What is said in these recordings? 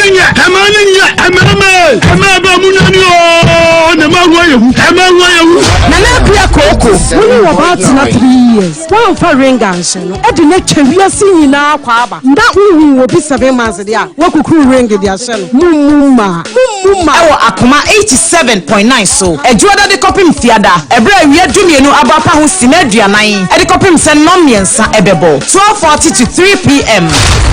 Nyɛ ɛma ne nyɛ ɛmɛɛmɛ ɛmɛɛbɛ mu nyɛ ni ooo na ɛma hu ayɛ hu ɛma hu ayɛ hu. Nana Akua Kooko, wo ne wɔbaa tena 3 years, woamfa ring anhyɛ no, ɛde no atwa wiase nyinaa kɔ aba na wohu obi 7 months deɛ a woakukuru ring de ahyɛ no. Mummu mmaa, mummu mmaa. Ɛwɔ Akoma 87.9 so Adwuada de kɔpem Fiada, ɛberɛ a awia 12 abɔ apa ho sima 40 de kɔpem sɛ nnɔn 3 ɛbɛbɔ, 12:40 to 3 p.m.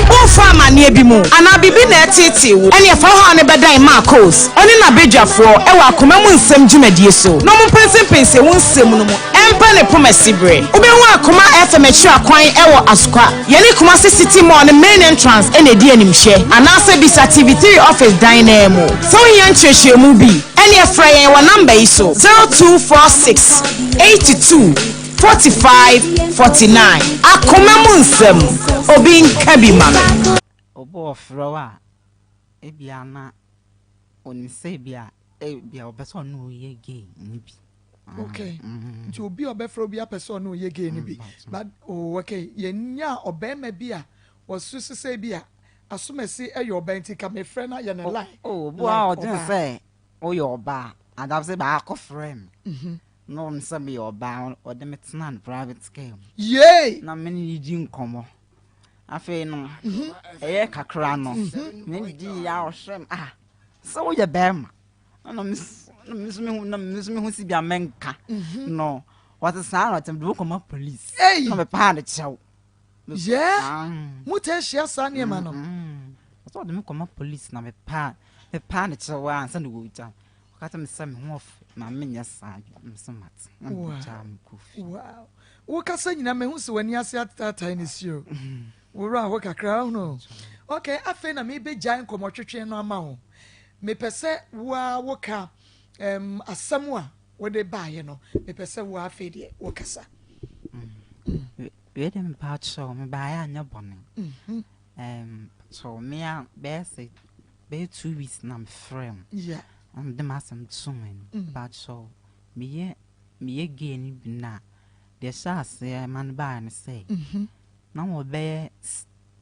Womfa amanneɛ bi mu anaa biribi na ɛteetee wo, ɛne ɛfa hɔ a ne bɛdan Marcos ɔne n'abadwafoɔ ɛwɔ Akoma mu Nsɛm dwumadie so na ɔmo mpɛnsɛmpɛnsɛ wo nsɛm no mu ɛmpa ne pomasi berɛ. Wobɛhu Akoma FM akyiri akwan ɛwɔ Asokwa, yɛne Kumase City Mall ne main entrance ɛna ɛdi animhwɛ, anaasɛ bisa TV3 office dan naa mu. Sɛ wohia nkyerɛkyerɛmu bi, ɛne ɛfrɛ yɛn wɔ namba yi so: 0246 82 45 49. Akoma mu Nsɛm, obi nka bi ma me. Obi ɔfrɛ wo a, ebia na onim sɛ ebia ɔpɛ sɛ ɔne wo yɛ gay ne bi. Okay, nti obi a ɔbɛfrɛ obi apɛ sɛ ɔne ɔyɛ gay no bi, but oh, okay, yɛnya ɔbɛrima bi a wɔsoso sɛ bi a asomasi ɛyɛ ɔbaa nti ka mefrɛ no ayɛ ne line. Oh, obi a ɔdwen sɛ woyɛ ɔbaa adab sɛ baako frɛ me na ɔno sɛ meyɛ ɔbaa, ɔde me tena no private car mu na me ne ne di nkɔmmɔ. Afei no ɛyɛ kakra no ne di ya ɔhwɛ m, ah, sɛ woyɛ bɛrima na me nso mehu na me nso mehu si bi a menka no wɔte saa na ɔtɛm de wokɔma police na mepaa ne kyɛw. Yɛ mo tɛ ahyia saa nneɛma no? Ɔsɛ ɔde me kɔma police na mepaa ne kyɛw a ansa na wɔgya. Ɔka kyerɛ me sɛ me ho ɔfɛ na menyɛ saa, me mate na megyaa me kɔ fie. Wow, wokasa nyina mahu sɛ w'ani ase atatae ne sio wowura hɔ kakra hono. Okay, afei na mebɛgyae nkɔmmɔtwetwe no ama wo. Mepɛ sɛ woa woka asɛm a wode baeɛ no. Mepɛ sɛ woa afei deɛ wokasa. Wei de, mepɛ akyerɛw, mebaeɛ anyɛ bɔne. So mea bɛyɛ sɛ bɛyɛ 2 weeks na mefrɛ mu na mede m'asɛm to m'ani. Mepɛ akyerɛw, meyɛ gay no bi na deɛ hyɛ aseɛ ma no baeɛ no sɛ na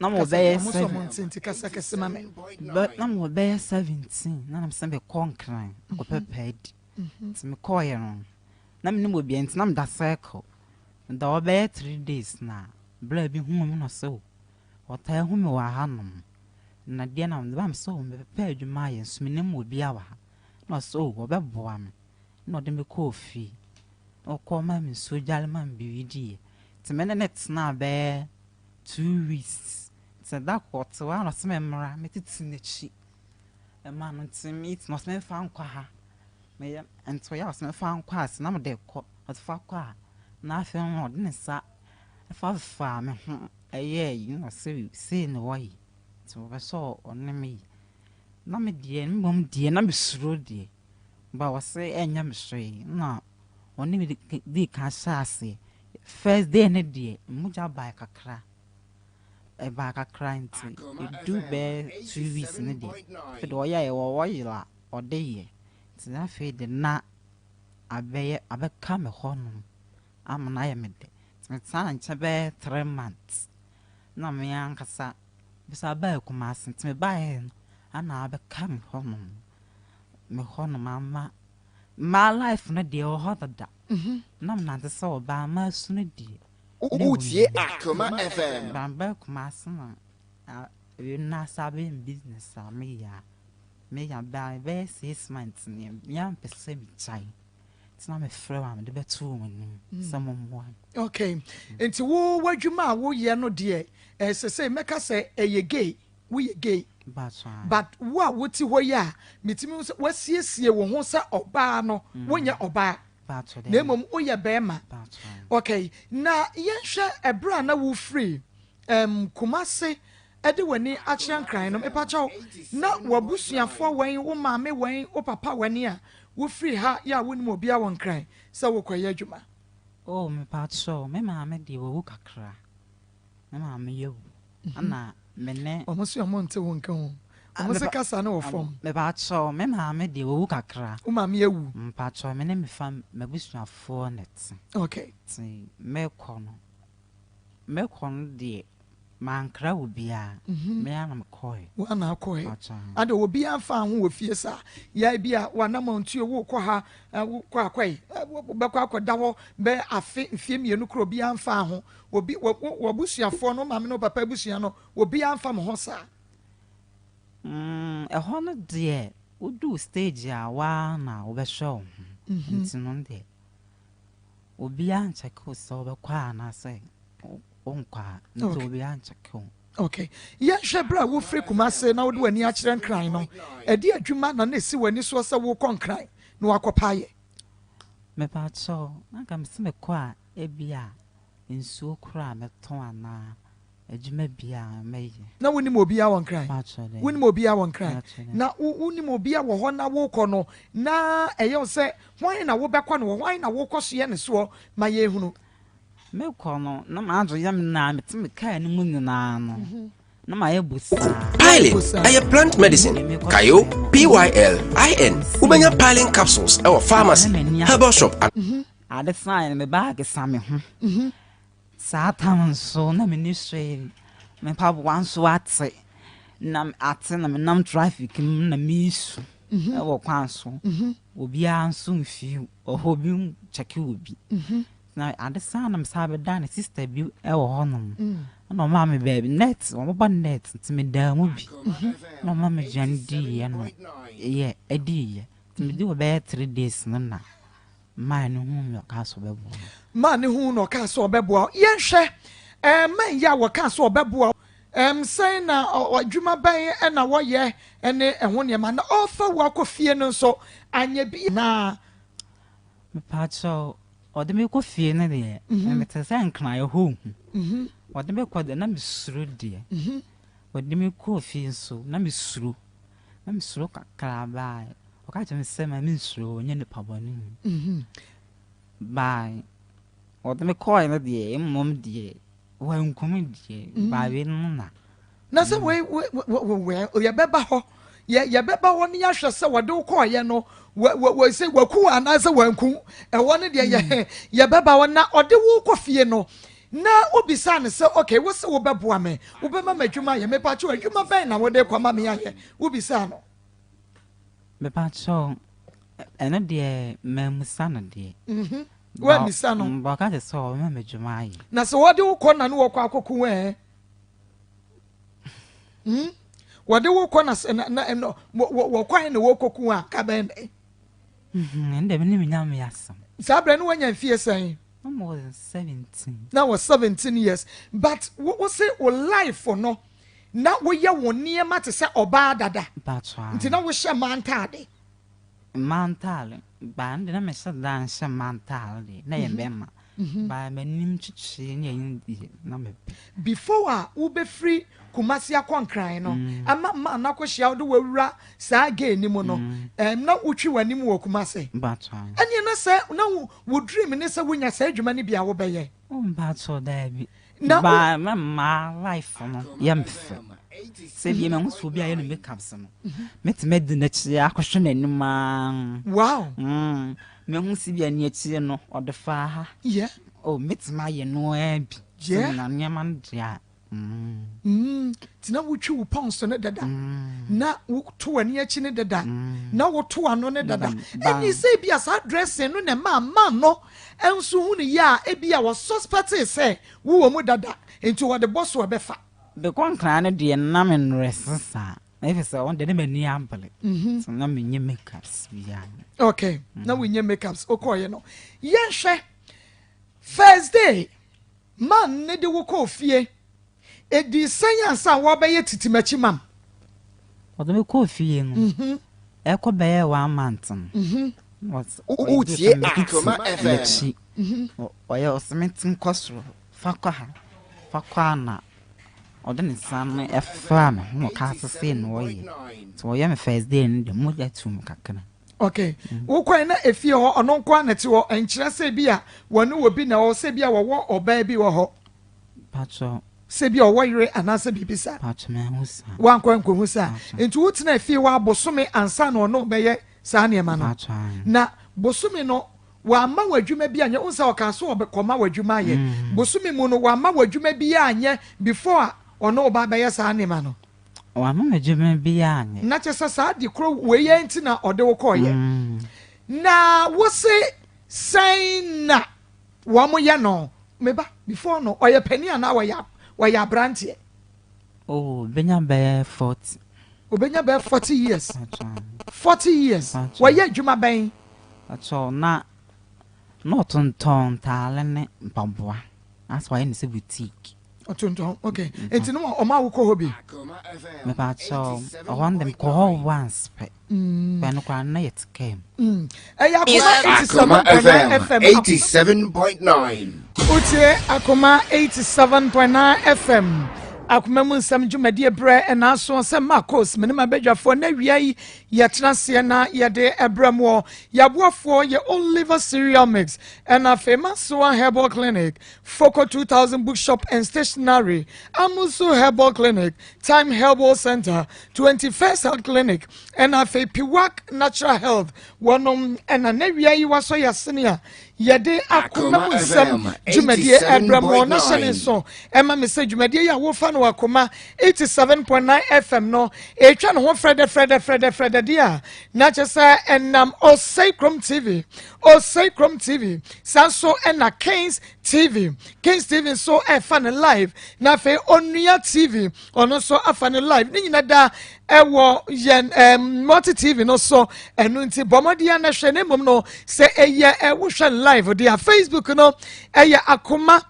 wɔbɛyɛ seven nti kasa kɛse ma me. Na wɔbɛyɛ 17 na nam sɛ mekɔ Nkran akɔpɛ paadi, nti mekɔɔyɛ no na menim obia, nti na meda Circle. Meda hɔ bɛyɛ 3 days na berɛ bi huu me no sɛ o ɔtaa hu me wɔ hanom na deɛ na mede ba me sɛ o mepɛ adwuma ayɛ nso menim obia wɔ ha, na ɔsɛ o ɔbɛboa me na ɔde me kɔɔ fie na ɔkɔɔ ma me nsuo dwale ma me biribi diiɛ, nti me ne ne tenaa bɛyɛ 2 weeks. Nti da kɔ ɔte hɔ a na ɔsɛ me mmra metete n'akyi ɛma no, nti meet na ɔsɛ memfa nkɔ ha meyɛ, nti ɔyɛ a ɔsɛ memfa nkɔ ase na mede kɔ. Ɔsɛ fa kɔ a na afei no ɔde ne nsa ɛfa faa me ho ɛyɛɛ yi na ɔsɛ sei na wɔyɛ, nti wɔpɛ sɛ ɔne me yi na me deɛ mmom deɛ na mesuro deɛ ba ɔsɛ ɛnyɛ me hwee na ɔne me dii kan hyɛ aseɛ. First day ne deɛ mogya baa kakra, ɛbaa kakra, nti edu bɛyɛ 2 weeks ne deɛ afei deɛ ɔyɛ ɛwɔ ɔyɛ a ɔde yɛ, nti afei de na abɛyɛ abɛka me hɔnom ama no ayɛ me dɛ, nti metena ne nkyɛn bɛyɛ 3 months na me ankasa bisa baa Kumase. Nti mebaeɛ no ana abɛka me hɔnom ama mmaa life no deɛ ɛwɔ hɔ dada na menante sɛ ɔbaa maa su no deɛ. Wotie Akoma FM. Bamba Kumase na na asa abɛyɛ me business a meyɛ a meyɛ baa bɛyɛ 6 months ne meampɛ sɛ megyae, nti na mefrɛ wo a mede bɛto wɔn anim sɛ mommoa me. Okay, nti wo w'adwuma a woyɛ no deɛ, ɛsɛ sɛ mɛka sɛ ɛyɛ gay, woyɛ gay? But But wo a wote hɔ yi a metumi hu sɛ wasiesie wo ho sɛ ɔbaa no, wonyɛ ɔbaa na mmom woyɛ bɛrima. Okay, na yɛnhwɛ ɛberɛ a na wofiri Kumase ɛde w'ani akyerɛ Nkran no, mepakyɛw, na w'abusuafoɔ wɛn, wo maame wɛn, wo papa wɛn a wofiri ha yɛ a wonim obiara wɔ Nkran sɛ wokɔyɛ adwuma? Oh, mepakyɛw, me maame deɛ wawu kakra, me maame yɛ wu ana me ne Ɔmo so ɔmo nte wo nka ho, ɔmo sɛ kasa ne wɔ fam. Mepakyɛw, me maame deɛ wawu kakra. Wo maame awu? Mepakyɛw, me ne me fa m'abusuafoɔ na te. Nti mekɔ no deɛ. Mankra obiara, me ara na mekɔe. Wo ara na wokɔe. Ade obiara mfaa ho wɔ fie saa. Yɛ bi a w'anammɔntuo wokɔ ha, wokɔ akɔe, wobɛkɔ akɔda hɔ bɛyɛ afe, mfeɛ mmienu koraa obiara mfaa ho. Obi, w'abusuafoɔ no, wo maame ne wo papa abusua no, obiara mfa mo ho saa. Mm, ɛhɔ no deɛ, woduu stage a wo ara na wobɛhwɛ wo ho. Nti no deɛ, obiara nkyɛke wo sɛ wobɛkɔ a anaasɛ wonkɔ a, nti Okay. obiara nkyɛke wo. Okay. Yɛnhwɛ berɛ a wofiri Kumase na wode w'ani akyerɛ Nkran no, ɛde adwuma na na ɛsi w'ani soɔ sɛ worekɔ Nkran na woakɔpa ayɛ? Mepakyɛw, na anka mese mekɔ a ebia nsuo koraa mɛtɔn anaa adwuma biara mɛyɛ. Na wonim obiara wɔ Nkran? Mepakyɛw, daabi. Wonim obiara wɔ Nkran? Mepakyɛw, daabi. Na wo, wonim obiara wɔ hɔ na worekɔ no, na ɛyɛ wo sɛ hwan na wobɛkɔ no hɔ, hwan na worekɔsoɛ ne soɔ ma yɛnhunu? Mekɔ no, na m'adwene yɛ me naa, mete me kaa no mu nyinaa no, na mayɛ bosaa. Pylin ɛyɛ plant medicine. Kayo, P-Y-L-I-N. Wobɛnya Pylin capsules ɛwɔ pharmacy, herbal shop. Ade saeɛ no, me baage sa me ho. Saa tam nso, na menni hwee. Me mpaboa nso ate. Na ate na menam traffic mu na meresu wɔ kwan so. Obiara nso mfi hɔ, obi nkyɛke obi. Na ade saa na mesan bɛdaa ne sister bi wɔ hɔnom. Ɛna ɔmaa me baabi net, wɔbɔ net nti medaa mu bi. Na ɔma me aduane diiɛ no yɛ ɛdiiɛ. Nti medi hɔ bɛyɛ 3 days no na maa ne huu me, ɔkaa sɛ ɔbɛboa me. Maa ne huu na ɔkaa sɛ ɔbɛboa wo. Yɛnhwɛ, ɛɛ man yi a wɔkaa sɛ ɔbɛboa wo, ɛɛm sɛn na adwuma bɛn na wɔyɛ ne ɛho nneɛma. Na ɔrefa wo akɔ fie no nso, anyɛ bi anaa? Mepaakyɛw, ɔde me kɔ fie no deɛ, mete sɛ nkraeɛ hɔ hu. Ɔde me kɔ deɛ, na mesuro deɛ. Ɔde me kɔɔ fie nso, na mesuro. Na mesuro kakra baa. Ɔka kyerɛ me sɛ ma mensuro, ɔnyɛ nipa bɔne. Baa ɔde me kɔɔɛ no deɛ, mmom deɛ, wankum deɛ, baa wei no na. Na sɛ wei wei yɛbɛba hɔ, yɛ yɛbɛba hɔ ne yɛahwɛ sɛ wɔde wo kɔɔyɛ no wɔ wɔ wɔ sɛ waku wo anaasɛ wanku ɛhɔ no deɛ, yɛ yɛbɛba hɔ. Na ɔde wo kɔ fie no na wobisaa no sɛ, okay, wo sɛ wobɛboa me, wobɛma me adwuma ayɛ, mepakyɛw, adwuma bɛn na wode kɔma me ayɛ? Wobisaa no? Mepakyɛw, ɛno deɛ mammusa no deɛ. Woammisa no? Ba ɔka kyerɛ sɛ ɔbɛma me adwuma ayɛ. Na sɛ wɔde wo kɔ na ne wɔkɔ akɔku wo ɛ? Wɔde wo kɔ na sɛ na na ɛno wɔkwan na wɔkɔku wo a, ka bɛn dɛn? Ɛno deɛ me ne me Nyame asɛm. Saa berɛ no woanya mfie sɛn? Na mewɔ 17. Na wɔ 17 years, but wo wo se wo life no na woyɛ wo nneɛma te sɛ ɔbaa dada? Mpakyɛw. Nti na wohyɛ mmaa ntaade? Mmaa ntaade, baa no deɛ na mehyɛ da nhyɛ mmaa ntaade deɛ, na yɛ bɛrima. Baa m'anim kyekyere ne ɛyi deɛ na mepɛ. Before a wobɛfiri Kumasi akɔ Nkran no, ama mmaa no akɔhyia wo de wawura saa gay no mu no, na wotwi w'anim wɔ Kumasi? Mpakyɛw. Ɛneɛ na sɛ na wo dream ne sɛ wonya saa adwuma no bi a wobɛyɛ? Oh, mpakyɛw, daabi. Na wo. Baa na mmaa life no yɛ me fɛ. Sɛ bi mahu sɛ obi ayɛ no makeups no, mɛtumi adi n'akyi akɔhwɛ n'anim aa. Mehu sɛ bi a ne akyire no ɔde faa ha. Oh, mɛtumi ayɛ no ara bi. Sɛ menya nneɛma no deɛ a. Nti na wotwi wo pɔn no dada, na woto w'ani akyi no dada, na woto ano no dada. Ɛni sɛ ebi a saa dressing no na ɛma man no nso hu no yie a, ebi a wɔsuspect sɛ wowɔ mu dada, nti wɔde bɔ so a ɛbɛfa. Mekɔ Nkran no deɛ na me nnrɛse saa. Ɛfiri sɛ ɔno deɛ na m'ani abere. So na menyɛ makeups biara. Okay, na wonyɛ makeups wokɔɔyɛ no. Yɛnhwɛ first day man ne de wo kɔɔ fie, ɛdii sɛn ansa a wɔbɛyɛ titimakyi mam? Ɔde me kɔɔ fie no, ɛkɔ bɛyɛ one month no. Wotie Akoma FM. M'akyi. Ɔyɛ ɔsɛ me ti nkɔ soro, fa kɔ ha, fa kɔ ha, na ɔde ne nsa no ɛfaa me ho na ɔkaa sɛ sei na ɔyɛ. Nti ɔyɛ me first day no deɛ, mogya tuu me kakra. Okay, wokɔe na efie hɔ ɔno nko ara na ɛte hɔ, ɛnkyerɛ sɛ bi a wɔne wɔ bi na ɛwɔ hɔ, sɛ bi a wɔwɔ ɔbaa bi wɔ hɔ? Patrɔ. Sɛ bi a ɔwɔ yere anaasɛ biribi saa? Patrɔ, manhu saa. Woankɔ ankɔhu saa? Nti wotena efie hɔ abosome ansa na ɔne wo bɛyɛ saa nneɛma no? Patrɔ, aane. Na bosome no wamma wo adwuma bi anyɛ? Wohu sɛ ɔkaa sɛ ɔbɛkɔma wo adwuma ayɛ. Bosome mu no wamma wo adwuma biara anyɛ before a? ɔne wo ba bɛyɛ saa nneɛma no? Wamma me adwuma biara anyɛ. Na kyerɛ sɛ saa ade korɔ wei ara nti na ɔde wo kɔeɛ. Na wose sɛn na wɔyɛ no? Me ba, before no, ɔyɛ panin anaa ɔyɛ ɔyɛ aberanteɛ? Oh, ɔbɛnya bɛyɛ 40. Ɔbɛnya bɛyɛ 40 years. 40 years. Wɔyɛ adwuma bɛn? Pakyɛ, na na ɔtontɔn ntaale ne mpaboa. Asɛ wayɛ no sɛ boutique. Ɔtontɔn, ok. Nti no ɔma wo kɔ hɔ bi? Mepakyɛ, ɛhɔ no de mekɔ hɔ once pɛ. Pɛ no koraa na yɛte kaa mu. Ɛyɛ Akoma 87.9 FM. 87.9. Wotie Akoma 87.9 FM. Akoma mu nsɛm dwumadie berɛ ɛna aso sɛ Marcos me ne m'abadwafoɔ na awia yi yɛtena aseɛ na yɛde ɛbrɛ moɔ. Yɛaboafoɔ yɛ Oliver Cereal Mix ɛna afei Masoa Herbal Clinic, Foco 2000 Bookshop and Stationery, Amusu Herbal Clinic, Time Herbal Center, 21st Health Clinic, ɛna afei Piwak Natural Health. Wɔnom ɛna na wia yi wasɔ yasene a yɛde akoma mu nsɛm dwumadie ɛbrɛ mo na hyɛ ne nso ɛma me sɛ dwumadie yi a wofa no akoma 87.9 FM no ɛtwa ne ho frɛdɛ frɛdɛ frɛdɛ frɛdɛ deɛ a na kyɛ sɛ ɛnam Osei Krom TV Osei Krom TV saa nso ɛna Kings TV Kings TV nso ɛfa no live na afei Onua TV ɔno nso afa no live ne nyina da ɛwɔ yɛn ɛm multi TV no so ɛno nti bɔ mmɔden na hwɛ ne mmom no sɛ ɛyɛ ɛwohwɛ live deɛ Facebook no ɛyɛ Akoma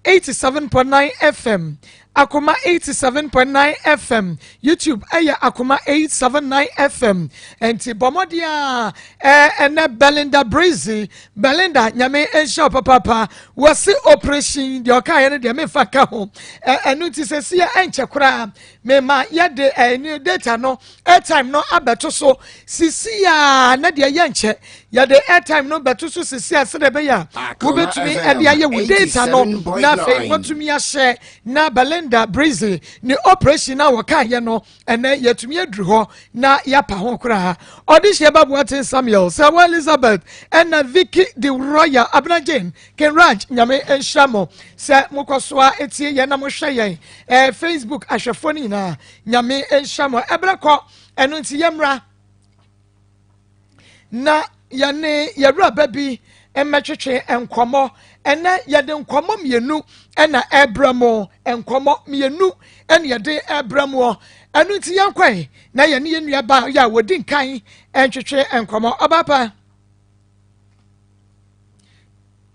87.9 FM Akoma 87.9 FM YouTube ɛyɛ Akoma 879 FM nti bɔ mmɔden a ɛnɛ Belinda Breezy Belinda nyame nhyɛ wo papaapa wɔse operation deɛ ɔkaeɛ no deɛ memfa ka ho ɛno nti sɛ si ɛnkyɛ koraa mema yɛde ɛne data no airtime no abɛto so sisi a na deɛ yɛnkyɛ yɛde airtime no bɛto so sisi a sɛdeɛ ɛbɛyɛ a wobɛtumi ɛde ayɛ wo data no na afei watumi ahyɛ na Belinda Breezy ne operation a wɔkaeɛ no ɛnɛ yɛtumi aduru hɔ na yɛapa ho koraa. Ɔde hyɛ ba Boateng Samuel, Sɛwa Elizabeth, ɛna Vicky de Royal, Abena Jane, Kenraj, Nyame nhyira mo sɛ mokɔ so a etie yɛn na mohwɛ yɛn eh, Facebook ahwɛfoɔ no nyinaa, Nyame nhyira mo. Ɛberɛ kɔ, ɛno nti yɛmmra na yɛne yɛwuraba bi mmɛtwetwe nkɔmmɔ. Ɛnɛ yɛde nkɔmmɔ mmienu na ɛbrɛ mo, nkɔmmɔ mmienu na yɛde ɛbrɛ mo. Ɛno nti yɛnkɔe na yɛne yɛn nua ba yɛ a wɔdi nkan ntwetwe nkɔmmɔ. Ɔbaapa.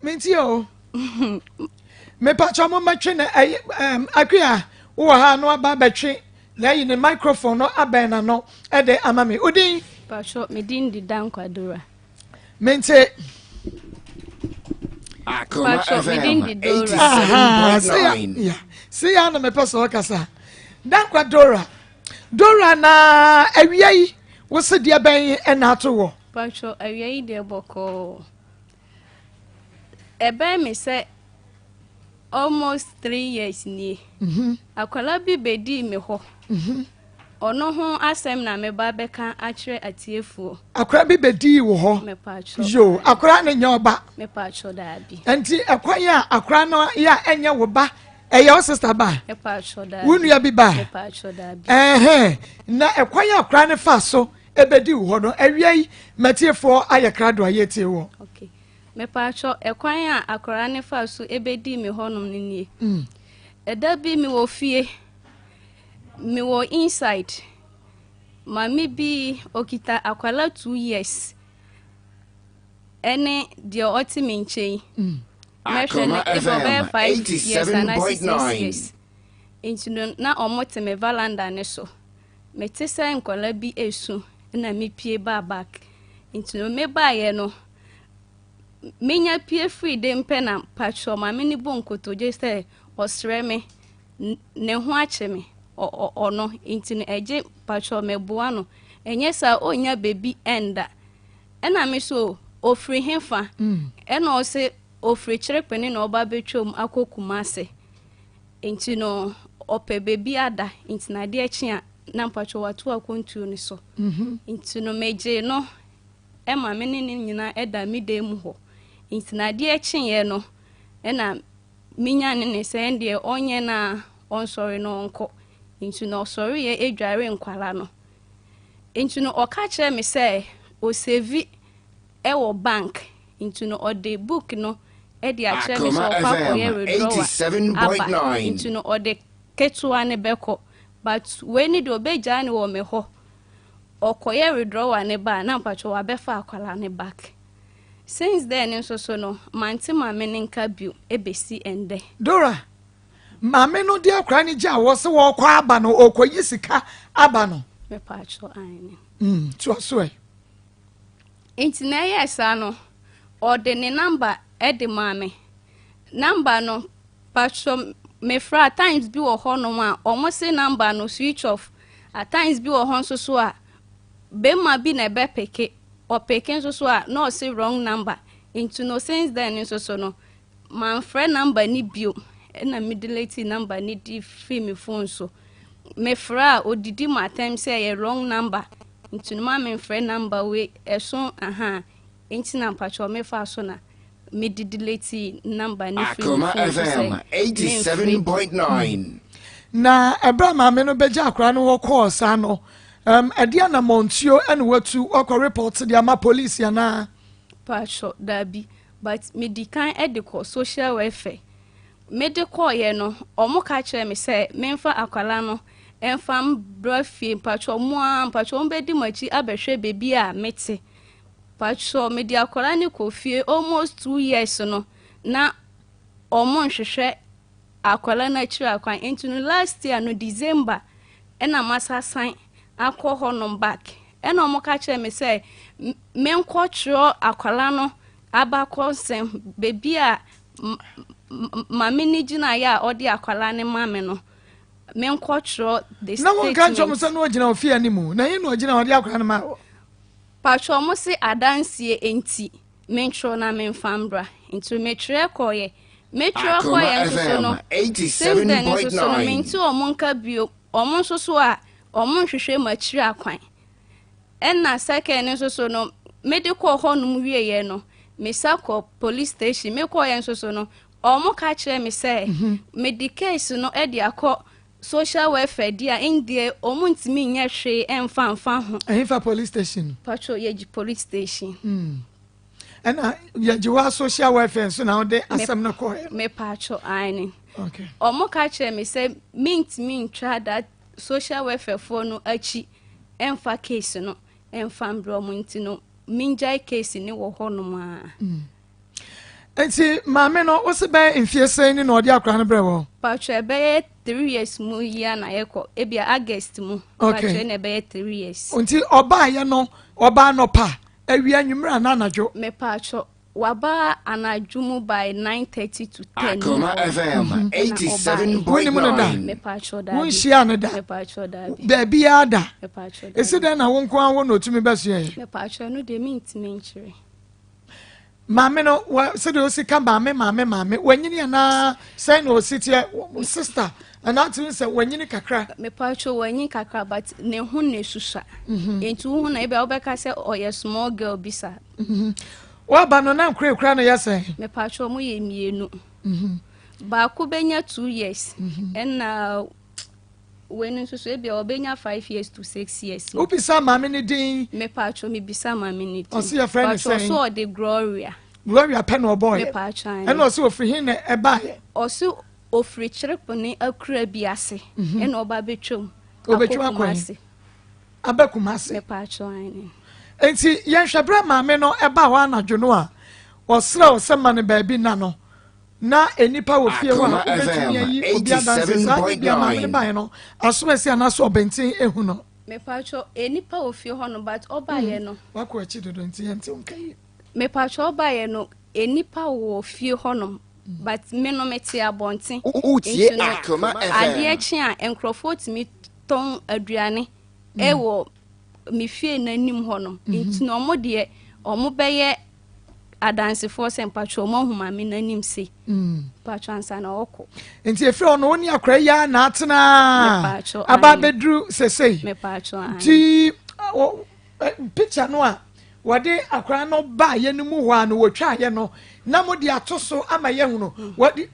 Menti o. Mepakyɛ mo mɛtwe na ɛyɛ ɛm akua wowɔ ha no aba bɛtwe na ayi ne microphone no abɛn n'ano ɛde ama me. Odin? Pakyɛ me din di Dankwa Dora. Mente. Akoma Pakyɛ me din FM di Dora. Aha, se ya, se ya na mepɛ sɛ ɔkasa. Dankwa Dora. Dora na awia yi wo se deɛ bɛn ɛna ato wɔ? Pakyɛ awia yi deɛ bɔkɔɔ. Ɛbɛn me sɛ almost three years nie. Mhm. Akwadaa bi bɛdii me hɔ. Mhm. Ɔno ho asɛm na meba bɛka akyerɛ atiefoɔ. Akwadaa bi bɛdii wo hɔ. Mepatwɔ. Yo, akwadaa no nyɛ ɔba. Mepatwɔ daabi. Nti ɛkwan a akwadaa no yɛ a ɛnyɛ wo ba, ɛyɛ wo sista ba? Mepatwɔ daabi. Wo nua bi ba? Mepatwɔ daabi. Ɛhɛn, na ɛkwan a akwadaa no fa so ɛbɛdi wo hɔ no, awia yi matiefoɔ ayɛ krado a yɛtie wɔ. Okay. Mepatwɔ, ɛkwan a akwadaa no fa so ɛbɛdi me hɔnom no nie. Mm. Ɛda bi mewɔ fie, mewɔ inside. Maame bi okita akwadaa 2 years ɛne deɛ ɔte me nkyɛn. Mm. Mɛhwɛ no, Akoma ebi ɔbɛyɛ FM 5 years anaa 6 87.9. years. Nti no, na ɔmo te me veranda ne so. Mete sɛ nkwadaa bi esu na mepie baa back. Nti no mebaeɛ no, menya pie firi de mpɛ na patwɔ maame ne bɔ nkotodwe sɛ ɔsrɛ me ne ho akye me ɔno nti no ɛgye patwɔ mɛboa no ɛnyɛ saa ɔnya bebi ɛnda. Ɛna me so ofiri hefa ɛna ɔse ofiri Kyerepene na ɔba bɛtwam akɔ Kumase. Nti no ɔpɛ bebi ada nti na adeɛ kye a na mpatwɔ wato akwantuo no so. Mhm. Nti no megye no ɛma me ne ne nyinaa ɛda me dan mu hɔ. Nti na adeɛ kyeeɛ no ɛna menya ne ne sɛ ɛndeɛ ɔnyɛ na ɔnsɔre na ɔnkɔ. Nti no ɔsɔreeɛ dwaree nkwadaa no. Nti no ɔka kyerɛɛ me sɛ ɔsɛvi wɔ bank nti no ɔde book no de akyerɛ me sɛ Akoma ɔkɔ akɔyɛ FM withdrawal aba 87.9. nti no ɔde ketewa no bɛkɔ but wei no deɛ ɔbɛgyaa no wɔ me hɔ ɔkɔyɛ withdrawal no ba a na mpakyɛ wabɛfa akwadaa no back. Since then nso so no mante maame no nka bio ɛbɛsi ɛndɛ. Dora, maame no de akwadaa no gyaa hɔ sɛ wɔrekɔ aba no, ɔrekɔyi sika aba no. Mepaakyɛw, aane. Mm, toa so ɛ. Nti na ɛyɛɛ saa no, ɔde ne number de maa me. Number no, patrɔ mefrɛ a times bi wɔ hɔnom a wɔn se number no switch off. At times bi wɔ hɔ nso so a, bɛrima bi na ɛbɛpeke. Ɔpeke nso so a, na ɔse wrong number. Nti no since then nso so no, Manfrɛ number no bio ɛna me delete number no de firi me phone so. Mefrɛ a odidi m'atɛm sɛ ɛyɛ wrong number nti no ma memfrɛ number wei ɛso ahaa nti na mpakyɛw mefaa so na mede delete number no firi me Akoma phone so sɛ FM memfrɛ bio. 87.9. Na ɛberɛ a maame no bɛgya akwadaa no hɔ kɔɔ saa no, um, ɛde anammɔntuo ɛna watu wakɔ report de ama polisi anaa? Paatwɔ, daabi. But me di kan de kɔ social welfare. Me de kɔɔyɛ no, ɔmo ka kyerɛɛ me sɛ me nfa akwadaa no nfa mbra fie. Mpakyɛw ɔmo aa, mpakyɛw ɔmo bɛdi m'akyi abɛhwɛ baabi a me te. Mpakyɛw me de akwadaa no kɔ fie almost 2 years no, na ɔmo nhwehwɛ akwadaa no akyiri akwan. Nti no last year no December ɛna masa san akɔ hɔnom back. Ɛna ɔmo ka kyerɛɛ me sɛ menkɔ twerɛ akwadaa no abakɔsɛm baabi a maame no gyinaeɛ a ɔde akwadaa no ma me no, menkɔ twerɛ the Na wonka nkyerɛ ɔmo statement. sɛ na ɔgyina ofie anim na ɛhe na ɔgyina a ɔde akwadaa no maa wɔ? Patro ɔmo se adanseɛ nti mentwerɛ na memfa mbra. Nti metwerɛ kɔeɛ. Metwerɛ Akoma kɔeɛ nso so no, FM since then nso so no 87.9. mente ɔmo nka bio. Ɔmo nso so a ɔmo nhwehwɛ m'akyiri akwan. Ɛna second nso so no, mede kɔɔ hɔnom wieɛ no, mesa kɔ police station. Mekɔɔyɛ nso so no, ɔmo ka kyerɛ me sɛ mede case no de akɔ social welfare di a ndeɛ ɔmo ntumi nyɛ hwee ɛmfa mfa ho. Ɛhefa police station? Patro yɛgye police station. Ɛna yɛgye hɔ a social welfare nso na wode asɛm no kɔɛ? Me patro aane. Okay. Ɔmo ka kyerɛ me sɛ mentumi ntwa that social welfare foɔ no akyi ɛmfa case no ɛmfa mbrɛ ɔmo nti no mengyae case ne wɔ hɔnom a. Nti maame no wosi bɛn mfie sɛn ni na ɔde akwadaa no brɛ wɔ? Patro ɛbɛyɛ 3 years mu yi a na yɛkɔ ebia August mu. Okay. Patro na ɛbɛyɛ 3 years. Nti ɔbaayɛ no ɔbaa nɔpa awia nwummerɛ anaa anadwo? Me patro waba anadwo mu by 9:30 to 10. Akoma FM Wonim no da? 87.9. Me patro daabi. Wonhyia no da? Me patro daabi. Baabiara da? Me patro Ɛsi daabi. dɛn na wo nko ara wo na otumi bɛsoɛ yɛ? Me patro no deɛ mentumi nkyerɛ. Maame no wa sɛdeɛ osi ka maame maame maame wanyini anaa sɛn na osi teɛ wo sister anaa tumi sɛ wanyini kakra? Me patro wanyi kakra but ne ho na esusua. Nti wohu na ebia wobɛka sɛ ɔyɛ small girl bi sa. Waba no na nkurakura no yɛ sɛn? Me patro mo yɛ mmienu. Baako bɛnya 2 years ɛna wei no nso so ebia ɔbɛnya 5 years to 6 years. Wobisa maame no din? Me patro mebisa maame ne din. Ɔse yɛfrɛ no Patro sɛn? so ɔde Gloria. Gloria pɛ na ɔbɔɔyɛ? Me patro ayi. Ɛna ɔsɛ ofiri hin na ɛbaayɛ? Ɔse ofiri Kyerepone akura bi ase ɛna ɔba bɛtwam. Ɔbɛtwam akɔ he? Kumasi. Aba Kumase. Me patro ayi. Nti yɛnhwɛ berɛ maame no ɛbaa hɔ anadwo no a ɔsrɛ wo sɛ ma no baabi na no na nnipa wɔ fie hɔ a Akoma wobɛtumi FM ayi obi adanse saa ne bia maame no 87.9. baeɛ no asom asi anaasɛ ɔbɛnten ehu no? Me patro enipa wɔ fie hɔ no but ɔbaayɛ no. Wakɔ akyi dodo nti yɛnte wo nka yi. Me patro ɔbaayɛ no enipa wɔ fie hɔ nom but me no mete abɔnten. Wotie Nti no, Akoma adeɛ FM. kye a nkurɔfoɔ tumi tɔn aduane ɛwɔ me fie n'anim hɔ nom nti na ɔmo deɛ ɔmo bɛyɛ adansefoɔ sɛ mpatro ɔmo ahu maame n'anim se mpatro ansa na ɔkɔ. Nti efiri hɔ no wo ne akora yi a na atena Mepatro, aba aye. abɛduru sesei? Mepatro ayi. Nti picture no a wɔde akora no baayɛ no mu hɔ a no wɔtwaayɛ no na mo de ato so ama yɛhu no wɔde.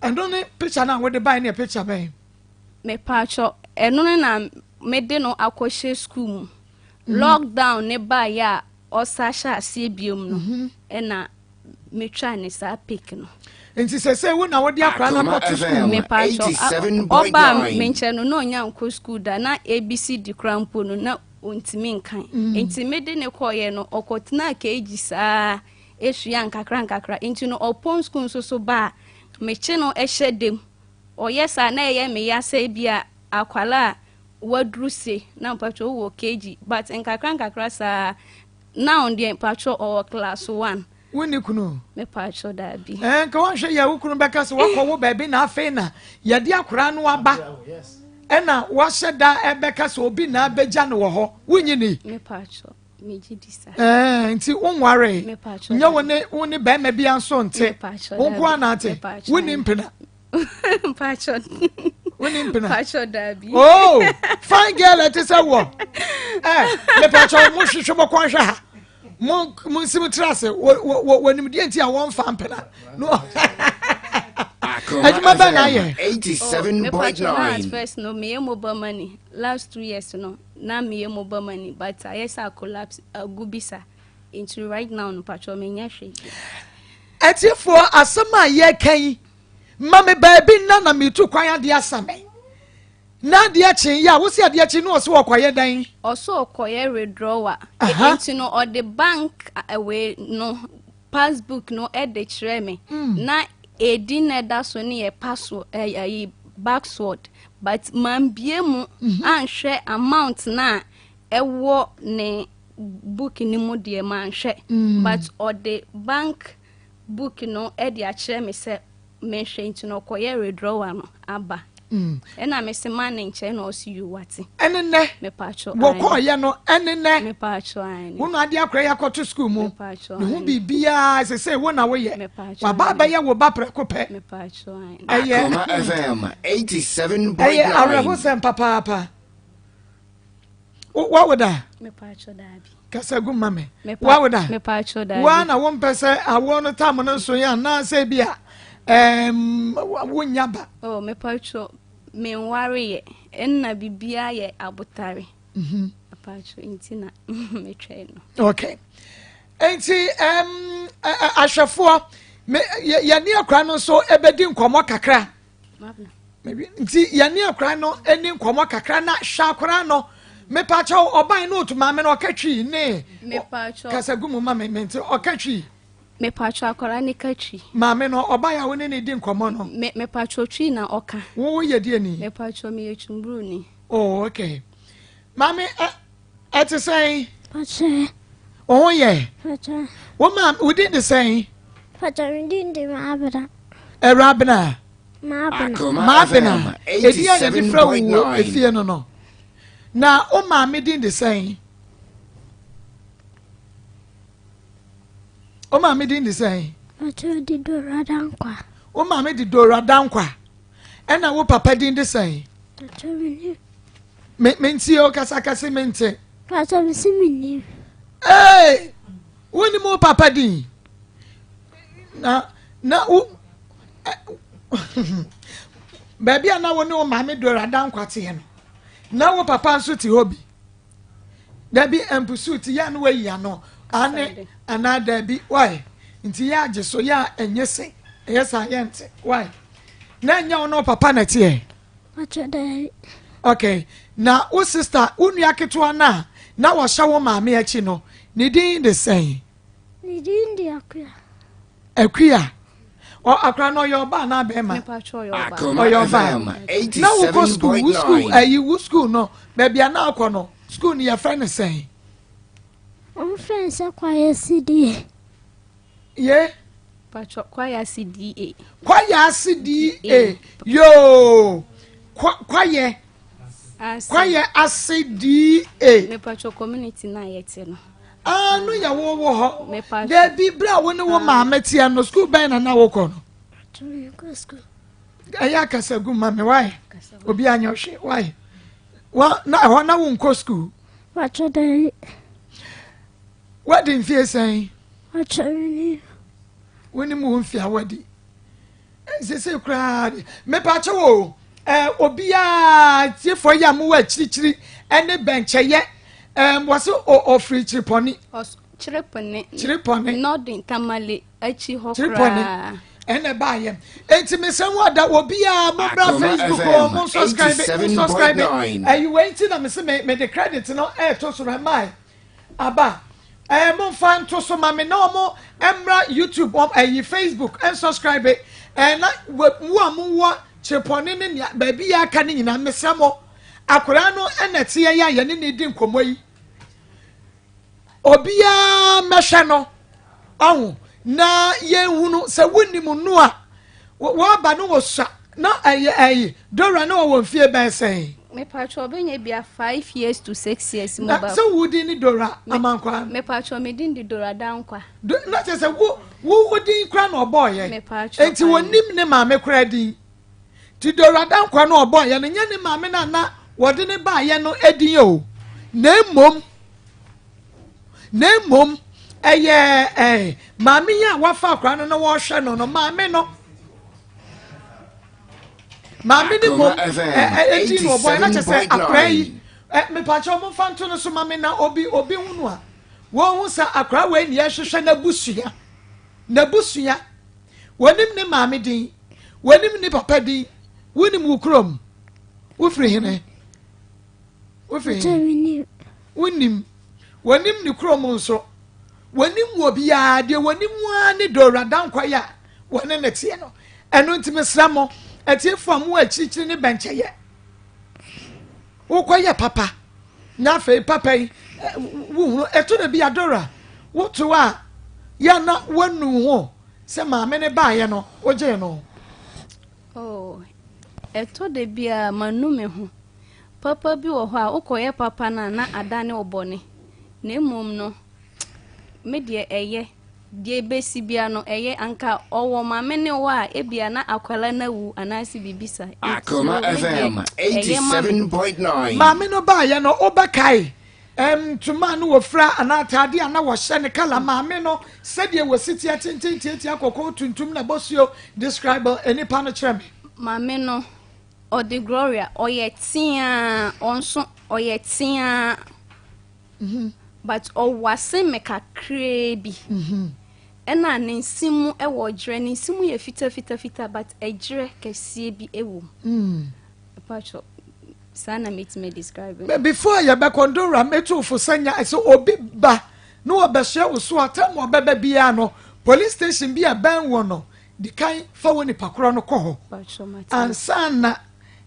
Ɛno ne picture no a wode bae no yɛ picture bɛn? Mepatwɔ, ɛno no na mede no akɔhyɛ school mu. Mm. Lockdown ne baeɛ a ɔsa hyɛ aseɛ biom no, mhm. ɛna metwa ne saa pic no. Nti sɛsɛ wo na wode akora no akɔto school mu? Mepatwɔ, ɔbaa me nkyɛn no na ɔnya nkɔ school da, na ABCD kora mpo no na ɔntumi nkan. Mm. Nti mede ne kɔɔyɛ no, ɔkɔtenaa KG saa sua nkakra nkakra nti no ɔpɔn sukuu nso so ba a mekye no hyɛ dam ɔyɛ saa na ɛyɛ me ya sɛ ebi a akwala a waduru se na mpatwɔ wɔ KG but nkakra nkakra saa now deɛ mpatwɔ ɔwɔ class one. Wonni kunu? Mepatwɔ daabi. Ɛɛ nka wɔnhwɛ yɛ wo kunu bɛka sɛ wakɔ wo baabi na afei na yɛde akwaraa no aba ɛna wahyɛ da ɛbɛka sɛ obi na abɛgya no wɔ hɔ wonyi ni? Mepatwɔ. Megye di saa. Ɛɛ nti wonwaree? Nyɛ wo ne wo ne bɛrima bi nso nte? Wo nko ara na ate? Wonni mpena? Mpakyɛ. Wonni mpena? Mpakyɛ daabi. Oh, fine girl ɛte sɛ wɔ. Ɛɛ mepakyɛ mo hwehwɛ mo kɔn hwɛ ha. Mo mo nsi mo tiri ase wɔ wɔ wɔ nimdeɛ nti a wɔnfa mpena. No. Adwuma bɛn na ayɛ? 87.9. Oh, at first no meyɛ mobile money last 2 years no. Na meyɛ mobile money but ayɛ sɛ a collapse agu bi sa nti right now no patrɔ menyɛ hwee bio. Atiefoɔ asɛm a yɛreka yi ma me baabi nna na metu kwan adeɛ asa me na adeɛ kye yɛ a wosi adeɛ kye na ɔsɛ ɔkɔyɛ dɛn? Ɔsɛ ɔkɔyɛ withdrawal nti no ɔde bank wei no passbook no de kyerɛ me mm. na edin na ɛda so no yɛ password ɛyi backsword but mambie mu mhm. anhwɛ amount na ɛwɔ ne book no mu deɛ manhwɛ mm. but ɔde bank book no de akyerɛ me sɛ menhwɛ nti no ɔkɔyɛ withdrawal no aba mm. ɛna mese ma ne nkyɛn na ɔse yu wate ɛne nnɛ mepatwɔ wɔkɔɔyɛ no ɛne nnɛ mepatwɔ aane wo na adeɛ akora yɛ akɔto sukuu mu ne ho biribiara sɛ sɛ wo na woyɛ waba abɛyɛ wo ba prɛko pɛ mepatwɔ aane ɛyɛ Akoma FM 87.9 ɛyɛ awerɛhosɛm papaapa wawo da mepatwɔ daabi kasa gu ma me wawo da mepatwɔ daabi woa na wompɛ sɛ awoɔ no tam no nso yɛ anaasɛ bi a ɛɛm wonya ba oh mepatwɔ menwareyɛ ɛnna biribiara yɛ abotare mhm. mepatwɔ nti na metwɛn no okay nti ɛɛm ahwɛfoɔ me yɛne akora no nso ɛbɛdi nkɔmmɔ kakra nti yɛne akora no ani nkɔmmɔ kakra na hwɛ akora no mepakyɛw ɔban no otu maame no ɔka twi ne kasa gu mu ma me mente ɔka twi mepakyɛw akora ne ka twi maame no ɔban a wo ne ne di nkɔmmɔ no me mepakyɛw twi na ɔka wo yɛ deɛ ni mepakyɛw meyɛ twumburu ni oh okay maame ɛ ɛte sɛn Pakyɛ. Wo ho yɛ? Pakyɛ. Wo maame wo din de sɛn? Pakyɛ me din de Maabena. Awurabena. Maabena. Maabena. Edin a yɛde frɛ wo wɔ efie no no. Na wo maame din de sɛn? Wo maame din de sɛn? Pakyɛ di Dora Dankwa. Wo maame de Dora Dankwa. Ɛna wo papa din de sɛn? Pakyɛ me ni. Me mente o kasa kɛse mente. Pakyɛ me si me nim. Ee, wonim wo papa din? Na na wo baabi a na wo ne wo maame Dora Dankwa teɛ no, na wo papa nso te hɔ bi. Dabi mpusu ti yɛ a na wayi ano ane anaa dabi why nti yɛ agye so yɛ a ɛnyɛ se ɛyɛ saa yɛ nte why na ɛnyɛ wo ne wo papa na ɛteɛ. Pacho daabi. Okay, na wo sister, wo nua ketewa no a na wɔhyɛ wo maame akyi no, ne din de sɛn? Ne din de Akua. Akua. Ɔ akora no ɔyɛ ɔbaa anaa bɛrima? Ɔyɛ ɔbaa. Na wokɔ sukuu, wo sukuu ayi wo sukuu no, baabi a na akɔ no, sukuu no yɛfrɛ no sɛn? Wɔfrɛ no sɛ Kwaya CDA. Ye. Pacho Kwaya CDA. Kwaya CDA. Yoo. Kwayɛ. Kwayɛ ase DA. Mepacho community na yɛte no. Ah, no yɛ wo wɔ hɔ. Dabi bere a wo ne wo maame teɛ no, school bɛn na na wokɔ no? Ɛyɛ akasa gu ma me wae. Obi anyɛ hwee wae. Wa na ɛhɔ na wonkɔ school. Pacho dabi. Wadi mfie sɛn? Pacho menim. Wonim wo mfe a wadi? Sese koraa deɛ mepaakyɛw o ɛɛ obiara tiefoɔ yi a mowɔ akyirikyiri ɛne bɛnkyɛyɛ ɛɛ wɔse ɔfiri kyiripɔne. Kyiripɔne. Kyiripɔne. Nɔɔden Tamale akyi hɔ koraa. Kyiripɔne ɛna ɛbaayɛ eti mesɛ ho ada obiara mo bra Facebook o mo subscribe mo subscribe ɛyi wei nti na mese me me de credit no ɛɛto so na ɛmaa Aba ɛɛ mo nfa nto so ma me na ɔmo mmra YouTube wɔn ɛyi Facebook ɛnsubscribe ɛɛ na wo a mo wɔ kyerepɔne ne nea baabi yɛ aka ne nyinaa mesrɛ mo akwadaa no ɛna ɛteɛ yɛ a yɛne ne di nkɔmɔ yi obiara mɛhwɛ no Ɔho, na yɛnhunu sɛ wonim no a, wɔba no wɔsua na ɛyɛ ɛyi Dora na ɔwɔ mfie bɛyɛ sɛn? Mepatwɔ ɔbɛnya bia 5 years to 6 years mu ba. Na sɛ wo din ne Dora Amankwa? Mepatwɔ me din de Dora Dankwa. Do, na kyerɛ sɛ wo wo wo din kora na ɔbɔɔyɛ. Mepatwɔ. Enti wɔnim ne maame kora din. Ti Dora Dankwa no ɔbɔɔyɛ no nyɛ ne maame na na wɔde ne baayɛ no edin o. Na mmom Na mmom ɛyɛ ɛɛ maame yi a wafa akwadaa no na wɔrehwɛ no no maame no maame no mmom ɛdi na ɔbɔ ɛna kyɛ sɛ akwadaa yi ɛ mipakyɛ wɔn mfa nto no so maame na obi obi hu no a wɔn ho sɛ akwadaa wei na yɛhwehwɛ n'abusua n'abusua wɔnim ne maame din wɔnim ne papa din wɔnim wo kurom wofiri hene. Wofi he? Wonnim. Wɔnim ne kurom nso. Wɔnim wɔ biara. Deɛ wɔnim ara ne Dora Dankwa yi a wɔne ne teɛ no. Ɛno nti mesrɛ mo, atiefoɔ a mowɔ akyirikyiri ne bɛnkyɛyɛ. Wokɔyɛ papa. Na afei papa yi, wohunu, ɛto da bi a Dora, woto a, yɛ na woanu ho sɛ maame ne baeɛ no, wogyee no. Oh, ɛtɔ da bi a manu me ho. Papa bi wɔ hɔ a, wokɔyɛ papa no a na adane wo bɔne. Na mmom no, me deɛ ɛyɛ. Deɛ ɛbɛsi biara no, ɛyɛ. Anka ɔwɔ maame ne wo a, ebia na akwadaa no awu anaasɛ biribi saa. Nti Akoma no, me deɛ, FM ɛyɛ ma me. 87.9. Maame no baeɛ no, wobɛkae ntoma a na wɔfira anaa ataadeɛ a na wɔhyɛ ne kala maame no sɛdeɛ wɔsi teɛ tenten tiatia kɔkɔɔ tuntum na bosuo describe nipa no kyerɛ me. Maame no ɔde Gloria ɔyɛ teaa ɔnso ɔyɛ teaa mhm. but ɔwase me kakraa bi mhm. ɛna ne nse mu ɛwɔ gyerɛ ne nse mu yɛ fitafitafita but ɛgyerɛ kɛseɛ bi ɛwɔ mu. Mm. Pacho, saa na mɛtumi describe no. Before yɛbɛkɔ Ndora mɛtu fo sɛ nya sɛ obi ba na wɔbɛhyɛ wo so a tam ɔbɛba biara no police station bi a bɛn wɔ no di kan fa wɔ nipa korɔ no kɔ hɔ ansa na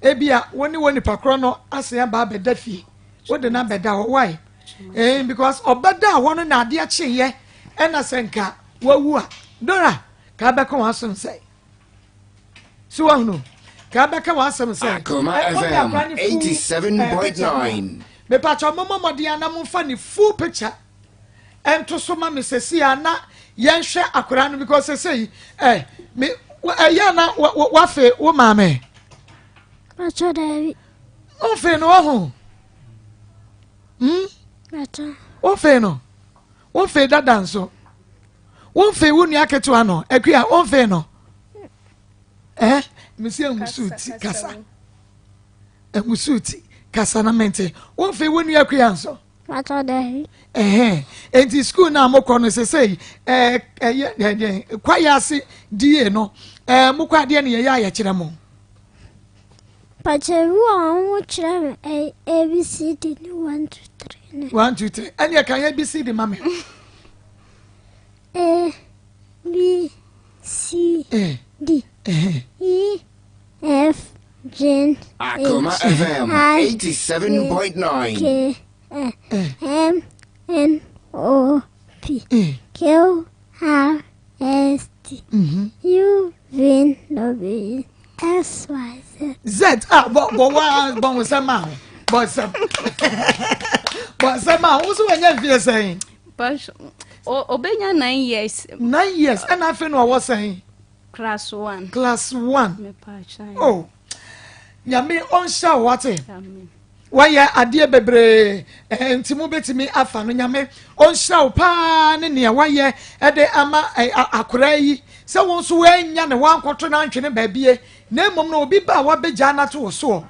ebi a wo ne wɔ nipa korɔ no asen aba abɛda fie wode no abɛda hɔ why eh, because ɔbɛda hɔ no na adeɛ kyeeɛ ɛna sɛ nka wawu a Dora ka bɛka wɔn asom sɛ So wahunu? Ka bɛka w'asɛm sɛ. Akoma FM 87.9. Mepakyɛ mommɔ mmɔden a na momfa ne full picture ɛnto so ma me sɛsi a na yɛnhwɛ akwadaa no because sɛsɛ yi ɛ me ɛyɛ na wafe wo maame. Pakyɛ daabi. Womfe no wahu. Hmm? Pakyɛ. Womfe no. Womfe dada nso. Womfee wo nua ketewa no, Akua, womfee no? Eh, mesi anwusu ti kasa. Anwusu ti kasa na mente. Womfee wo nua Akua nso? Pacho dabi. Eh, enti school na mokɔ no sesei eh eh eh kwaye ase die no eh mokɔ adeɛ ne yɛyɛ a yɛkyerɛ mo. Pacho ebi wɔ hɔ wɔn kyerɛ me eh, ABCD ne 1 2 3 ne. 1 2 3 ɛne ɛka ABCD ma me. A B C eh. D eh. E F G Akoma H FM I 87.9. K M N O P Eh. Q R S T U V W X Y Z. Z a bɔ bɔ wa bɔ ho sɛm a ho bɔ nsɛm bɔ nsɛm a ho so wɔnyɛ mfeɛ sɛn. Obenya 9 years. 9 years ɛna afei na ɔwɔ sɛn. Class 1. Class 1. Oh, nyame ɔnhyɛ wo wate. Amen. Wayɛ adeɛ bebree eh, nti mobɛtumi afa no. Nyame ɔnhyira wo paa ne nea wayɛ de ama eh, akoraa yi sɛ wo nso woannya ne woankɔto no antwene baabie na mmom no obi ba a wabɛgyaa no ato wo soɔ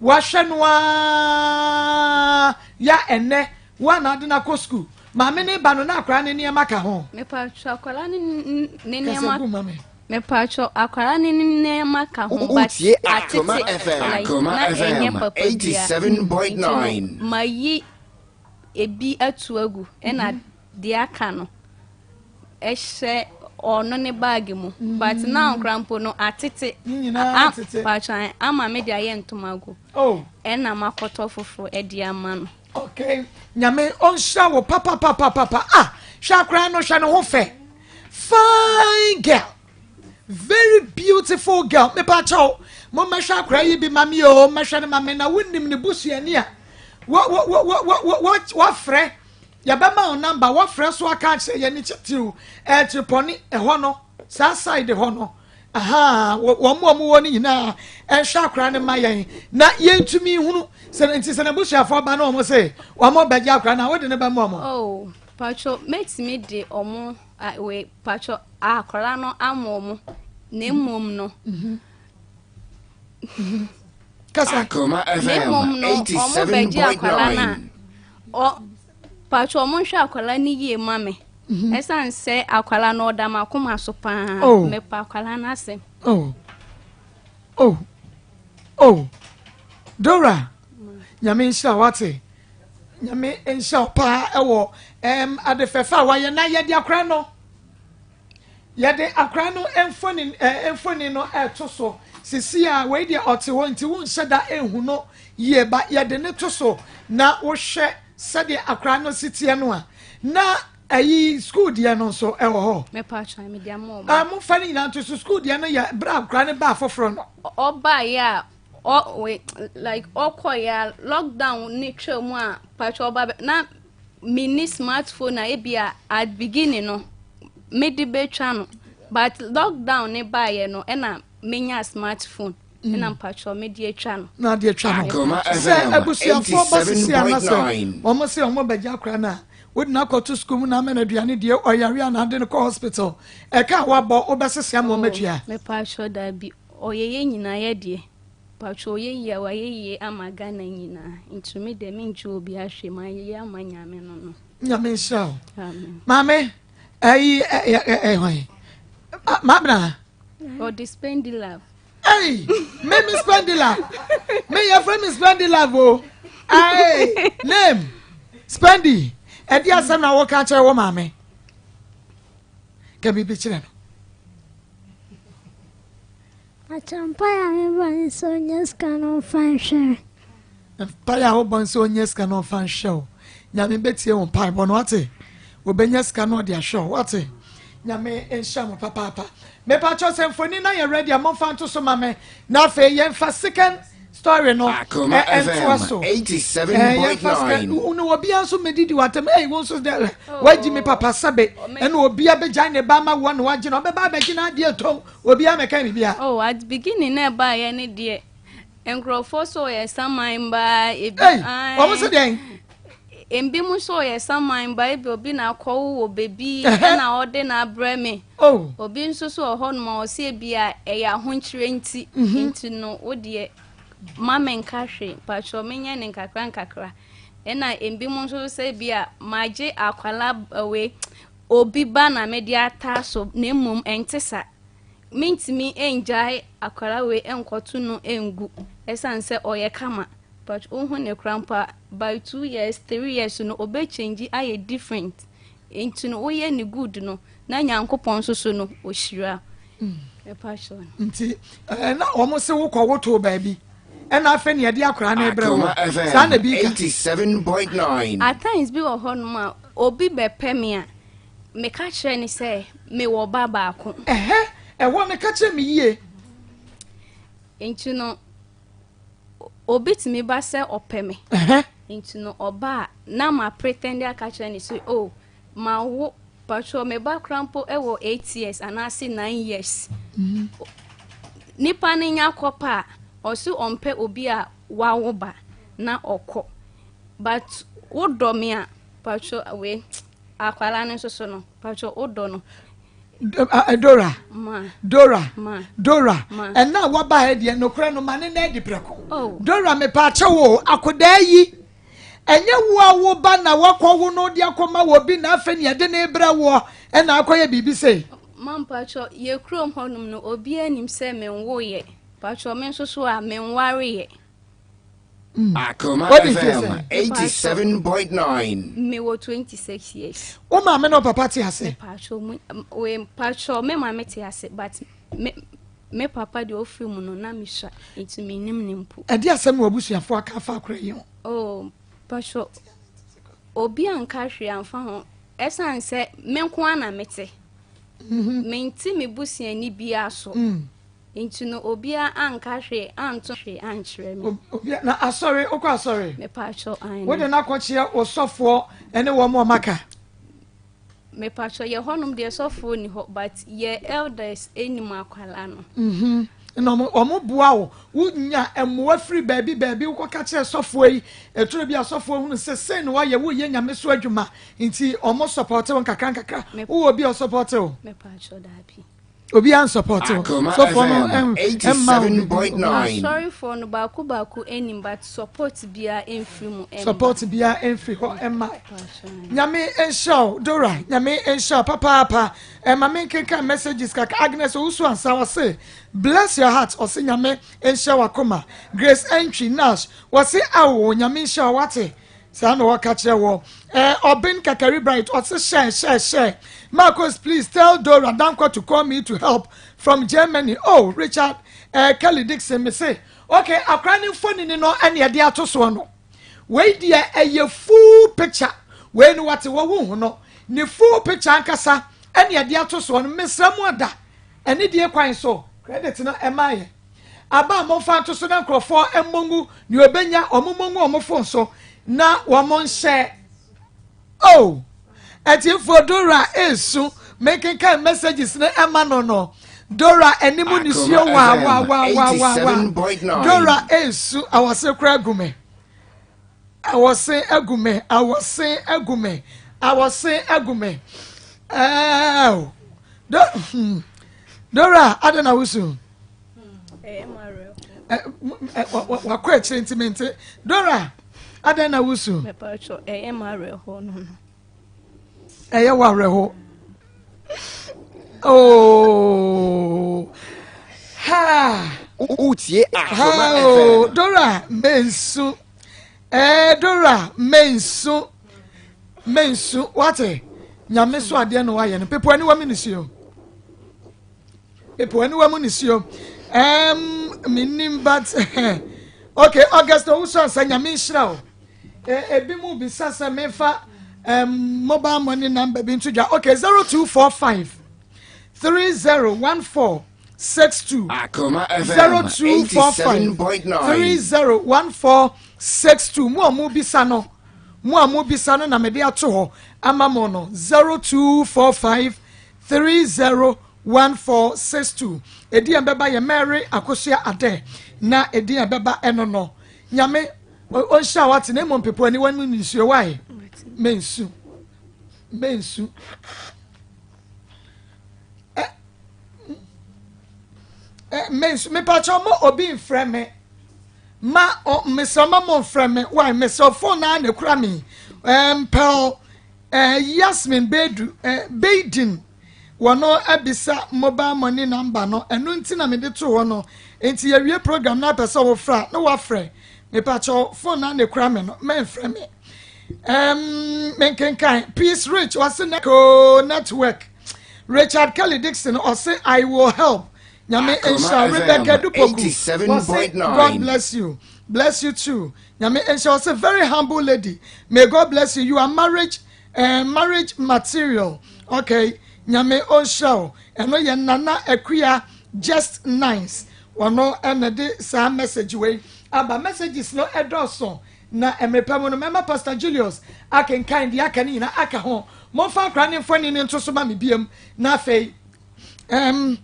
wahwɛ no ara ya ɛnnɛ wo a na ade no akɔ sukuu maame ne ba no na akwaraa ne nneɛma ka ho. Mepatwa akwaraa ne ne nneɛma. Kasa gu ma me. Mepatwa akwaraa ne ne nneɛma ka ho but Wotie atete Akoma FM. like Akoma na ɛnyɛ FM papa bia nti no 87.9. mayi ebi atu agu ɛna deɛ aka no ɛhyɛ ɔno ne bag mu but now koraa mpo no atete Ne nyinaa atete. patwa ama me de ayɛ ntomago Oh. ɛna makɔtɔ foforɔ ɛde ama no. Okay, nyame ɔnhyira wo papapapapa. Ah, hwɛ akora no, hwɛ ne ho fɛ. Fine girl. Very beautiful girl. Mepa kyɛw, mommɛhwɛ akora yi bi ma me o, mmɛhwɛ no ma me na wonim ne busuani a. Wa wa wa wa wa wa wafrɛ. Yɛbɛma wo number, wafrɛ so aka akyerɛ yɛn ne kyitiw. Ɛkyerepɔne ɛhɔ no, saa side hɔ no. Ahaa, wɔn a wɔwɔ no nyinaa nhwɛ akora no ma yɛn na yɛntumi nhunu sɛ nti sɛ n'abusuafoɔ ba na wɔn se wɔn bɛgye akora no a wode no bɛma wɔn. Oh, patro mɛtumi de wɔn we patro akora no ama wɔn na mmom no. Mhm. Mhm. Kasa. Akoma Na FM mmom no wɔn bɛgye akora no a 87.9. ɔ patro wɔn nhwɛ akora no yie ma me. Mhm. Ɛsiane sɛ akwadaa no ɔda m'akoma so paa, oh. mepɛ akwadaa no asɛm. Oh. Oh. Oh. Dora, nyame nhyira wate. Nyame nhyira wo paa ɛwɔ ɛm ade fɛfɛ a wayɛ na yɛde akora no. Yɛde akora no mfoni ɛɛ mfoni no ɛto so. Sisi a wei deɛ ɔte hɔ nti wonhyɛ da ehu no yie ba yɛde ne to so na wohwɛ sɛdeɛ akora no si teɛ no a na ɛyi sukuu deɛ no nso ɛwɔ hɔ. Mɛpa atwa mi deɛ ama ɔmo. Ɛɛ mo fa ne nyinaa nto so sukuu deɛ no yɛ bere akora no baa foforɔ no. Ɔbaa yɛ a ɔ we like ɔkɔ yɛ a lockdown ne twɛ mu a patwa ɔba bɛ na mi ni smartphone a ebi a at beginning no me de betwa no but lockdown ne baa yɛ no ɛna menya smartphone. Ɛna mpakyɛw me de atwa no. Na de atwa no. Akoma Sɛ FM abusuafoɔ ba sisi a na sɛ 87.9. wɔn se wɔn bɛgye akora no a, wode no akɔto sukuu mu na ama no aduane die, ɔyare a na ade no kɔ hospital. Ɛka a wabɔ wobɛsese ama wɔn atua. Oh, mepakyɛw dabi, ɔyɛ yɛn nyinaa yɛ deɛ. Pakyɛw ɔyɛ yie a wayɛ yie ama Ghana nyinaa. Nti me deɛ mengye obiara hwee, mayɛ ama Nyame no no. Nyame nhyira wo. Amen. Maame, ɛyi ɛ ɛ ɛ hwan? Maabena. Ɔde spendi love. Hey, me me spendi love. Me your friend me spendi love o. Hey, name spendi. Ɛdi asɛm na wɔka kyerɛ wɔ maame. Ka biribi kyerɛ no. Akyɛ mpaeɛ a mebɔ ne sɛ ɔnya sika na ɔmfa nhwɛ me. Mpaeɛ a wobɔ ne sɛ ɔnya sika na ɔmfa nhwɛ wo. Nyame bɛtie wo mpaebɔ no wate. Wɔbɛnya sika na ɔde ahwɛ wo wate. Nyame nhyira mo papaapa. Mepakyɛw sɛ mfoni no ayɛ ready a momfa nto so ma me na afei yɛmfa second story no Akoma ɛntoa FM so. Yɛmfa second 87.9. no obiara nso medidi w'atam ei wo nso dɛ wagyi me papa sɛbe ɛna obiara bɛgyae ne ba ama woɔ na wagye no ɔbɛba abɛgye n'adeɛ tɔn obiara mɛka biribiara. Oh, at beginning na ɛbaeɛ ne deɛ nkurɔfoɔ sɛ ɔyɛ saman baa ebi Ei, wɔn sɛ deɛn? Ebi mo nso ɔyɛ saman ba ebi obi na akɔwo wɔ beebi ɛna ɔde na abrɛ me. Oh. Obi nso so wɔ hɔnom a ɔsi ebi a ɛyɛ ahokyerɛ nti. Mhm. Nti no wo deɛ ma me nka hwee patrɔ menyɛ ne nkakra nkakra. Ɛna ebi mo nso sɛ ebi a magye akwala wei obi ba na mede ataa so na mmom ɛnte sa. Mentumi ngyae akwala wei nkɔto no ngu ɛsiane sɛ ɔyɛ kama. But wohu no koraa mpo a by 2 years 3 years no ɔbɛ change ayɛ different nti no woyɛ ne good no na Nyankopɔn nso so no ɔhyira ɛpa kyerɛ no. Nti na wɔn se wokɔ woto baabi ɛna afei ne yɛde akwaraa no brɛ Akoma wɔ saa na FM bi ka. 87.9. At times bi wɔ hɔnom a obi bɛpɛ me a meka kyerɛ ne sɛ mewɔ ba baako. Ɛhɛ ɛhɔ no ka kyerɛ me yie. Nti no obi tumi ba sɛ ɔpɛ me. Ɛhɛ. Nti no ɔba a na ma pretend aka kyerɛ ne sɛ oh ma wo patro me ba kora mpo ɛwɔ 8 years anaasɛ 9 years. Nipa no nya kɔpa a ɔso ɔmpɛ obi a wawo ba. na ɔkɔ. But wodɔ me a, patro wei akwadaa no nso so no, patro wodɔ no. Dora, Dora, Dora, ɛna a waba ha deɛ nokorɛ no ma ne na adi prɛko. Oh. Dora mepaakyɛ wo akodaa yi ɛnyɛ wo a wo ba na wakɔ wo no de akɔma wɔ bi na afei ne ɛde ne brɛ woɔ ɛna akɔyɛ biribi sei. Mampakyɛ yɛ kurom hɔnom no obiara nim sɛ menwoyɛ pakyɛ me nso so a menwareyɛ. Mm. Akoma FM 87.9. Mewɔ 26 years. Wo maame na papa te ase? Mpatsɔ me maame te ase but me me papa deɛ ɔfiri mu no na mesua nti menim ne mpo. Ɛde asɛm na wabusuafoɔ aka afa akora yi ho? Oh, mpatsɔ obi anka hwee amfa ho ɛsan sɛ me nko ara na mete. Mhm. Mente me busuani biara so. Mm. Nti no obiara anka hwee anto hwee ankyerɛ me. Obia na asɔre wokɔ asɔre? Mepatwɔ aane. Wode no akɔkyerɛ wo sɔfoɔ ne wɔn a wɔaka? Mepatwɔ yɛ hɔnom deɛ sɔfoɔ ni hɔ but yɛ elders nim akwadaa no. Mhm. Na wɔn wɔn boa wo wonya mmoa firi baabi baabi wokɔka kyerɛ sɔfoɔ yi ɛturo bi a sɔfoɔ hunu sɛ sei na wayɛ woyɛ nyame so adwuma nti wɔn sɔpɔte wo nkakra nkakra wowɔ obi a ɔsɔpɔte wo? Mepatwɔ daabi. Obi ansɔpɔte wo. Sɔfoɔ no ɛmma wo bibi. Asɔrefoɔ no baako baako anim but support biara ɛmfiri mu ɛmma. Support biara ɛmfiri hɔ ɛmma. Nyame nhyira wo Dora Nyame nhyira wo papaapa. Ɛma me nkenkan messages kakra. Agnes Owusu Ansa ɔse bless your heart ɔse Nyame nhyira wakoma. Grace Antwi Nash wɔse awo Nyame nhyira wo wate. Saa na wɔka kyerɛ wɔ. Eh, Obin Kakari Bright, ɔse share, share, share. Marcos, please tell Dora Dankwa to call me to help from Germany. Oh, Richard eh, Kelly Dixon, me se, okay, akora ne mfonini no ɛne ɛde ato soɔ no. Wei deɛ ɛyɛ full picture. Wei no wate wɔ wo ho no. Ne full picture ankasa ɛne ɛde ato soɔ no. Mesrɛ mo ada. Ɛne deɛ kwan so credit no ɛma yɛ. Aba a momfa nto so na nkurɔfoɔ mmɔ ngu nea ɔbɛnya wɔn mmɔ ngu wɔn fon so na wɔn nhyɛ. Oh, atiefoɔ Dora esu mekenkan messages no ɛma no no Dora anim nisuo waa waa waa waa waa waa Dora esu awɔse kora agu me awɔse agu me awɔse agu me awɔse agu me ɛɛw do hmm. Dora adɛn na wosu. Wakɔ akyire nti mente. Dora adɛn na wosu. Ɛyɛ ma awerɛhoɔ no no. Ɛyɛ wɔ awerɛho. Oh. Ha. Wotie Akoma FM. Oh, Dora mensu. Eh, Dora mensu. Mensu. Wate? Nyame so adeɛ na wayɛ no. Pepo aniwa mi nisuo. Pepo aniwa mu nisuo. Um, menim but okay, August owusu ansa nyame nhyira o. Ebi mu bisa sɛ mefa um, mobile money number bi nto dwa. Okay, 0245 3014 62 Akoma FM 0245 87.9. 3014 62 mu a mo bisa no mo a mo bisa no na mede ato hɔ ama mo no 0245 301462 Edin a ɛbɛba yɛ Mary Akosua Adeh na edin a ɛbɛba ɛno no Nyame ɔnhyira wate na mmom pepo aniwa mu nsuo wae mensu mensu mensu mepakyɛ mo obi mfrɛ me ma mesrɛ ma mo mfrɛ me wae mesrɛ phone na na ekura me mpɛl Yasmin Bedu Beidin wɔno abisa mobile money number no ɛno nti na mede too hɔ no nti yɛwie program na apɛ sɛ wofrɛ a na wafrɛ mepakyɛw phone na na ekura me no mɛmfrɛ me um, menkenkan peace rich ɔse neko network Richard Kelly Dixon ɔse I will help nyame nhyira Rebecca Dupoku ɔse God bless you bless you too nyame nhyira ɔse very humble lady may God bless you you are marriage eh, marriage material okay nyame ɔnhyira wo ɛno yɛ nana akua just nice wɔno ɛna de saa message wei aba messages no ɛdɔɔso na mmerɛ pa mu no mɛma pastor julius akenkan deɛ aka no nyinaa aka ho momfa akora ne mfoni no nto so ma me biam na afei um,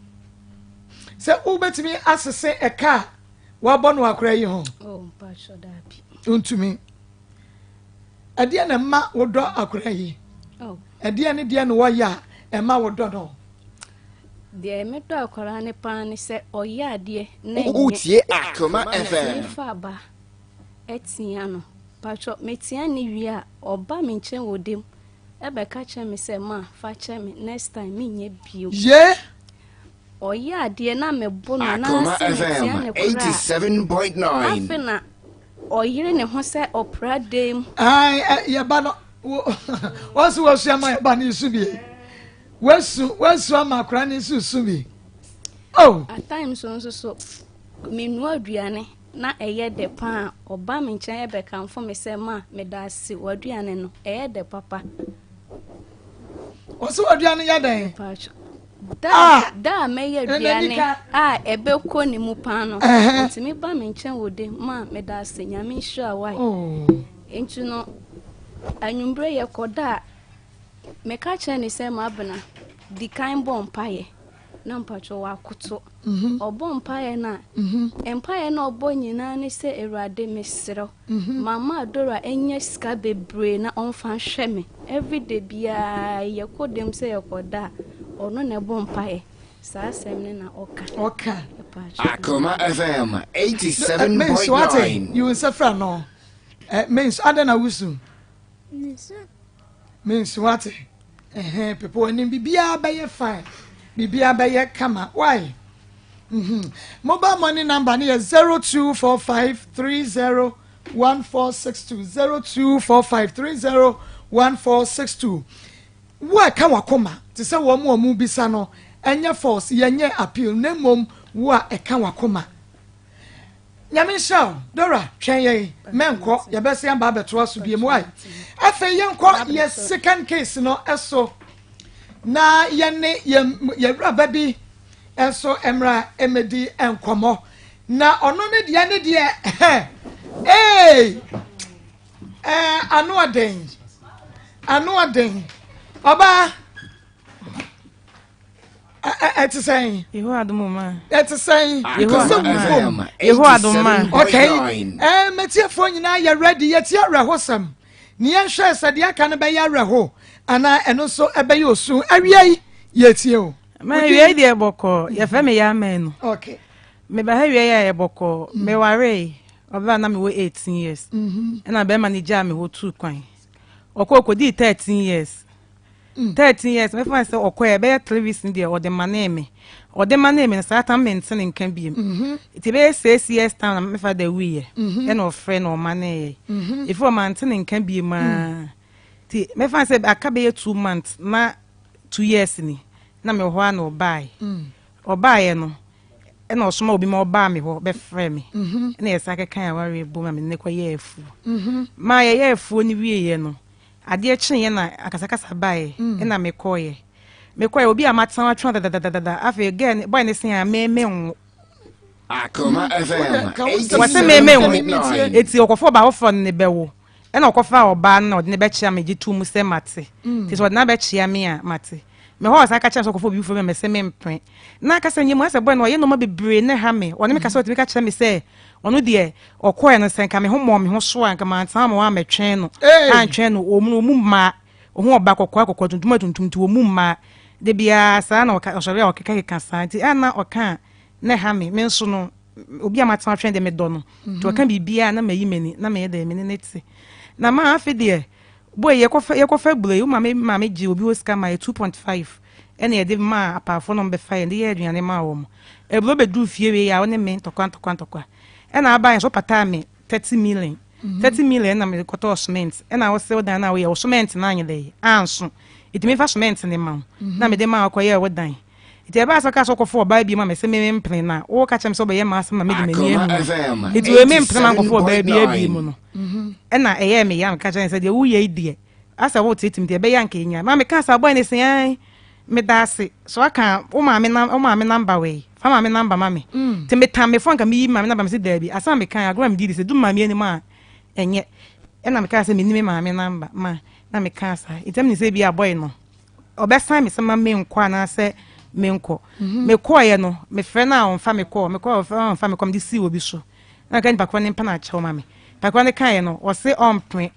sɛ wobɛtumi asese ɛka a. Woabɔ no akora yi ho? Oh, mpakyɛ daabi. Wontumi. Ɛdeɛ na ɛma wodɔ akora yi? Oh. Ɛdeɛ ne deɛ na wɔyɛ a ɛma wodɔ no? Deɛ medɔ akwaraa no paa ne sɛ ɔyɛ adeɛ na ɛnyɛ. Wotie Akoma FM. Mefa aba ɛtea no. Patrɔ metea ne wie a ɔba me nkyɛn wɔ dem ɛbɛka kyerɛ me sɛ ma fa kyɛ me next time menyɛ bio. Ye. Ɔyɛ adeɛ na mebo no Akoma anaasɛ metea FM ne koraa 87.9. afe na ɔyere ne ho sɛ ɔpra dem. Ae yɛba no wɔn so wɔsua ma yɛba no nsu bi. Wasu wasu ama akora no nso su bi. Oh. At times nso so menoa aduane na ɛyɛ dɛ paa ɔba me nkyɛn ɛbɛkamfo me sɛ ma meda ase w'aduane no ɛyɛ dɛ papa. Ɔsɛ w'aduane yɛ dɛn? Mpacho. Da da a mɛyɛ aduane a ɛbɛkɔ ne mu paa no ɔtumi ba me nkyɛn wɔ de ma meda ase nyame nhyira wae. Oh. Nti no anwummerɛ yɛkɔ da a meka kyerɛ ne sɛ mabena di kan bɔ mpaeɛ na mpatwɔ wakoto ɔbɔ mpaeɛ no a mpaeɛ no ɔbɔ nyinaa ne sɛ awurade mesrɛ mama Dora ɛnyɛ sika bebree na ɔmfa nhwɛ me everyday biara yɛkɔ dem sɛ yɛkɔda a ɔno na ɛbɔ mpaeɛ saa asɛm ne na ɔka ɔka Akoma FM Mensu ate 87.9. yi wo nsa fira no mensu adɛn na wosu mensu ate ɛhɛn pepe w'anim biribiara bɛyɛ fine biribiara bɛyɛ kama why mobile money number no yɛ 0245 30 1462 0245 30 1462 wo a ɛka wakoma te sɛ wɔn a wɔn bisa no ɛnyɛ force yɛnyɛ appeal na mmom wo a ɛka wakoma nyame nhyira wo Dora twɛn yɛn mɛnkɔ yɛbɛsɛ aba abɛtoa so biem wae afei yɛnkɔ yɛ second case no ɛso na yɛne yɛwuraba bi nso mmra mmɛdi nkɔmmɔ na ɔno ne deɛ ne deɛ ee ɛɛ ano ɔden ano ɔden ɔbaa ɛte sɛn. Yehowa adom ma. Ɛte sɛn. Yehowa sɛ wufom. Yehowa adom ma. Okay. Ɛɛ mɛtiefoɔ nyinaa yɛ ready yɛtie awerɛhosɛm. Ne yɛnhwɛ sɛ deɛ aka no bɛyɛ awerɛho anaa ɛno nso ɛbɛyɛ osu. Awia yi yɛtie o. Ma awia yi deɛ bɔkɔɔ yɛfrɛ me yɛ amɛn no. Okay. Meba ha awia yi a yɛ bɔkɔɔ. Mewaree ɔbaa na mewɔ 18 years. Ɛna bɛrima no gyaa me hɔ tuu kwan. Ɔkɔ ɔkɔdii 13 years. 13 years mɛfa sɛ ɔkɔɛ ɛbɛyɛ 3 weeks ni deɛ ɔde manee me ɔde manee me no saa tam mente ne nka biem nti ɛbɛyɛ 6 years time na mɛfa da wuyɛ ɛna ɔfrɛ na ɔmanee yɛ ɛfiri ɔmante ne nka biem aa nti mɛfa sɛ aka bɛyɛ 2 months na 2 years ni na mewɔ hɔ a na ɔbaeɛ ɔbaeɛ no ɛna ɔsoma obi ma ɔbaa me hɔ bɛfrɛ me ɛna yɛsa keka awareɛ bom a me ne kɔyɛ afuo maa yɛyɛ afuo no wieɛ no adeɛ kyeeɛ na akasakasa baeɛ ɛna mekɔɔyɛ mekɔɔyɛ obi a matena atwena dadadadada afei girl boy ne sen a meme nwo Akoma FM wɔse meme nwo 87.9. eti ɔkɔfo ɔbaa foforɔ no ne bɛwo ɛna ɔkɔfa ɔbaa no na ɔde ne bɛkyea me gye to mu sɛ mate nti sɛ ɔde no abɛkyea me a mate mehɔ ɔsan ka kyerɛ me sɛ ɔkɔfa obi foforɔ mi a mɛsɛ mempere na kasa nyɛ mu asɛ boy no ɔyɛ nneɛma bebree ne ha me ɔne me kasa ɔtumi ka kyerɛ me sɛ ɔno deɛ ɔkɔɛ no sɛ nka me ho mmɔ me ho so a nka mantena ma wɔamɛtwɛn no antwɛn no ɔmu ɔmu mmaa ɔho ɔba kɔkɔɔ akɔkɔɔ tuntum atuntum nti ɔmu mmaa de biara saa na ɔka ɔsɔre a ɔkeka keka saa nti ana ɔka a na ɛha me me nso no obi a matena twɛn deɛ medɔ no nti ɔka biribiara na mayi m'ani na meyɛ dɛ me ne ne te na maa afe deɛ boy yɛkɔfa yɛkɔfa buro yi wo maame maame gye obi wɔ sika ma yɛ 2.5 ɛna yɛde maa apaafoɔ na ɔmo bɛfa yɛn de yɛ aduane maa wɔn eburo bɛduru fie wei a ɔne me ntɔkwa ntɔkwa ntɔkwa ɛna aba yɛn so pataa me 30 million 30 million na mede kɔtɔɔ cement ɛna wɔsɛ wo dan na woyɛ wo cement na anyɛ dɛ anso ɛtumi fa cement ne ma wo na mede maa wɔkɔyɛɛ wo dan nti ɛbaa sɛ ɔka sɛ ɔkɔfo ɔbaa bi ma me sɛ meme mpene na woka kyerɛ me sɛ wobɛyɛ m'asɛm na mede m'ani Akoma ahu FM nti wei mempene ma nkɔfo ɔbaa bi abi mu no ɛna ɛyɛɛ me ya meka kyerɛ ne sɛ deɛ woyɛ yi deɛ asɛ wotetem deɛ ɛbɛyɛ anka ɛnya ma meka sɛ abɔɛ ne sɛ ai meda ase so aka wo maame nam wo maame number wei fa maame number ma me nti metam me phone ka meyi maame number me sɛ daabi asɛm a meka agorɔ a medi di sɛ du maame anim a ɛnyɛ ɛna meka sɛ menni me maame number ma na meka saa nti ɛmu ne sɛ bi abɔe no ɔbɛsan me sɛ ma menkɔ anaasɛ menkɔ mekɔɔyɛ no mefrɛ no a ɔmfa me kɔɔ mekɔɔ ɔmfa me kɔɔ mede sii obi so. Na meka nipa korɔ no mpa no akyɛw ma me. Nipa korɔ no kaeɛ no, ɔse ɔmpene.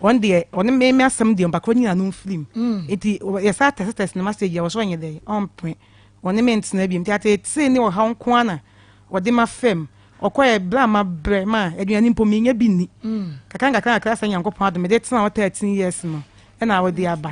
Ɔno deɛ, ɔne me me asɛm deɛ, nipa korɔ no nyina no mfiri mu. Nti yɛsan tɛse tɛse no message a, ɔse ɔnyɛ dɛn, ɔmpene. Ɔne me ntena bio. Nti ateetee ne ɔhaw nko ara na ɔde ma fam. Ɔkɔeɛ berɛ a mabrɛ ma aduane mpo mennya bi nni. Kakra nkakra nkakra sɛ Nyankopɔn adom mede tena hɔ 13 years no ɛna wode aba.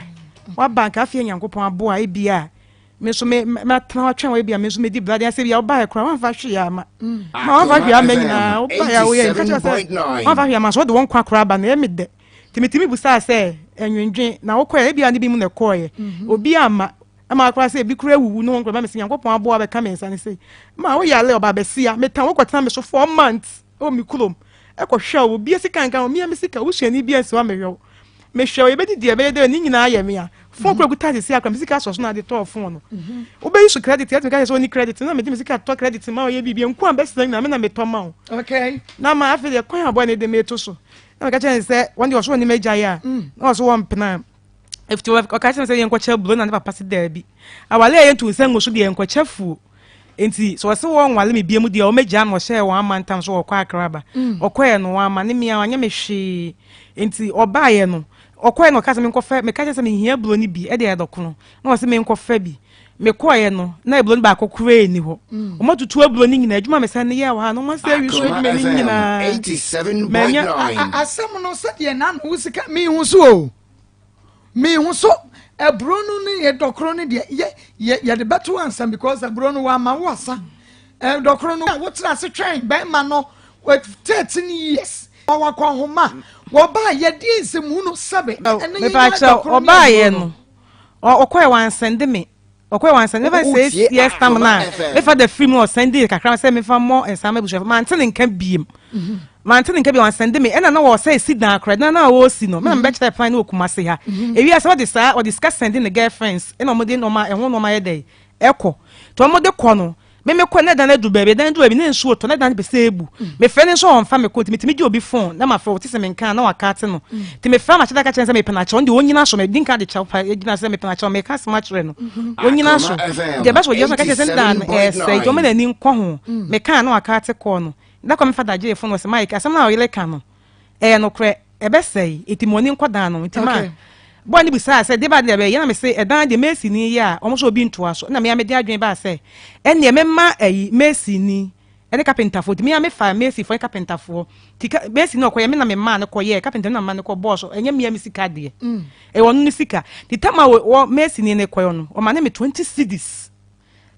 Waba nka afei Nyankopɔn aboa ebia me nso me matena hɔ atwɛn wɔ ebia me nso medi bra deɛ sɛ ebia wobaeɛ koraa wamfa hwee ama. Ma wamfa hwee ama nyinaa wobaeɛ a woyɛ nka kyerɛ sɛ wamfa hwee ama so wode wo nkwa koraa ba no ɛyɛ me dɛ. Nti metumi busaa sɛ ɛnwendwen na wokɔɛ ebia ne bi mu na ɛkɔɔeɛ. Obi amma Ɛma koraa sɛ ebi koraa awuwu ne ho nkora mesi Nyankopɔn aboa bɛka me nsa ne sei. Ma wo yare ɔba bɛsia metan wo kɔtena me so 4 months ɛwɔ me kurom ɛkɔhwɛ wo obi sika nka ho mea me sika wosuani bi ansi hɔ amehwɛ wo mehwɛ wo yɛbɛdi deɛ ɛbɛyɛ dɛ ne nyinaa yɛ mea phone kora kuta sisi akora me sika sɔ so na ade tɔɔ phone no wobɛyi so credit ɛtumi ka kyerɛ sɛ ɔni credit na mede me sika tɔ credit ma ɔyɛ biribi nko a bɛsena nyinaa me na metɔ ma wo na ma afei deɛ kwan abɔɛ ne de meto so na meka kyerɛ ne sɛ wɔn deɛ ɔso wɔ ne magyae a na ɔso wɔ mpena. Efiti ɔka kyerɛ me sɛ yɛnkɔkyɛ aburo na ne papa se daabi. Awale a yɛntu nsa ngu so deɛ yɛnkɔkyɛ fuo. Nti sɛ ɔse wɔnwale me biam deɛ ɔmɛgyaa no. Ɔhyɛɛ wɔn ama ntam so ɔkɔ Accra ba. Ɔkɔɛ no wamma ne mea wanyɛ me hwee. Nti ɔbaeɛ no ɔkɔɛ no ɔka sɛ menkɔfɛ meka kyerɛ sɛ mehia aburo no bi ɛde ayɛ dɔkono na ɔse menkɔfɛ bi. Mekɔeɛ no na aburo no baako koraa nni hɔ. Wɔatutu aburo no nyinaa. Adwuma a mesan yɛɛ wɔ ha no wɔasɛe awi so Akoma adwuma no FM nyinaa. Manya 87.9. Asɛm no sɛdeɛ n'ano wo sika mehu so o mehu so aburo no ne yɛ dɔkoro no deɛ yɛ yɛ yɛde bɛto ansa because aburo no wama wo asa dɔkoro no wotena ase twɛn bɛrima no 13 years wɔwɔ akɔnhoma wɔbaa yɛde nsɛmhu no sɛbe ɛne yɛ Mepakyɛw dɔkoro ne ɔbaayɛ aburo no ɔkɔɛ wansɛnde me ɔkɔɛ wansɛnde mefa sɛ Wotie years tam Akoma na FM. mefa da firi mu ɔsɛnde kakra sɛ mefa mmɔ nsa ma abusuafo mante ne nka biem mante ne nka biem wansɛnde me ɛna na wɔ sɛ esi dan akora dan na wɔresi no mena mebɛkyerɛ plan ne wɔ Kumase ha ewi asɛ ɔde saa ɔde sika sɛnde ne girlfriends ɛna ɔmode nneɛma ɛho nneɛma yɛ dɛ ɛkɔ nti ɔmode kɔ no meme kɔ ne dan adu baabi dan adu baabi ne nsuo tɔ ne dan pɛ sɛ ebu mefrɛ ne nso ɔmfa me kɔ nti metumi gye obi phone na mafrɛ wo te sɛ menka na waka ate no nti mefrɛ ma kyerɛ ka kyerɛ sɛ mepɛ n'akyɛw ɔno deɛ ɔnyina so medi nka de kyɛw pa gyina sɛ mepɛ n'akyɛw meka asɛm akyerɛ no ɔnyina so Akoma FM nti ɛbɛ so ɔgyina so ka kyerɛ sɛ ne dan no ɛsɛ nti ɔma n'ani nkɔ ho meka na waka ate kɔɔ no da kɔ mefa da gye phone wɔ sɛ Mike asɛm no a ɔyere ka no ɛyɛ nokorɛ ɛbɛsɛe nti mo ani nkɔ dan no nti ma bɔɔ ne bisaa sɛ de ba deɛ bɛyɛ na mese ɛdan deɛ mason ni yɛ a ɔmo sɛ obi ntoa so na mea mede adwene baa sɛ ɛneɛ mɛma ayi mason ni ɛne kapentafoɔ nti mea mefa masonfoɔ ne kapentafoɔ nti mason ni ɔkɔyɛ me na memaa no kɔyɛ kapenta no na mema no kɔ bɔɔ so ɛnyɛ mea me sika deɛ ɛwɔ ɔno ne sika nti tam a wɔ mason ni ne kɔyɛ no ɔma ne me 20 cedis.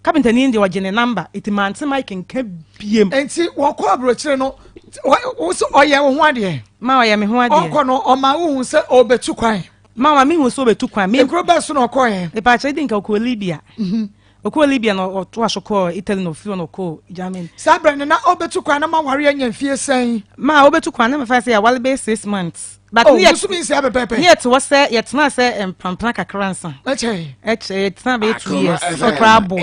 Kapenta ni deɛ ɔgye ne number nti mante Mike nka biem. Nti wɔkɔ aburokyire no wo sɛ ɔyɛ wo ho adeɛ? Ma ɔyɛ me ho adeɛ. Ɔkɔ no ɔma wohu sɛ ɔbɛtu kwan? Ma ɔma mehu sɛ ɔbɛtu kwan. Ekuro bɛɛ so na ɔkɔɛ? Mepakyɛ di nka ɔkɔɔ Libya. Ɔkɔɔ Libya na ɔtoa so kɔɔ Italy na ɔfiri hɔ na ɔkɔɔ Germany. Saa berɛ no na ɔbɛtu kwan na ma ware anya mfie sɛn? Ma ɔbɛtu kwan na mefa sɛ yɛaware bɛyɛ 6 months. But oh, ne yɛ bosome 6 pɛpɛɛpɛ. Ne yɛte hɔ sɛ yɛtena sɛ mpampena kakra nsa. Ɛkyɛ. Ɛkyɛ yɛtena bɛyɛ two Akoma years. FM Ɔkora abɔ.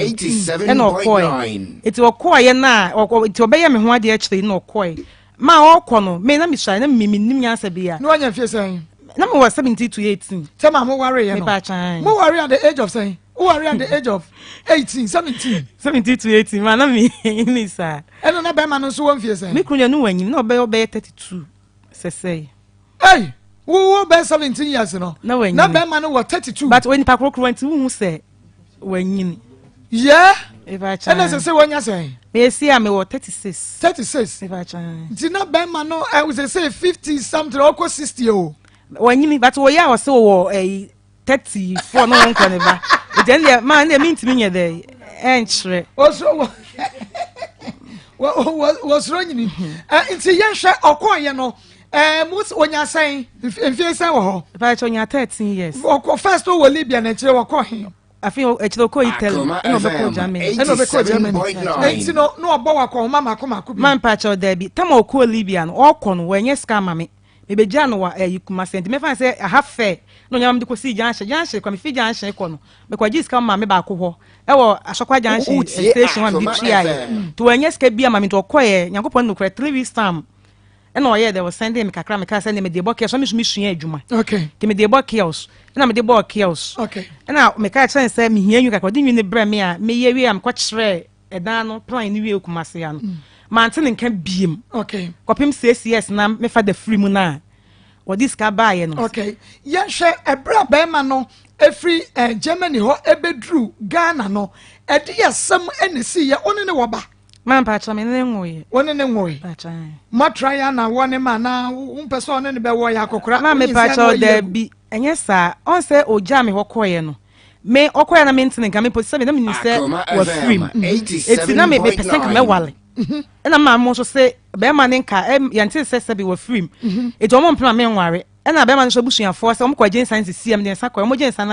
Ɛna ɔkɔɛ. 87.9. Nti ɔkɔɔyɛ na nti ɔbɛyɛ me ho adeɛ akyire na ɔkɔɛ. Ma ɔkɔ no me na mesua na me menim nyansa bi a. Na wanya mfie sɛn? Na mewɔ 17 to 18. Sɛ ma mo ware yɛ no. Mepa kyan. Mo ware at the age of sɛn? Wo ware at the age of 18, 17. 17 to 18 ma na me ni saa. Ɛna na bɛrima no nso wɔ mfie sɛn? Me kunu deɛ no wanyini na ɔbɛyɛ 32 sɛsɛe. Hey, wo wo bɛyɛ 17 years no. Na wanyini. Na bɛrima no wɔ 32. But onipa korokoro nti wohu sɛ wanyini. Yeah. Mepa kyan. Ɛna sɛ wɔnya sɛn? Mesi a mewɔ 36. 36. Mepa kyan. Nti na bɛrima no ɛ sɛ 50 something ɔkɔ 60 o. Wanyini but wɔyɛ a ɔsɛ wɔwɔ ɛyi 34 na wɔn nkɔ ne ba. Nti ɛno deɛ maa ɛno deɛ mintumi nyɛ dɛ ɛnkyerɛ. Wɔsoro wɔ wɔsoro nyini. Ɛ nti yɛnhwɛ ɔkɔɔyɛ no ɛ mo onya sɛn mfie sɛn wɔ hɔ? Mepa kyɛw ɔnya 13 years. Ɔkɔ first wɔ Libya na akyire wɔkɔ he? Afei akyire ɔkɔ Italy Akoma ɛna ɔbɛkɔ FM Germany. Ɛna ɔbɛkɔ Germany. 87.9. Nti no na ɔbɔ wɔ akɔnhoma mako mako bi. Ma mpa kyɛw daabi tam a ɔkɔɔ Libya no ɔkɔ no wɔnyɛ sika ama me mebɛgyaa no wɔ ɛyi Kumase nti mɛfa sɛ aha fɛ na ɔnyama mede kɔsii junction junction kɔ mefi junction kɔ no mekɔgye sika ma me baako hɔ ɛwɔ Asɔkwa junction Wotie station hɔ a mede Akoma tuaeɛ FM. nti wɔnyɛ sika bi ama me nti ɔkɔɛ Nyankopɔn nokorɛ 3 weeks time ɛna ɔyɛɛ dɛ ɔsɛnde me kakra meka sɛ ne mede bɔ kiosk ɔme so mesua adwuma nti mede bɔ kiosk ɛna mede bɔɔ kiosk ɛna meka kyerɛ ne sɛ mehia nwi kakra ɔde nwi no brɛ me a meyɛ wie a mekɔkyerɛ ɛdan no plan no wie Kumase ha no. Mante ne nka biem. Okay. Kɔpem 6 years na mefa da firi mu no a wɔde sika baeɛ no. Okay. Yɛnhwɛ ɛberɛ a bɛrima no efiri Germany hɔ ebeduru Ghana no, ɛde yɛ sɛm ɛna esi yɛ ɔne ne wɔ ba? Ma mpakyɛ, me ne nwoeɛ. Ɔne ne nwoe? Mpakyɛ. Moatra yɛ ana wɔ ne ma na wompɛ sɛ ɔne ne bɛwɔ yɛ akɔkora? Ma mepakyɛ, daabi, ɛnyɛ saa. Ɔn sɛ ogyaa me hɔ kɔeɛ no, me ɔkɔeɛ na mente ne nka. Me mpo sɛ me na menim sɛ wafiri mu, eti na me mepɛ sɛ nka mɛwale, ɛna maa mo nso sɛ bɛrima ne nka yɛnte sɛ sɛbi wafiri mu, eti ɔmo mpena me nware. Ɛna bɛrima no nso abusuafoɔ sɛ ɔmo kɔ agye nsa nsisi ɛm de nsa kɔ, ɔmo gye nsa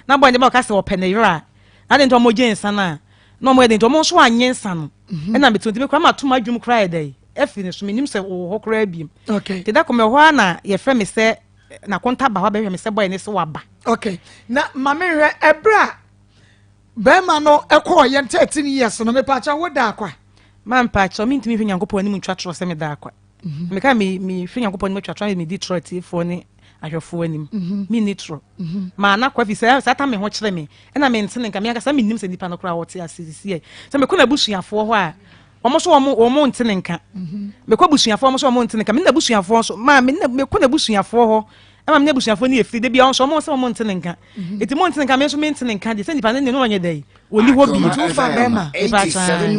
na bɔ ne ba ɔka sɛ ɔpɛ ne yerɛ a na de nti ɔmo gye nsa na ɔmo yɛ de nti ɔmo nso anye nsa no. Ɛna mete nti me kora ma to ma adwum koraa yɛ dɛ afiri ne so, menim sɛ ɔwɔ hɔ koraa biem. Te da kɔmɛ hɔ a na yɛfrɛ me sɛ na konta ba hɔ abɛhwɛ me sɛ bɔyɛ ne sɛ waba. Okay, na maame, hwɛ, ɛberɛ a bɛrima no ɛkɔɔ yɛn 13 years no, mepakyɛ, wo da akwa? Ma mpakyɛ, mentumi hwɛ Nyankopɔn anim ntwa torɔ sɛ meda akwa. Meka mehwɛ Nyankopɔn anim atwa torɔ, medi torɔ atiefoɔ ne ahwɛfoɔ anim, menni torɔ. Maa na kwa fi sɛ saa ta me ho kyerɛ me, ɛna mente ne nka. Me ankasa mennim sɛ nipa no koraa wɔte ase sisiɛ. Sɛ mekɔ n'abusuafoɔ hɔ a, wɔn nso wɔn nte ne nka. Mekɔ abusuafoɔ, wɔn nso wɔn nte ne nka. Me ne n'abusuafoɔ nso maa me ne mekɔ n'abusuafoɔ hɔ ɛma me ne abusuafoɔ no yɛ firi de bia wɔn nso wɔn sɛ wɔn nte ne nka. Eti mo nte ne nka, me nso me nte ne nka deɛ sɛ nipa ne no ɔnyɛ dɛ yi wɔni hɔ bi. Nti wofa bɛrima?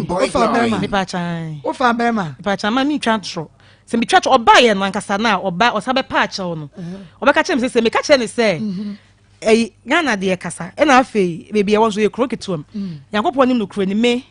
Wofa bɛrima? Mepa kyan. Wofa bɛrima? Mepa kyan, ma mentwa ntorɔ. Sɛ metwa torɔ, ɔbaa yɛ no ankasa na ɔba ɔsa bɛpa akyɛw no, ɔbɛka kyerɛ me sɛ meka kyerɛ ne sɛ ɛyi Ghana deɛ kasa, ɛna afei beebi ɛwɔ nso yɛ kuro ketewa mu. Nyankopɔn nim no kuro ni me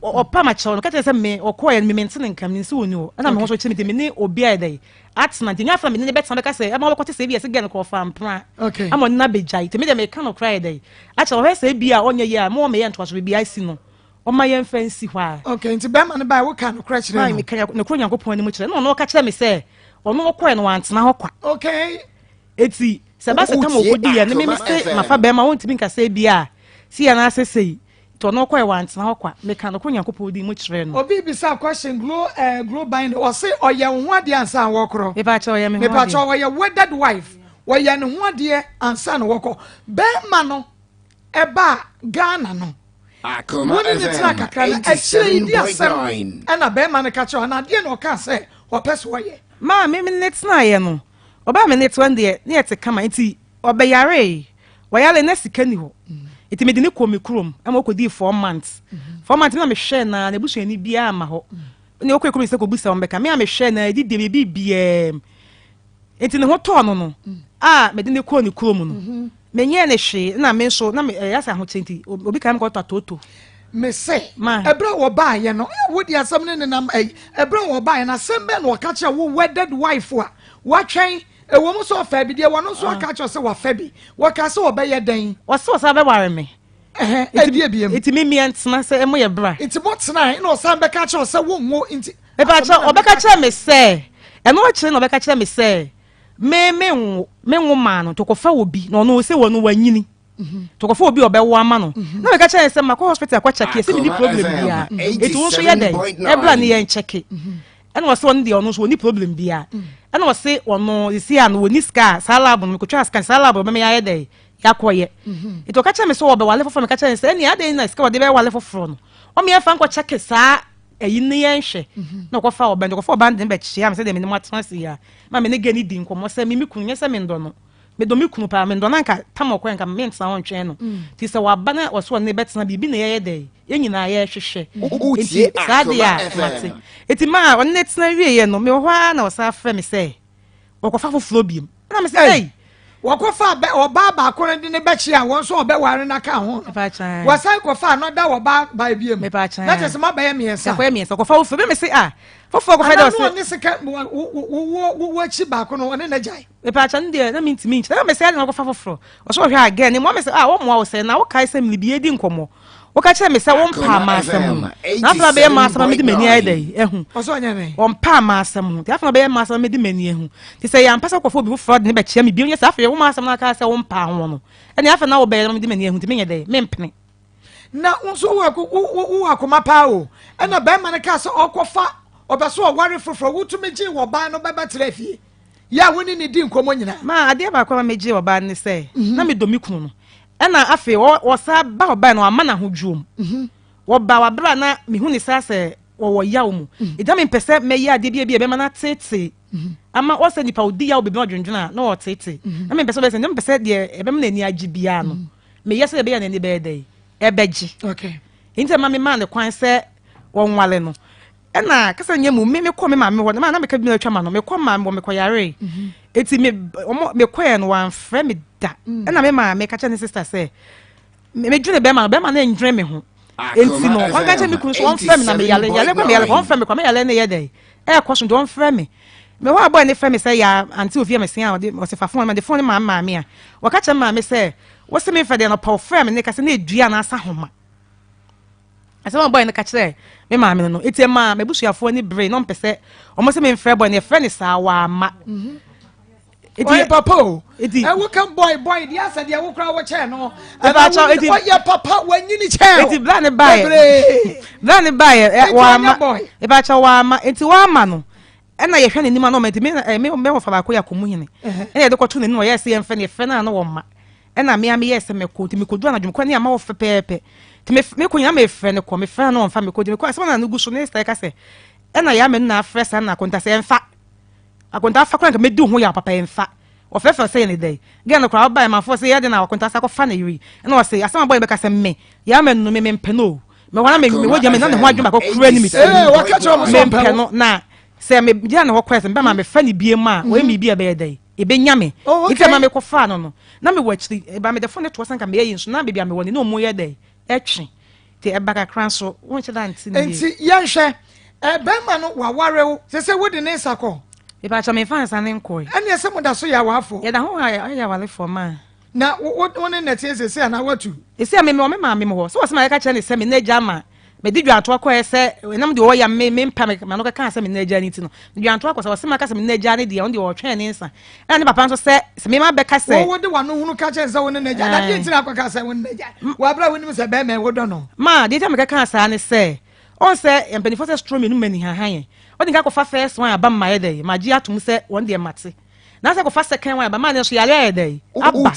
ɔpa ma kyɛw no ka kyerɛ sɛ me ɔkɔɔ yɛ no me mente ne nka, me nsi wɔ ni hɔ, ɛna me ho nso kyerɛ me nti me ne obi ayɛ dɛ atena nti nyɛ afei na me ne ne bɛtena bɛka sɛ ɛma wɔbɛkɔte sɛ ebi yɛ sɛ gɛ no kɔ ɔfa mpena ama ɔne no abɛgyae. Nti me deɛ meka no koraa yɛ dɛ akyɛ ɔhwɛ sɛ ebi a ɔnyɛ yie a mo wɔ meyɛ ntoaso biribi asi no ɔma yɛmfa nsi hɔ a. Okay, nti bɛrima no baa, woka nokorɛ kyerɛ no? Meka nokorɛ Nyankopɔn anim kyerɛ no, ɔno ɔka kyerɛ me sɛ ɔno ɔkɔɛ no wantena hɔ kwa. Eti sɛ ɛba sɛ tam ɔkɔdi yɛ no, meme se mafa bɛrima wɔntumi nka sɛ bi a si yɛ anaasɛ sei nti ɔno ɔkɔɛ wantena hɔ kwa. Meka nokorɛ Nyankopɔn din mu kyerɛ no. Obi bisa question, Glow Glow Bind, ɔse ɔyɛ wo ho adeɛ ansa na wɔkorɔ? Mepakyɛ, ɔyɛ me ho adeɛ. Mepakyɛ, ɔyɛ wedded wife, ɔyɛ ne ho adeɛ ansa na wɔkɔ. Bɛrima no ɛba Ghana no, wo ne ne tena kakra no, akyire yi di asɛm ɛna bɛrima no ka kyerɛ ɔna adeɛ na ɔka sɛ ɔpɛ so ɔyɛ? Maa me ne tenaeɛ no, ɔbaa me ne tewa no deɛ ne yɛte kama, nti ɔbɛyaree, wɔyare na sika ni hɔ, nti mede ne kɔ me kurom ɛma ɔkɔdii 4 months. 4 months na mehwɛ na n'abusuani biara ma hɔ ne ɔkɔ ekɔ mi sɛ kɔbusa wɔn bɛka me a mehwɛ na ɛdi deɛ biribi biara mu. Nti ne ho tɔɔ no a mede ne kɔɔ ne kurom no, menyɛɛ ne hwee, na me nso na me ɛyɛ asɛ ahokyɛ nti obi kan me kɔtɔ atoto. Me se ɛberɛ a wɔbaeɛ no, wode asɛm no nenam ɛyi, ɛberɛ a wɔbaeɛ no, asɛm bɛn na ɔka kyerɛ wo wedded wife a watwɛn? Ɛwɔ mu sɛ ɔfaa bi deɛ, wɔno nso aka kyerɛ sɛ wafa bi, wɔka sɛ ɔbɛyɛ dɛn? Ɔsɛ ɔsan bɛware me. Ɛdeɛ biem. Nti me mmea ntena sɛ ɛmo yɛ bra. Nti mo tena na ɔsan bɛka kyerɛ sɛ wonwo nti? Mepa ɔbɛka kyerɛ me sɛ ɛno akyerɛ na ɔbɛka kyerɛ me sɛ me nwo me nwo maa no nti ɔkɔfa wɔ bi na ɔno sɛ wɔ no wanyini nti ɔkɔfa obi a ɔbɛwo ama no. Na meka kyerɛ sɛ makɔ hospital akɔ check sɛ meni problem biara, ɛti wo nso yɛ dɛn ɛbra ne yɛn check. Ɛna ɔsɛ ɔno deɛ ɔno nso ɔni problem biara, ɛna ɔse ɔno sisi a no ɔni sika a saa lab no mekɔtwa sika saa lab no bɛmɛ yɛayɛ dɛn yɛakɔyɛ. Nti ɔka kyerɛ me sɛ ɔbɛwale foforɔ. Meka kyerɛ ne sɛ ɛnea adɛn na sika ɔde bɛwale foforɔ no ɔmo yɛmfa nkɔ check saa ɛyi ne yɛn hwɛ. Na ɔkɔfa ɔbɛn ɔkɔfa ɔban de ne bɛkyea me sɛ deɛ me ne mo atena ase yi a ma me ne gɛ ne di nkɔmmɔ sɛ me me kunu nyɛ sɛ mendɔ no, medɔ me kunu paa, mendɔ no anka tam ɔkɔ nka mentena hɔ ntwɛn no. Nti sɛ waba na ɔso ɔne bɛtena biribi na yɛyɛ dɛ yɛn nyinaa yɛhwehwɛ nti saa deɛ a mate. Nti maa ɔne ne tena wieɛ no, mewɔ hɔ ara na ɔsan frɛ me sɛ wɔkɔfa foforɔ biem, ɛna me sɛ ei. Wɔkɔfa ɔbaa baako no de ne bɛkye a wɔn nso ɔbɛware no aka ho no, wɔsan kɔfa anɔda ɔbaa baa biem na kyerɛ sɛ moabɛyɛ mmiɛnsa. Ɛkɔyɛ mmiɛnsa, kɔfa foforɔ bi, me se ah, foforɔ kɔfa dɛ ɔsɛ ɔne sika wo akyi baako no ɔne n'agyae. Mepaakyɛ no deɛ na mentumi nkyerɛ na mesɛ ɛde na kɔfa foforɔ. Ɔsɛ ɔhwɛ a gɛ ne mmoa me sɛ ah, wɔmmoa wo sɛ na wokae sɛ mene bi yɛdi nkɔmmɔ, woka kyerɛ me sɛ wompaa m'asɛm ho na afei bɛyɛ m'asɛm a mede m'ani ayɛ dɛ ahu. Wɔmpaa m'asɛm ho nti afei bɛyɛ m'asɛm a mede m'ani ahu. Nti sɛ yɛampa sɛ wokɔfa obi foforɔ de ne bɛkyea me bio nyɛ sɛ afei wo m'asɛm no aka sɛ wompaa ho no, ɛne afei na wobɛyɛ na mede m'ani ahu nti menyɛ dɛ mempene. Na wo nso wowɔ akoma paa o. Ɛna bɛrima no kaa sɛ ɔkɔfa ɔbɛ so ɔware foforɔ, wotumi gyee wɔ baa no bɛbɛtena fie yɛ a wo ne ne di nkɔmmɔ nyinaa? Ma adeɛ baako a ma megye ɔbaa no ne sɛ na medɔ me kunu no, ɛna afei wɔsa ba ɔbaa no wama no ahodwoom. Wɔba wabere a na mehu ne saa sɛ. wɔwɔ yaw mu. Ɛda mempɛ sɛ mɛyɛ adeɛ bi a bi a ɛbɛma no ateetee ama ɔsɛ nipa ɔdi yaw bebree na ɔdwendwene a na ɔteetee. Na mempɛ sɛ ɔbɛyɛ sɛ, na mempɛ sɛ deɛ ɛbɛma n'ani agye biara no meyɛ sɛ ɛbɛyɛ a n'ani bɛyɛ dɛn ɛbɛgye. Nti ɛma memaa no kwan sɛ wɔnwale no. Ɛna kasa nyɛ mu me mekɔ me maame hɔ na na meka bi na atwa ma no mekɔ maame hɔ mekɔyaree. Eti me ɔmo mekɔɛ no wɔamfrɛ me da. Ɛna me maame ka kyerɛ ne sister sɛ medwene bɛrima no bɛrima no ndwene me ho. Enti no wɔnka kyerɛ me kunu so wɔmfrɛ me na meyare yare kɔ meyare kɔ wɔmfrɛ me kɔ meyare ne yɛ dɛ ɛɛkɔ so nti wɔmfrɛ me. Me hɔ a bɔyɛ ne frɛ me sɛ ya ante ofie a mesia a ɔde ɔse fa fon ma de fon ma maame a wɔka kyerɛ maame sɛ wɔse memfrɛ deɛ no pɛ ɔfrɛ me ne ka sɛ na edua na asa homa. Asɛm a bɔyɛ no ka kyerɛɛ me maame no no, enti ɛmaa m'abusuafoɔ ani beree na wɔmpɛ sɛ wɔn sɛ memfrɛ bɔyɛ no, yɛfrɛ no saa, wamma. Ɔyɛ papa o. Ɛwo ka boy boy deɛ asɛ deɛ wo koraa wokyɛɛ no. Ɔyɛ papa wanyini kyɛɛ o. Eti bla ne baeɛ. Bla ne baeɛ wamma. Ebakyɛ wamma enti wamma no. Ɛna yɛhwɛ n'anim a na ɔma nti me me me wɔfa baako yɛ akɔmuhene. Ɛna yɛde kɔto n'anim ɔyɛ sɛ yɛmfrɛ no yɛfrɛ no a na wɔmma. Ɛna me ara meyɛɛ sɛ mɛkɔ, nti mekɔduru anadwo mekɔ ne ama wɔ pɛpɛɛpɛ. Nti me mekɔ nyinaa mefrɛ no kɔ, mefrɛ no na ɔmfa mekɔ, nti mekɔ asɛm na no gu so ne sɛ ka sɛ ɛna yɛ amanu na afrɛ saa na akonta sɛ ɛmfa. Akonta afa koraa nka mɛdi ho yaw papa ɛmfa. Wɔfrɛfrɛ sɛ yɛ ne dɛn. Gɛn no koraa ɔbaeɛ manfoɔ sɛ yɛ dɛn na akonta sɛ akɔfa ne yere yi. Ɛna ɔse asɛm a bɔyɛ bɛka sɛ me yɛ amanu no me mempɛ no o. Mewɔ na me mewɔ gyama na ne ho adwene baako koraa ni me tirim. Mempɛ no na sɛ me gyina ne hɔ koraa sɛ mebɛma mefrɛ no biem a ɔyɛ me biribi a ɛbɛyɛ dɛn. Ebenya me. Oh, Nti okay. ɛma mekɔfaa no no, na mewɔ akyiri. Ɛbaa mede fon no toɔ sɛ anka meyɛ yi nso, na baabi a mewɔ no, na ɔmu yɛ dɛn? Ɛtwe. Nti ɛba kakra nso, wonhyɛ da nte no yie. Nti yɛnhwɛ, ɛ, bɛrima no waware wo, sese wode ne nsa kɔ? Mepakyɛ memfa nsa ne nkɔe. Ɛneɛ sɛ moda so yɛ awarefoɔ? Yɛda ho a yɛyɛ awarefoɔ maa. Na wo, wo, wo ne no teɛ sese anaa woatu? Sese a me mewɔ me maame mu hɔ. Sɛ wɔse ma yɛka kyerɛ no sɛ me n'agya ama mede dwantoa kɔɛ sɛ ɛnam deɛ ɔyɛ me mempɛ me ma no kɛkaa sɛ me n'agya no nti no mede dwantoa kɔ sɛ wɔse maka sɛ me n'agya ne deɛ ɔno deɛ ɔtwɛn ne nsa ɛna ne papa nso sɛ sɛ mema bɛka sɛ. Wo wode w'ano hunu ka kyerɛ no sɛ wo ne n'agya na deɛ nti na akɔka sɛ wo ne n'agya wɔ abere a wonim sɛ bɛrima yi wodɔ no. Ma deɛ nti a mekɛkaa saa ne sɛ ɔn sɛ mpanimfoɔ sɛ strawberry no mani hahan yɛn ɔde nka akɔfa first one aba mma yɛ dɛ magye atom sɛ wɔn deɛ mate. Na sɛ kɔfa second one ba maa ne nso yare ayɛ dɛ aba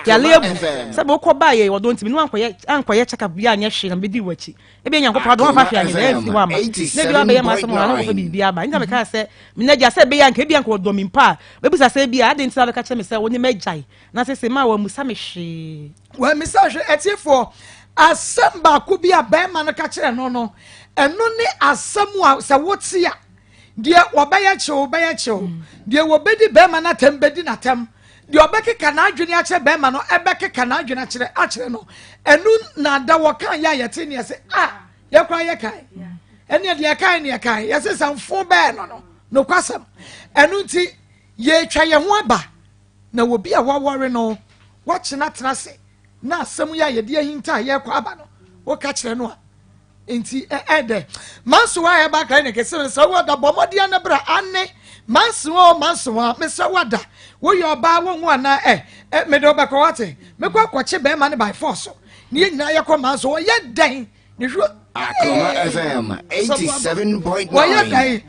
yare abu sɛ bɛ wokɔ baa yɛ ɔdɔ ntumi no ankɔyɛ ankɔyɛ check up bi anyɛ hwee na bɛdi w'akyi ebi Nyankopɔn adom amfa hwee anyɛ dɛ amfiri hɔ ama na ebi abɛyɛ m'asɛm wɔ ha na wɔfa biribi aba nti na mekaa sɛ me n'agya sɛ ɛbɛyɛ anka ebi anka ɔdɔ me mpo a bɛbisa sɛ ebi a adɛn nti na bɛka kyerɛ me sɛ wo ne m'agyae na sese maa wammisa me hwee. Wammisa hwee atiefoɔ asɛm baako bi a bɛrima no ka kyerɛ no no ɛno ne asɛm a sɛ wote a Deɛ wɔbɛyɛ kyew bɛyɛ kyew, deɛ wɔbɛdi bɛrima no atɛm bɛdi n'atɛm, deɛ ɔbɛkeka n'adwene akyerɛ bɛrima no ɛbɛkeka n'adwene akyerɛ akyerɛ no. Ɛno na da wɔka yɛ a yɛte ne yɛse a yɛkora yɛkae. Ɛneɛ deɛ yɛkae ne yɛkae yɛse sɛ mfo bɛɛ no no nokwasɛm. Ɛno nti yɛtwa yɛn ho aba na obi a waware no wakyena tena ase na asɛm yi a yɛde ahinta a yɛrekɔ aba no woka kyerɛ no a Nti ɛdɛ. Mansowa Herbal Clinic se mesrɛ wo ada bɔ mmɔden na bra ane Mansowa o Mansowa mesrɛ wo ada woyɛ ɔbaa wo nwo anaa ɛ ɛ mede wo bɛkɔ wate mekɔ akɔkye bɛrima no by force ne yɛn nyinaa yɛkɔ Mansowa ɔyɛ dɛn ne hwɛ Akoma FM 87.9 wɔyɛ dɛn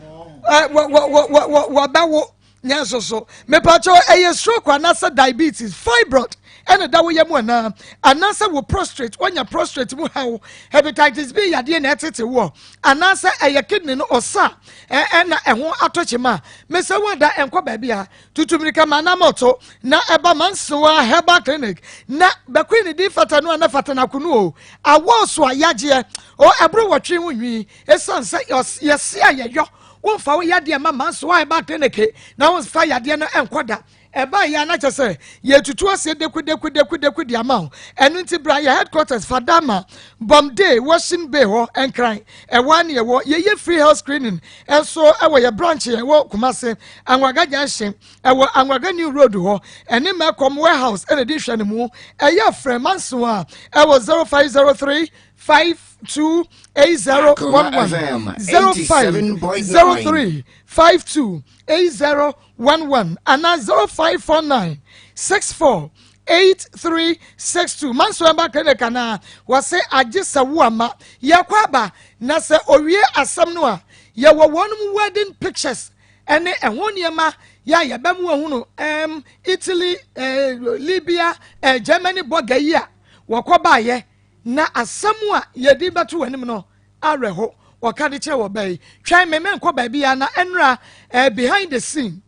ɛ wɔ wɔ wɔ wɔ wɔbɛwo Nanso so, mepakyɛw, ɛyɛ stroke anaasɛ diabetes, fibroid ɛna ɛda wo yam anaa? Anaasɛ wo prostrate, woanya prostrate mu haw, hepatitis B yadeɛ na ɛtete woɔ, anaasɛ ɛyɛ kidney no ɔsa ɛna ɛho atɔ kyema a, mesɛ wo ada ɛnkɔ baabi a, tutu mirika ma anamɔto na ɛba Mansoa Herbal Clinic na bɛkoe ne din fata no a na fata no akono o, awɔɔso a yagyeɛ o, ɛboro wɔtwe ho nwi, ɛsiane sɛ yɛse a yɛyɔ Womfa wo yadeɛ mma Mansoa Herbal Clinic na womfa yadeɛ no nkɔ da. Ɛbaa yɛ a na kyerɛ sɛ yɛtutu aseɛ deku deku deku deku de ama wo. Ɛno nti bra yɛ headquarters Fadama, Bomdey, Washing Bay hɔ, Nkran. Ɛhɔ ara ne yɛwɔ. Yɛyɛ free health screening nso wɔ yɛ branch a ɛwɔ Kumasi, Anwaga Junction, ɛwɔ Anwaga New Road hɔ. Ɛne Melcom Warehouse na ɛdi nhwɛanimu. Ɛyɛ a frɛ Mansoa ɛwɔ 0503 528011 0503 528011 anaa 0549 64 8362 manso ɛba clinic anaa wɔse agye sɛ wo ama yɛkɔ aba na sɛ owie asɛm no a yɛwɔ wɔn wedding pictures ɛne ɛho nneɛma yɛ a yɛbɛmu ahunu um, Italy, eh, Libya, eh, Germany bɔga yi a wɔkɔ baayɛ Na asɛm a yɛde bɛto w'anim no awerɛho. wɔka de kyerɛ wɔ bɛyi. Twɛn me menkɔ baabi a na ɛnora eh, behind the scene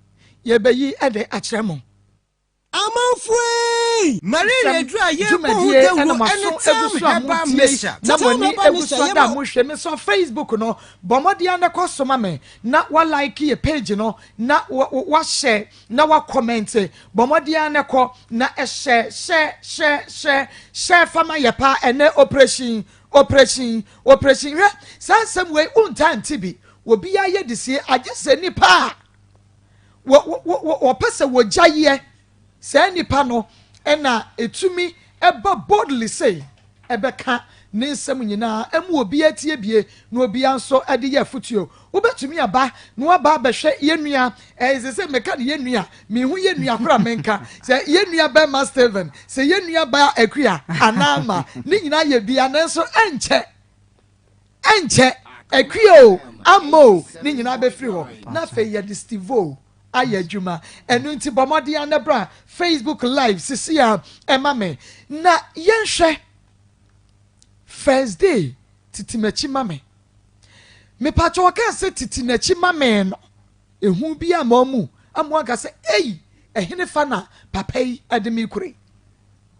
yɛbɛyi de akyerɛ mo. Amanfoɔ ei! Malaria Nsɛm aduru a yɛrebɔ ho dwumadie ɛna dawuro mo ɛne aso Tam egu so a Herbal motie Mixture. na mo Tam ani Herbal egu Mixture so yɛ ada a ma. mohwɛ me so Facebook no bɔ mmɔden ara na kɔ so ma me na wa like yɛ page no na wa wa share na wa comment bɔ mmɔden ara na kɔ na hyɛ hyɛ hyɛ hyɛ hyɛ fa ma yɛ paa ɛnɛ operation operation operation hwɛ saa nsɛm wei wontaa nte bi obiara yɛ de sie agye sɛ nipa a wɔ wɔ wɔ wɔpɛ sɛ wɔgya yɛ Saa nipa no na ɛtumi ba boldly sei ɛbɛka ne nsɛm nyinaa ɛmu obiara tie bie na obiara nso de yɛ afutuo. Wobɛtumi aba na waba abɛhwɛ yɛn nua, ɛɛ sɛ sɛ meka no yɛn nua, mehu yɛn nua koraa menka sɛ yɛn nua bɛrima Stephen, sɛ yɛn nua baa Akua anaa Ama, ne nyinaa yɛ bia nanso ɛnkyɛ ɛnkyɛ Akua o, Ama o, ne nyinaa bɛfiri hɔ na afei yɛde Steve-o ayɛ adwuma. Ɛno nti bɔ mmɔden ara na bra Facebook live sisi a ɛma me na yɛnhwɛ First day titi m'akyi ma me. Mepakyɛ ɔkaa sɛ titi n'akyi ma me no, ehu bi ama ɔmu ama wanka sɛ ei ɛhene fa na papa yi ɛde me kure.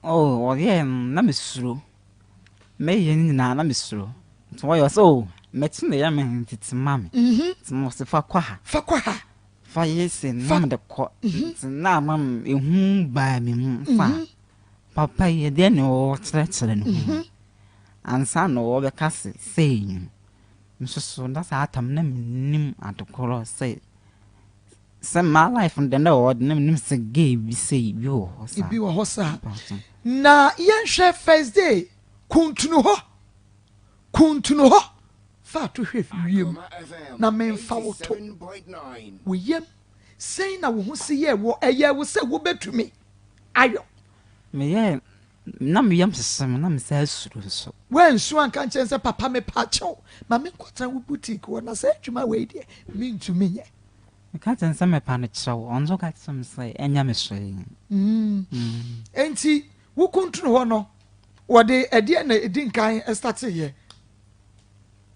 Oh, ɔyɛɛ no na mesuro. Meyɛ ne nyinaa na mesuro. Nti wɔyɛ ɔsɛ oh, m'akyi na ɛyɛ me titi ma me. Nti mo se fa kɔ ha. Fa kɔ ha. Fa yɛ se na mede kɔ. Nti na ama me ehu baa me mu fa. Papa yi ɛdeɛ na ɔkyerɛkyerɛ ne ho. Ansa na ɔbɛka se sei no. Nso so na saa tam na mennim adekorɔ sɛ sɛ my life no deɛ na ɛwɔ hɔ de na menim sɛ gay bi sei bi wɔ hɔ saa. Bi wɔ hɔ saa. Na yɛnhwɛ first day kuntunu hɔ kuntunu hɔ fa to hwɛ wiem na memfa wo to wo yam sɛn na wo ho si yɛɛ wɔ ɛyɛɛ wo sɛ wobɛtumi ayɔ. Meyɛɛ na me yam hyehye me na mesan suro nso. Woansu anka nkyerɛ no sɛ papa mepaakyɛw ma menkɔtena wo boutique hɔ na saa adwuma wei deɛ mentumi nyɛ. Meka kyerɛ no sɛ mepa no kyɛw, ɔno nso ka kyerɛ me sɛ ɛnyɛ me hwee. Enti wo kuntunu hɔ no wɔde ɛdeɛn na ɛdi nkan starteeɛ?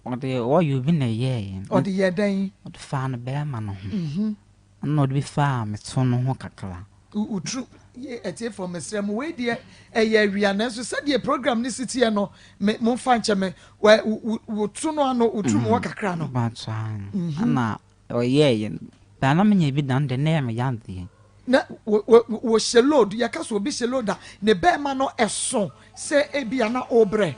Ɔde oil bi na ɛyɛeɛ. Ɔde yɛɛ dɛn? Ɔde faa ne bɛrima no ho. Ɛna ɔde bi faa me to no ho kakra. Wo tru ye atiefoɔ mesrɛ mo wei deɛ ɛyɛ awia nanso sɛdeɛ program no si teɛ no me momfa nkyɛ me wɛ wo wo to no ano wo tru mu hɔ kakra no. Mpakyɛ aane ɛna ɔyɛɛyɛ no bɛa na menya bi da no deɛ na ɛyɛ me ya deɛ. Na wo wo wo hyɛ load yɛka sɛ obi hyɛ load a ne bɛɛma no ɛso sɛ ebia na wobrɛ.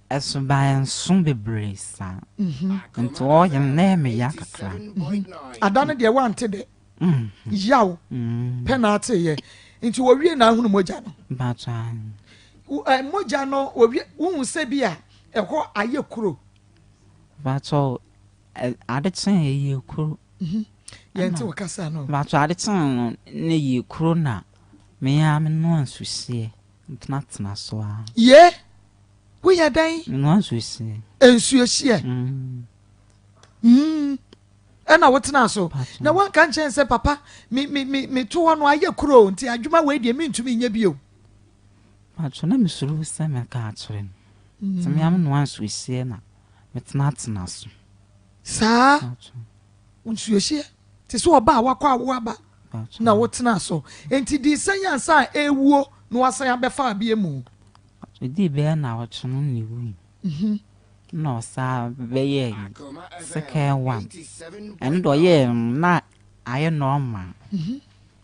Ɛso ba ɛnso bebree saa nti ɔyɛ no na ɛyɛ me ya kakra. Ada no deɛ woante dɛ. Yaw pɛ na ateeɛ. Nti wɔwie na ahunu mogya no. Mpakyɛ aane. Mogya no wɔwie wohu sɛ bi a ɛhɔ ayɛ kuro. Mpakyɛ ade kyee ɛyɛ kuro. Yɛnte wo kasa no. Mpakyɛ ade kyee no na ɛyɛ kuro na me ara me noa nsuhyeɛ tenatena so ara. Ye! Woyɛ dɛn? Menoa nsuohyeɛ. Nsuohyeɛ? Mm. Ɛna wotenaa so. Na woanka nkyɛn sɛ papa me me me meto hɔ no ayɛ kuro nti adwuma wei deɛ mentumi nyɛ bio. Mpakyɛ na mesuro sɛ mɛka akyerɛ no. Nti me ara menoa nsuohyeɛ na metenatena so. Saa? Nsuohyeɛ te sɛ ɔbaa a wakɔ awo aba na wotenaa so. Nti dii sɛn ansa a ɛrewuo na wasan abɛfa abeɛ mu? Odii bɛyɛ nnawɔtwe no na ewui. Nna ɔsan bɛyɛɛ second one. Ɛno de ɔyɛɛ no na ayɛ normal.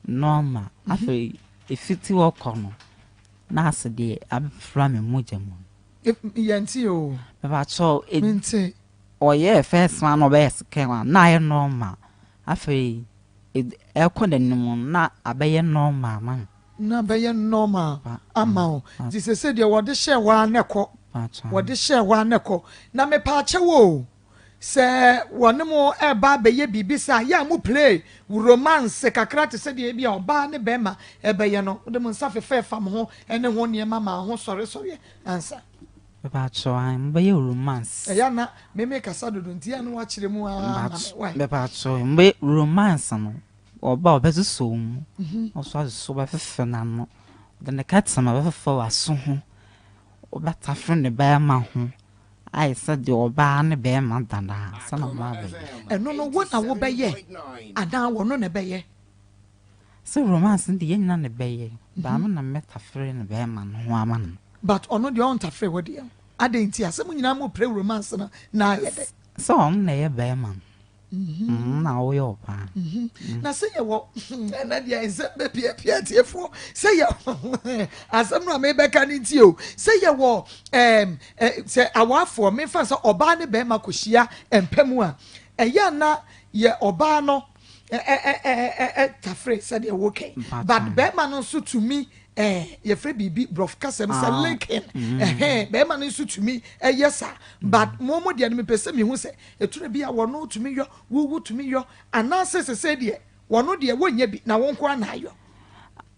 Normal. Afei efiti hɔ kɔ no na ase deɛ abɛfra me mogya mu. Yɛnte o. Mepakyɛw. Mente. Ɔyɛɛ first one na ɔbɛyɛ second one na ayɛ normal. Afei ɛkɔ n'anim no na abɛyɛ normal ama me. Na abɛyɛ normal ama wo. Nti sese deɛ wɔde hyɛɛ hɔ ara na ɛkɔ. Wɔde hyɛɛ hɔ ara na ɛkɔ. Na mepaakyɛw o, sɛ wɔne mo ɛreba abɛyɛ biribi saa a, yɛ a mo play romance kakra te sɛ deɛ ebi a ɔbaa ne bɛrima ɛbɛyɛ no. Mode mo nsa fefɛɛfa mo ho ne ho nneɛma ma ho sɔresɔreɛ ansa. Mepaakyɛw ae, mobɛyɛ romance. Ɛyɛ a na me me kasa dodo nti yɛ a na wakyerɛ mu ara ma me why. Mepaakyɛw, mobɛyɛ romance no, ɔba a ɔbɛsosɔ wo mu, ɔso asosɔ ɔbɛfefɛ n'ano, ɔde ne kɛtɛma bɛfefa w'aso ho, ɔbɛtafere ne bɛɛma ho. Ayɛ sɛ deɛ ɔbaa ne bɛrima da no a, sɛ na ɔmo abɛyɛ. Ɛno no wo na wobɛyɛ anaa wɔno na ɛbɛyɛ? Sɛ romance no deɛ yɛn nyinaa na ɛbɛyɛ, but me na mɛtafere ne bɛrima no ho ama no. But ɔno deɛ ɔntafere wo deɛ ho, adɛn nti a? Sɛ mo nyinaa mo pere romance no na ayɛ dɛ. Sɛ ɔno na ɛyɛ bɛrima no, na woyɛ ɔbaa. Na sɛ yɛwɔ ɛnɛ deɛ nsɛm bɛpiapia atiefoɔ sɛ yɛ asɛm no a mebɛka no nti o sɛ yɛwɔ ɛɛm sɛ awaafoɔ mefa sɛ ɔbaa ne bɛrima kɔhyia mpa mu a ɛyɛ a na yɛ ɔbaa no tafere sɛdeɛ wokɛn but bɛrima no nso tumi ɛɛ yɛfrɛ biribi borɔfo kasa mu sɛ ah. linking mm. ɛhɛn bɛrima no nso tumi ɛyɛ saa but mo mo deɛ no mepɛ sɛ mehu sɛ ɛturo bi a wɔno tumi yɔ wowu tumi yɔ anaasɛ sɛsɛ deɛ wɔno deɛ wɔnyɛ bi na wɔn nko ara na ayɔ.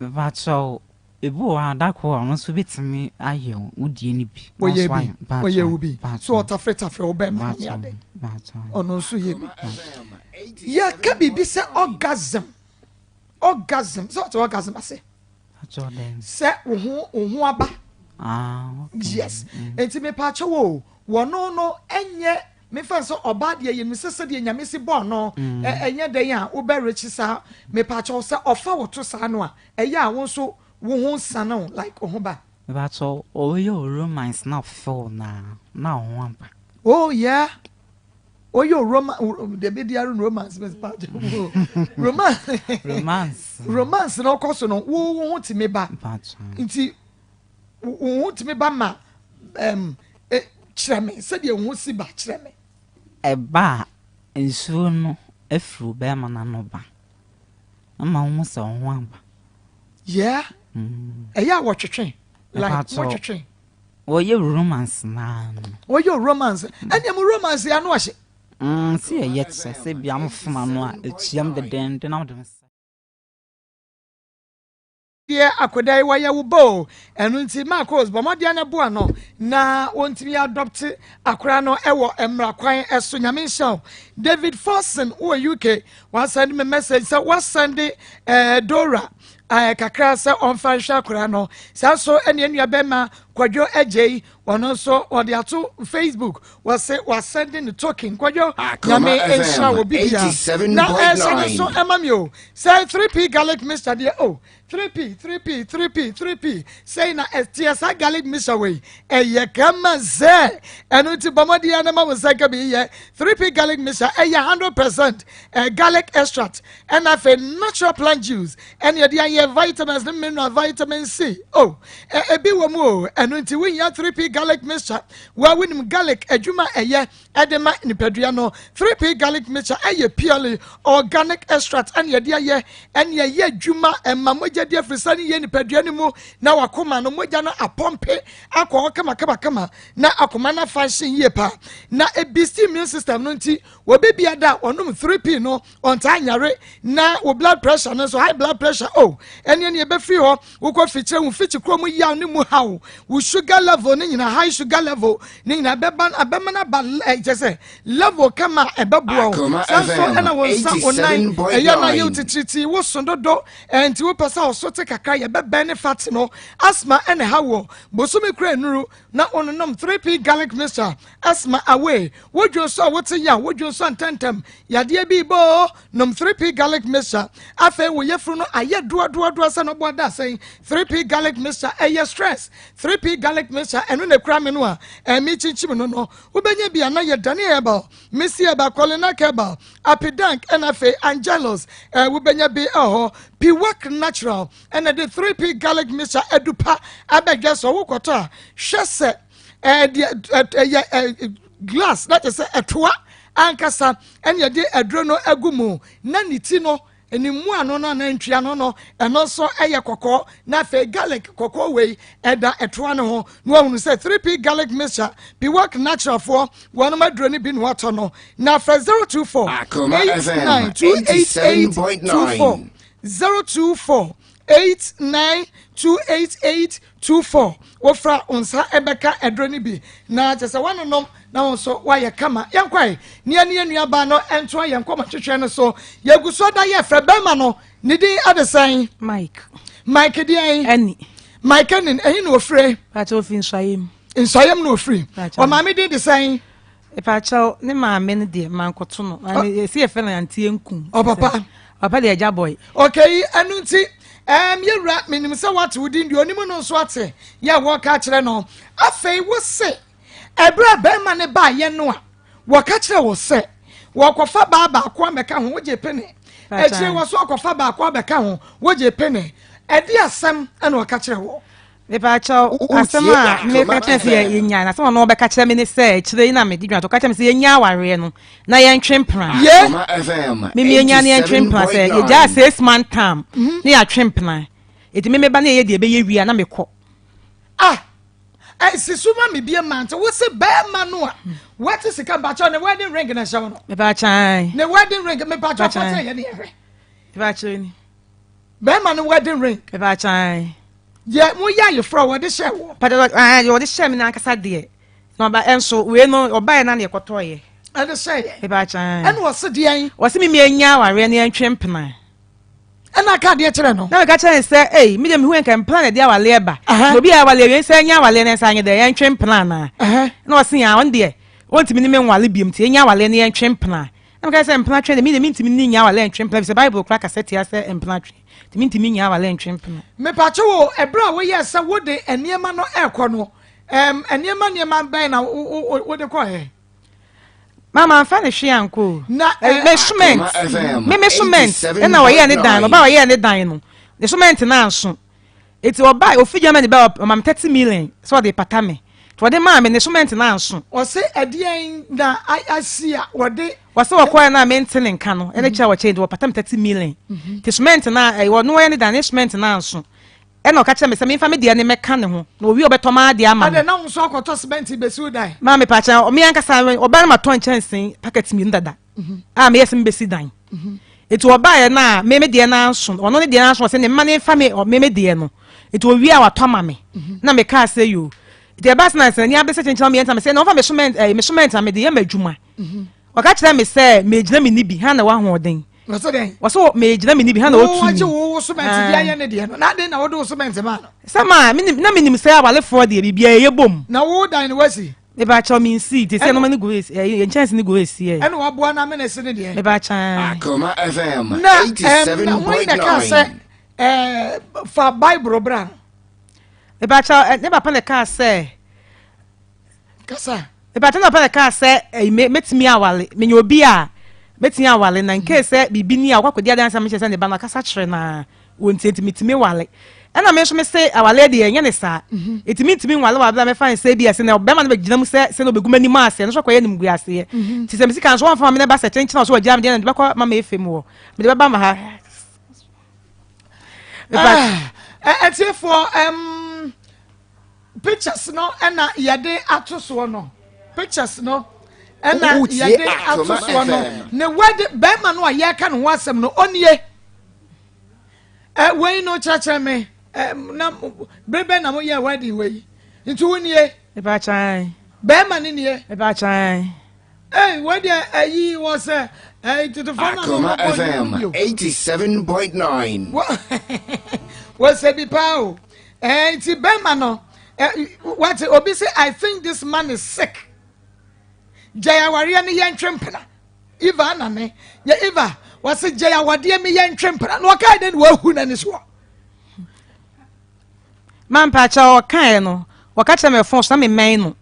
Mepakyɛw ebi wɔ hɔ a da koro ɔno nso betumi ayɛ wo deɛ no bi. Ɔyɛ bi ɔyɛ wo bi so ɔtafretafre wo bɛrima ne ade ɔno nso yɛ bi. Yɛka biribi sɛ orgasm orgasm sɛ ɔte orgasm ase sɛ wo ho wo ho aba ah, yes mm. nti mepaakyɛw o wɔno no ɛnyɛ mefa sɛ ɔbaa deɛ yɛnim sɛ sɛdeɛ nyame si bɔɔ no mm. ɛnyɛ dɛn a wobɛrekye saa mepaakyɛw sɛ ɔfa wo to saa no a ɛyɛ a wo nso wo ho sane wo like wo ho ba mepaakyɛw ɔyɛ o romance na ɔfew na na wo ho aba oh yeah Oyɛ o roma deɛ bɛ di ara romance bɛ pa romance romance romance na ɔkɔ so no wo wo ho tumi ba nti wo ho tumi ba ma ɛm e, kyerɛ me sɛdeɛ wo ho si ba kyerɛ me. Ɛba a nsuo no afiri bɛrima n'ano ba ama wo ho sɛ wo ho aba. Yeah ɛyɛ a wɔtwetwe like wɔtwetwe. Wɔyɛ romance naa no. Wɔyɛ romance ɛnna mu romance yɛ ano ɔhye. Mm, si ɛyɛ kyerɛ sɛ bia mo foma no a ɛkyiam dedenden na wode nsa. Deɛ akoda yi wɔyɛ wo ba o ɛno nti Marcos bɔ mmɔden na boa no na wɔntumi adɔpte akora no ɛwɔ mmara kwan ɛso nyame nhyɛ wo David Forson wɔ UK wasɛnde me message sɛ wasɛnde eh, Dora eh, kakra sɛ ɔmfa nhwɛ akora no saa nso ɛne nua bɛma Kwadwo Agyei ɔno nso ɔde ato Facebook wɔse wasɛnde ne token Kwadwo nyame nhyira wɔ bibia na ɛhyɛ no nso ɛma mi o sɛ 3P garlic mixture deɛ o 3P 3P 3P 3P sɛi na ɛteɛ saa garlic mixture wei ɛyɛ kama sɛ ɛno nti bɔ mmɔden ara na ma wo nsa nka bi yɛ 3P garlic mixture ɛyɛ 100% eh, garlic extract ɛna afei natural plant juice ɛne ɛde ayɛ vitamins ne mineral vitamin C oh ebi wɔ mu o ɛno nti wohia 3P garlic mixture wa wonim garlic adwuma ɛyɛ ɛde ma nipadua no 3P garlic mixture ɛyɛ purely organic extract ɛne ɛde ayɛ ɛne ɛyɛ adwuma ɛma mogya di afirisa ne yɛ nipadua no mu na wakoma no mogya no apɔmpe akɔ hɔ kamakamakama na akoma no afa nhyɛ yie paa na ebi immune system no nti wɔbɛ bia da ɔnom 3P no ɔntaa nyare na wo blood pressure no nso high blood pressure oh ɛne ɛne ɛbɛfiri hɔ wokɔ fikyerɛ wo fikyi kuro mu yaw ne mu haw wo sugar level ne nyina high sugar level ne nyina bɛba abɛma no aba kyɛ sɛ level kama ɛbɛboa wo saa nso ɛna wo nsa wo nan ɛyɛ na yɛw titiriti wo so dodo ɛnti wopɛ sɛ ɔso te kakra yɛbɛbɛn ne fat no asthma ɛna ha wɔ bosome kura nnuru na wononom 3P garlic mixture asthma away wodwo nso a wote yaw wodwo nso a ntɛntɛm Yadeɛ bi rebɔ oo, nom 3P Garlic Mixture. Afei wo yafunu no ayɛ doadoadoa sɛ nɔboa dasɛn. 3P Garlic Mixture, ɛyɛ stress. 3P Garlic Mixture, ɛno na ɛkura me no a ɛmekyinkyim no no. Wobɛnya bi a na yɛ Dani Herbal, Missy Herbal, Kolinak Herbal, Apidank ɛna afei Angelus. Eh, wobɛnya bi ɛwɔ hɔ. Piwak Natural ɛna de 3P Garlic Mixture adupa abɛdwa sɛ wokɔtɔ a hwɛ sɛ ɛdeɛ ɛyɛ glass na kyerɛ sɛ ɛtoa ankasa ɛne yɛde aduro no agu mu na ne ti no ne mmuano no anaa ntwea no no ɛno nso ɛyɛ kɔkɔɔ na afei garlic kɔkɔɔ wei ɛda ɛtoa no ho na wahunu sɛ 3p garlic mixture biwak natural foɔ wɔnom aduro no bi na watɔ no na afɛ 024 89 288 24 024 8928824 wofra wo nsa ɛbɛka ɛduro no bi na kyɛ sɛ woanonom na wo nso woayɛ kama yɛnkwae ne ɛne yɛn nuabaa no ɛntoa yɛn nkɔmmɔ twetwe no so yɛgu so da yɛ frɛ bɛrima no ne din ɛde sɛn Mike Mike deɛn ɛni Mike ɛni ɛhe na ofire Pakyɛ ofi nsɔayɛ mu. Nsɔyɛm na ofiri. Ɔmaame din de sɛn? Mepakyɛw, ne maame no deɛ mankoto no. Yɛsi yɛfrɛ no Auntie Nkum. Ɔpapa. Papa deɛ Agya Boy. Okay, ɛno nti, ɛɛm yɛwura, menim sɛ woate wo din deɛ onim no nso ate yɛ wɔka akyerɛ no. Afei wo se, ɛberɛ a bɛrima no baayɛ no a, wɔka kyerɛ wo sɛ wɔkɔfa baa baako abɛka ho, wogye pene. Akyire wɔ so akɔfa baako abɛka ho, wogye pene. Ɛde asɛm ɛna ɔka kyerɛ wɔ. Mepaakyɛw, asɛm a meka kyerɛ sɛ yɛnya na asɛm a ɔno ɔbɛka kyerɛ me ne sɛ akyire yi na mede dwa to ɔka kyerɛ me sɛ yɛnya awareɛ no na yɛntwe mpena. Meme yɛnya ne yɛntwe mpena sɛ yɛgyaa 6 month term ne yɛatwe mpena. Ɛti me meba ne yɛyɛ deɛ ɛbɛyɛ wie a na mekɔ. Ah, ɛsi so ma me bie mante wo se bɛrima no a wɔte sika mpakyɛw ne wedding ring na ɛhyɛ wo no. Mepaakyɛw. Ne wedding ring mepaakyɛw fa kyerɛ yɛ ne yɛhwɛ. Mepaakyɛw ni. Bɛrima no wedding ring. Mepaakyɛw. Deɛ moyɛ ayeforɔ a wɔde hyɛɛ woɔ. Pàtó ɛɛ deɛ wɔde hyɛɛ mi n'ankasa deɛ na ɔba ɛnso wei no ɔbaeɛ na deɛ kɔtɔɔyɛ. Ɛde hyɛɛ yɛ. Mepaakyɛw. Ɛna ɔse deɛn. Ɔse mi mi enya awareɛ ne yɛntwe mpena. Ɛna aka adeɛ kyerɛ no. Na meka kyerɛ no sɛ ei mi deɛ mehu nka mpena na ɛde awaleɛ ba. Na obi a awaleɛ wie sɛ ɛnyɛ awaleɛ na ɛsɛ anyɛ dɛ yɛntwe mpena anaa. Na ɔse aa ɔno deɛ ɔntumi ne me nwale biom nti yɛnya awaleɛ ne yɛntwe mpena. Na meka sɛ mpena twe deɛ mi deɛ mentumi ne nya awaleɛ ntwe mpena efisɛ Bible koraa kasa tia sɛ mpena twe. Nti mentumi nnya awale ntwe mpena. Mepatwo wo, ɛberɛ a woyɛɛ sɛ wode nneɛma no rekɔ no, ɛm, nneɛma nneɛma bɛn na wode kɔɛ? Ma mamfa ne hwee ankɔ o. Na ɛ. Me cement, me me cement ɛna ɔyɛɛ ne dan no, ɔbaa ɔyɛɛ ne dan no, ne cement no anso. Eti ɔbaa ofi Germany baa ɔma me 30 million sɛ ɔde pata me. Nti ɔde maa me ne cement no anso. Ɔse ɛdeɛn na asi a wɔde. Wɔse wɔkɔɛ no a mente ne nka no ɛne kyɛ a wɔkyɛ nti wɔpata me 30 million. Nti cement no a ɛyɛ ɔno ɔyɛ ne dan ne cement no anso. Ɛna ɔka kyerɛ me sɛ memfa me deɛ no mmɛka ne ho na owie ɔbɛtɔ m'adeɛ ama me. Adɛn na wo nso akɔtɔ cement bɛsi wo dan? Maame pakyɛ me ankasa ɔbaa no matɔ nkyɛnsee packet mmienu dada. a meyɛ sɛ mebɛsi dan nti ɔbaeɛ no a me me deɛ no anso ɔno ne deɛ no anso ɔsɛ ne mma ne mfa me me me deɛ no nti owie a watɔ ama me na mekaa sɛ yoo nti ɛbaa sɛ na sɛ ani abɛsɛ kyenkyena meyɛ nta me sɛ na ɔmfa me cement ɛɛ me cement na mede yɛ m'adwuma ɔka kyerɛ me sɛ megyina me ni bi ha na wahoɔden wɔsɛ megyina me ni bi ha na wɔtumi wɔgye wo wo cement de ayɛ ne deɛ no na aden na wode wo cement ma no sɛ ma na menim sɛ awalefoɔ deɛ biribiara ɛyɛ bom na wo dan no wasi Mepakyɛw me nsii te sɛ nneɛma no gu esi ɛyɛ nkyɛnse no gu esi ɛ. Ɛna waboa na amena esi ne deɛ. Mepakyɛw. Akoma FM Na ɛm na wɔn na kaa sɛ ɛɛ fa Bible bra no. Mepakyɛw ɛ ne papa na kaa sɛ. Kasa. Mepakyɛw ne papa na kaa sɛ ɛyi me metumi awale menya obi a metumi awale na nkee sɛ biribi ni a ɔkɔ akɔdi adanse a mekyerɛ sɛ ne ba no akasa kyerɛ na wɔn nti nti metumi wale ɛna me nso me se awale deɛ ɛnyɛ ne saa mhm. nti mentumi nwale wɔ abere a mɛfa ne sɛ bi ɛsɛ na ɔbɛrima no bɛgyina mu sɛ sɛ na ɔbɛgu m'anim ase ɛno nso akɔyɛ animgu aseɛ mhm. nti sɛ me sika nso wɔmfa ma me na ba sɛ kyenkyen a ɔso wɔgyaa me deɛ na mede bɛkɔ ma ma efe mu hɔ mede bɛba ma ha ah, ɛtiefoɔ pictures no ɛna yɛde ato soɔ no pictures no ɛna yɛde ato soɔ no ne wɛde bɛrima no a yɛreka ne ho asɛm no ɔnie Ɛ wei no kyerɛkyerɛ me ɛ na bere bɛn na moyɛɛ wedding wei nti wo nie. Mepakyan. Bɛrima ne nie. Mepakyan. Ei wei deɛ ɛyi wɔ sɛ ɛyi tetefo na Akoma wɔbɔ ne FM bio. 87.9. Wɔ sɛ bi paa o. Ɛɛ nti bɛrima no ɛ wate obi sɛ I think this man is sick. Gyae awareɛ no yɛntwe mpena. Eva anane yɛ Eva wɔsi gyae awadeɛ mi yɛntwe mpena na ɔkae dɛ na wahu n'ani soɔ. Mampakyɛ ɔkae no wɔka kyerɛ me fon so na memmɛn no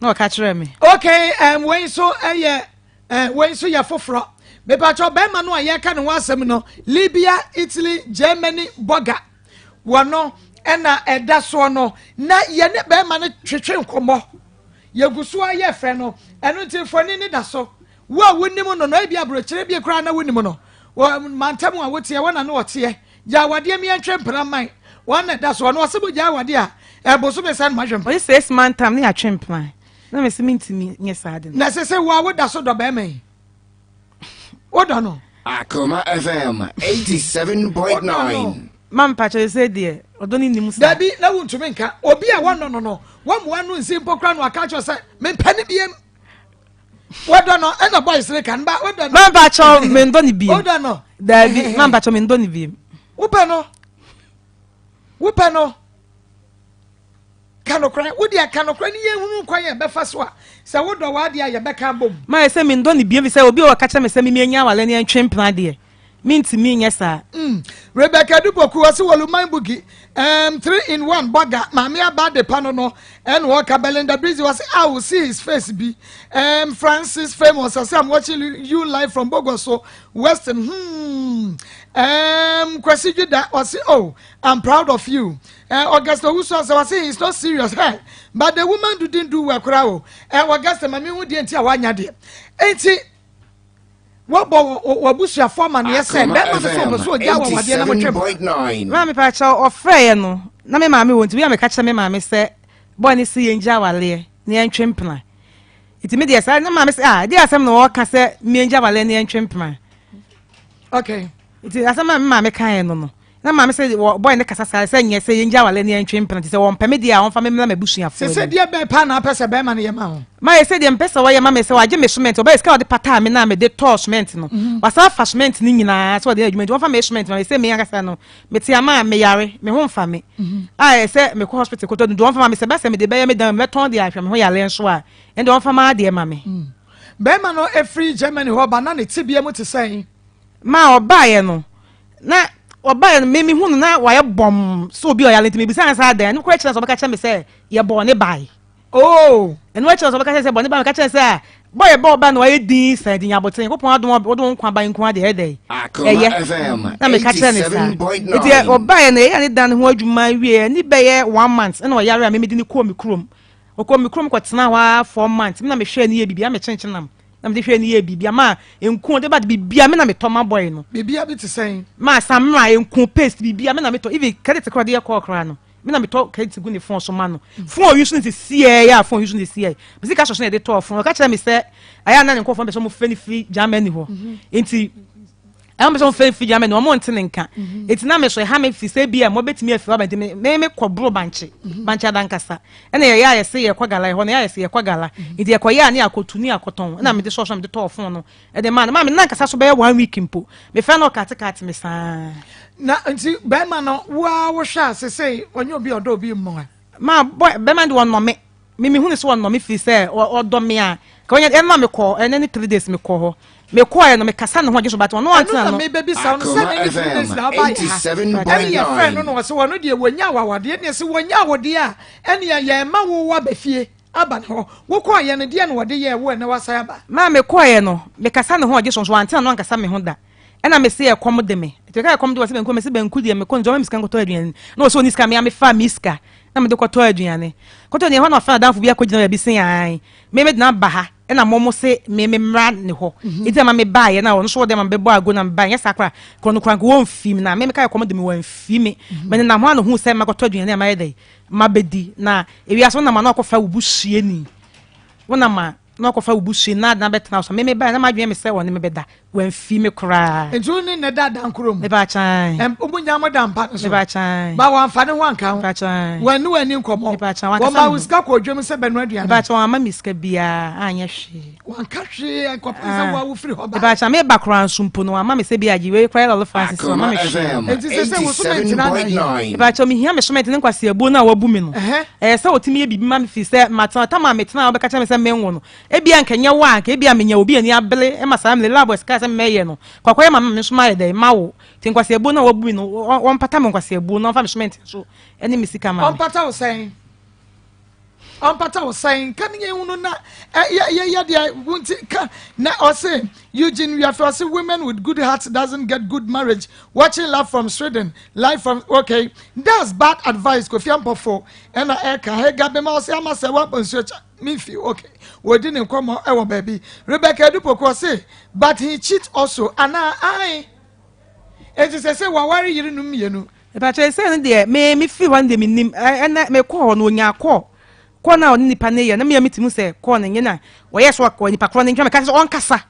na ɔka kyerɛ me. Okay, um, wei nso ɛyɛ uh, wei nso yɛ foforɔ. Mepakyɛ bɛrima no a yɛka ne ho asɛm no Libya, Italy, Germany, Boga wɔ no ɛna ɛda soɔ no na yɛne bɛrima no twetwe nkɔmmɔ. Yɛgu so ara yɛ fɛ no, ɛno nti mfoni no da so. Wo a wonim no no, ebia aburokyire bi koraa na wonim no. Wɔ mantam a woteɛ, wɔn na ne ɔteɛ. Gya awadeɛ mi ɛntwe mpena mman. Wɔn na ɛda so. Ɔno ɔse mo gya awadeɛ a, ɛbosome sɛn mo ahwɛ mpena. Ɔse 6 month time ne yɛatwe mpena. Na mese mentumi nyɛ saa ade no. Na ɛsɛ sɛ wo a woda so dɔ bɛrima yi. Wodɔ no. Akoma FM 87.9. Ma mpakyɛ sɛ deɛ ɔdɔ no nnim saa. Dabi na wontumi nka obi a wɔnɔ no no wɔmmoa no nsi mpo kora no aka kyerɛ sɛ mempɛ ne biem wɔdɔ no ɛna boys ne ka no ba wodɔ no. Ma mpakyɛ mendɔ ne biem. Wodɔ no. Dabi ma mpakyɛ mendɔ ne biem. Wopɛ no wopɛ no. Ka nokorɛ, wo deɛ ka nokorɛ ne yɛnhunu kwan a yɛbɛfa so a sɛ wodɔ w'adeɛ a yɛbɛka abom. Mayɛ sɛ mendɔ no bio efisɛ obi a ɔka kyerɛ me sɛ memmenya aware ne ɛntwe mpena deɛ, mentumi nyɛ saa. Mm. Rebecca Adupoku ɔse Woluman Boogie um, 3 in 1 bɔga maame aba adepa no no ɛna ɔka Belinda Breezy ɔse I will see his face bi um, Francis Famous ɔse I'm watching you live from Bogoso Western hmm um, Kwasi Juda ɔse oh I'm proud of you Eh, Augusta Owusu asɛ wase he is not serious hey, but the woman didn't do well koraa o. Eh, Augusta ma mehu deɛ nti a wanya deɛ. Enti wɔbɔ w'abusuafoɔ amaneɛ sɛ bɛrima no sɛ ɔpɛ sɛ ɔgya wɔ awadeɛ na motwam. Maame pakyɛ ɔfrɛeɛ no na me maame wɔ nti wei a meka kyerɛ me maame sɛ bɔɔ ne se yɛngya awaleɛ na yɛntwe mpena. Nti me deɛ saa na maame sɛ ah ɛdeɛ asɛm na wɔka sɛ miɛngya awaleɛ na yɛntwe mpena. Okay. Nti asɛm a me maame kaeɛ no no Na maame sɛ wɔ boy no kasa saa sɛ nyɛ sɛ yɛngya awale ne yɛntwe mpena nti sɛ wɔmpɛ me deɛ a wɔmfa me mmra m'abusuafoɔ Sese anim. deɛ bɛn paa na apɛ sɛ bɛrima no yɛ ma wo? Mayɛ sɛ deɛ mepɛ sɛ ɔyɛ ma me sɛ wagye me cement ɔbɛyɛ sika a ɔde pataa me no a mede tɔɔ cement no wasan afa cement no nyinaa sɛ ɔde yɛ adwuma nti wɔmfa me cement ma me sɛ me ankasa no mete ama a meyare me ho mfa me a ɛsɛ sɛ mekɔ hospital kɔtɔ nti wɔmfa ma me sɛ bɛsɛ mede bɛyɛ me dan mɛtɔn de ahwɛ me ho yareɛ nso a ɛnde wɔmfa m'adeɛ ma me. Bɛrima no firi Germany hɔ ba na ne tebea mu te sɛn? Ma ɔbaeɛ no na ɔbaeɛ no me mehu no na wayɛ bɔmm sɛ obi a ɔyare nti mebisa no sɛ adɛn ɛno koraa kyerɛ sɛ ɔbɛka kyerɛ me sɛ yɛbɔɔ ne bae oh ɛno akyerɛ sɛ ɔbɛka kyerɛ sɛ bɔne ba meka kyerɛ sɛ a bɔ yɛ bɔ ɔba na wayɛ din sɛ de nyaboten Nyankopɔn adom wode wo nkwa ba nko adeɛ ɛdɛ ɛyɛ na meka kyerɛ ne saa nti ɔbaeɛ no ɛyɛ ne dan ho adwuma wie ɛne bɛyɛ one month ɛna ɔyare a memede ne kɔɔ me kurom ɔkɔɔ me kurom kɔtena hɔ a 4 months me na mehwɛ ne yɛ biribi a mekyenkyenam na mede hwɛ ne yɛ biribi ama nku ɔde ba de biribi me na metɔ ma boy no. Biribi bi te sɛn. Ma samra nku paste biribi me na metɔ even credit kora de yɛ kɔɔ kora no me na metɔ credit gu ne phone so ma no phone oyi so ne sisi yɛ a phone oyi so ne sisi yɛ me sika sɔsɔ na yɛde tɔɔ phone ɔka kyerɛ me sɛ ayɛ anan ne nkɔfoɔ mpɛ sɛ ɔmo fɛ ne firi Germany hɔ nti ɛwɔn pɛ sɛ ɔmo fɛ ne firi Germany ɔmo nte ne nka eti na me so ɛha me fi sɛ bi a mo betumi afiri aba nti me me me kɔ boro bankye bankye adankasa ɛna yɛyɛ a yɛse yɛkɔ gala ɛhɔ no yɛ a yɛse yɛkɔ gala nti yɛkɔyɛ a ne yɛakɔtu ne yɛakɔtɔn ɛna mede sɔɔso na mede tɔɔ phone no ɛde maa no maa me nankasa so bɛyɛ one week mpo mefrɛ no ɔkatekate me saa. Na nti bɛrima no wo ara wohwɛ a sesei ɔnyɛ obi a ɔdɔ obi mmoa? Ma bɔ bɛrima no de ɔnnɔ me me mehu no sɛ ɔnnɔ me firi sɛ ɔdɔ me a ka ɔnyɛ ɛno na mekɔ ɛnɛ ne 3 days mekɔ hɔ mekɔɛ no mekasa ne ho agye so but ɔno Ɛno antena na no. mebɛbisa wo no sɛ Akoma ne ne 3 days FM na wobaeɛ ha ɛne yɛfrɛ no 87.9. na ɔsɛ wɔno deɛ wɔnya awawadeɛ ne ɛsɛ wɔnya awodeɛ a ɛneɛ yɛma wo aba fie aba ne hɔ wokɔɔyɛ no deɛ na wɔde yɛɛ wo ɛnɛ wasan aba. Maa mekɔɛ no mekasa ne ho agye so nso wantena no ankasa me ho da ɛna mese ɛkɔm de me nti meka ɛkɔm de wɔ sɛ banku mese banku deɛ mekɔ nti ɔma me sika nkɔtɔ aduane na ɔsɛ ɔni sika me a mefa me sika na mede kɔtɔ aduane kɔtɔ aduane hɔ na ɔfa nadamfo bi akɔgyina baabi se ae me mede no aba ha ɛna mo mo se me me mmra ne hɔ nti ama me baeɛ na ɔno nso wɔde ama me bɛbɔ ago na me baeɛ nyɛ saa koraa korɔ no koraa nka wɔmfi me na me meka ɛkɔm de me wɔamfi me mene nam hɔ a na ɔhuu sɛ makɔtɔ aduane a mayɛ dɛ mabɛdi na ewiase wonam a na ɔkɔfa wo busuani wonam a na ɔkɔfa wo busuani na adena bɛtena wo so me me baeɛ na madwene me sɛ ɔne me bɛda wamfi me koraa. Nti wo ne ne da dan koro mu? Meba kyan. Ɛm mo nya mo da mpa no so? Meba kyan. Ba wamfa ne ho anka ho? Meba kyan. Wanni w'ani nkɔmmɔ? Meba kyan. Wankasa Wɔma me wo ho. sika kɔ odwam sɛ bɛnoa aduane? Meba kyan wamma me sika biara anyɛ hwee. Wanka hwee nkɔpem sɛ wo a wofiri hɔ bae? Meba kyan meba koraa nso mpo no wamma me sɛ bi agye wei koraa yɛ lɔre Francis wamma Akoma me hwee. FM Nti sɛ sɛ wo so mɛntena anan yi? 87.9. Meba kyan mehia me cement ne nkwaseabuo no a wabu me no. Ɛyɛ sɛ ɔtumi yɛ biribi ma me firi sɛ matena tam a metena a wobɛka kyerɛ me sɛ menwo no Ebia anka ɛnyɛ wo a, anka ebia menya obi ani abere ma saa mmere lab kaa sɛ mɛyɛ no. Kɔ akɔyɛ ma me, me nso mayɛ dɛn? Mawo. Nti nkwaseabuo no a wabu me no, wɔmpata me nkwaseabuo na ɔmfa me cement nso ne me sika ma me. Ɔmpata wo sɛn? Ɔmpata wo sɛn? Ka ne yɛn hunu na yɛ yɛ yɛ deɛ wo nti ka na ɔse Eugene Wiafe ɔse women with good hearts doesn't get good marriage watching love from Sweden live from okay that's bad advice Kofi Ampofo ɛna ɛka Hega Bema ɔse ama sɛ wabɔ nsuo kyɛ me fi okay wɔdi ne nkɔmmɔ ɛwɔ baabi Rebecca Edupoku ɔse but he cheat also anaa ae eti sɛ sɛ waware yere no mmienu. Mepakyɛ sɛ no deɛ me me firi hɔ no deɛ menim ɛna mekɔɔ hɔ no ɔnyaa kɔɔ kɔɔ no a ɔne nipa no yɛ na mea metumi sɛ kɔɔ no nyɛ na wɔyɛ so ɔkɔ nipa korɔ no ntwa meka sɛ ɔnkasa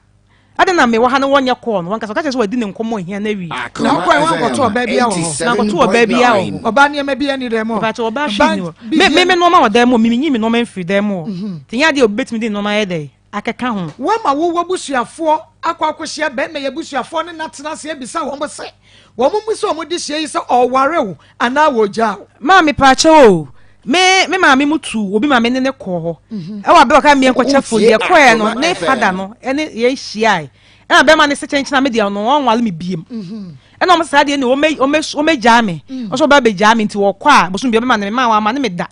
adɛn na mewɔ ha no wɔnyɛ kɔɔ no wɔnkasa ɔka kyerɛ sɛ wɔadi ne nkɔmmɔ hia no awie. Na wokɔɛ wankɔto ɔbaa bi wɔ hɔ? Na nkɔto ɔbaa bi wɔ hɔ. Ɔbaa nneɛma bi ani dɛm hɔ? Mepakyɛ ɔbaa hwee ni hɔ. Me me me nneɛma wɔ dan mu hɔ me menyi me nneɛma mfiri dan mu hɔ nti nyɛ adeɛ a obi bɛtumi de nneɛma ayɛ dɛn akeka ho. Woama wo w'abusuafoɔ akɔ akɔhyia barima yi abusuafoɔ ne no atena ase abisa wɔn sɛ, wɔn mmisa wɔn dehyeɛ yi sɛ ɔreware wo anaa ɔregyaa wo? Maa mepaakyɛw o, Me me maame mu tuu obi ma me ne no kɔɔ hɔ. Ɛwɔ abere a ɔka me nkɔkyɛ fon Wotie deɛ kɔɛ no Akoma ne fada FM. no ɛne yɛn hyiae. Ɛna bɛrima no se kyɛnkyɛn a me deɛ ɔno ɔnwale me biem. Ɛna ɔmo se saa deɛ ne ɔmɛ ɔmɛ ɔmɛgyaa me. Ɔsɛ ɔbɛ abɛgyaa me nti ɔkɔ a bosom bi ɔbɛma ne me maa wama ne me da.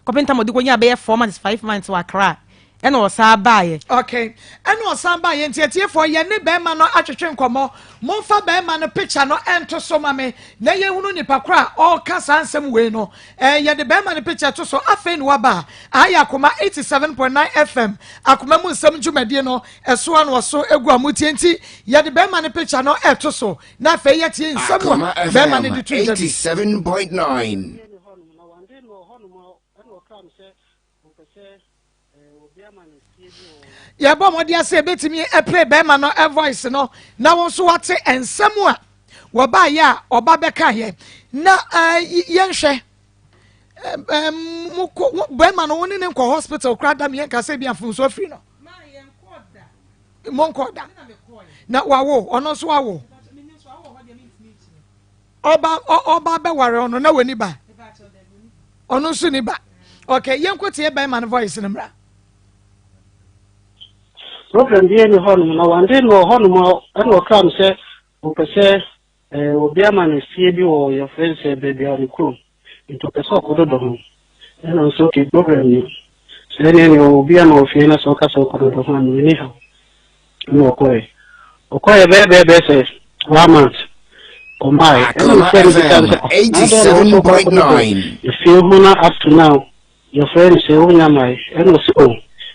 Kɔpem tam ɔde kɔnyaa bɛyɛ 4 months 5 months wɔ Accra. Ɛna ɔsan baeɛ. Okay, ɛna ɔsan baeɛ nti atiefoɔ yɛne bɛrima no atwetwe nkɔmmɔ. Momfa bɛrima no picture no nto so ma me na yɛhunu nipa koro a ɔreka saa nsɛm wei no. Eh, yɛde bɛrima no picture to so afei na waba a. Aha yɛ Akoma 87.9 FM, Akoma mu nsɛm dwumadie no ɛso ano ɔso egu a motie nti yɛde bɛrima no picture no ɛto so na afei yɛtie nsɛm Akoma a bɛrima no FM de to dwa bi. 87.9. Yɛbɔ mmɔden sɛ yɛbɛtumi ɛplay bɛrima no voice no na wɔn nso wate nsɛm a wɔbaayɛ a ɔba bɛka yɛ na yɛnhwɛ mokɔ bɛrima no wo ne ne nkɔ hospital koraa da meyɛnka sɛ bi afomso afiri no monkɔ da na wawo ɔno nso wawo ɔba ɔba bɛware ɔno na w'ani ba ɔno nso ni ba. Okay, yɛnkɔ tie bɛrima no voice no mmra. Problem bi ni hɔnom na wande no wɔ hɔnom a ɛna ɔkra me sɛ ɔpɛ sɛ obi ama no fie bi wɔ yɛfrɛ no sɛ baabi a ne kurom nti ɔpɛ sɛ ɔkɔdodɔ ho. Ɛna nso okay, problem ni sɛ ɛneɛ ne obi ama wɔ fie na sɛ ɔka sɛ ɔkɔdodɔ ho a no ɛni haw. Ɛna ɔkɔɛ bɛyɛ bɛyɛ bɛyɛ sɛ one month ɔmbaeɛ. Ɛna Akoma mefrɛ no bisa no FM sɛ, "Ah, na adɛn na wo nso wokɔ akɔdodɔ 87.9. efie ho na up to now yɛfrɛ no sɛ wonya mae?" Ɛna ɔsɛ o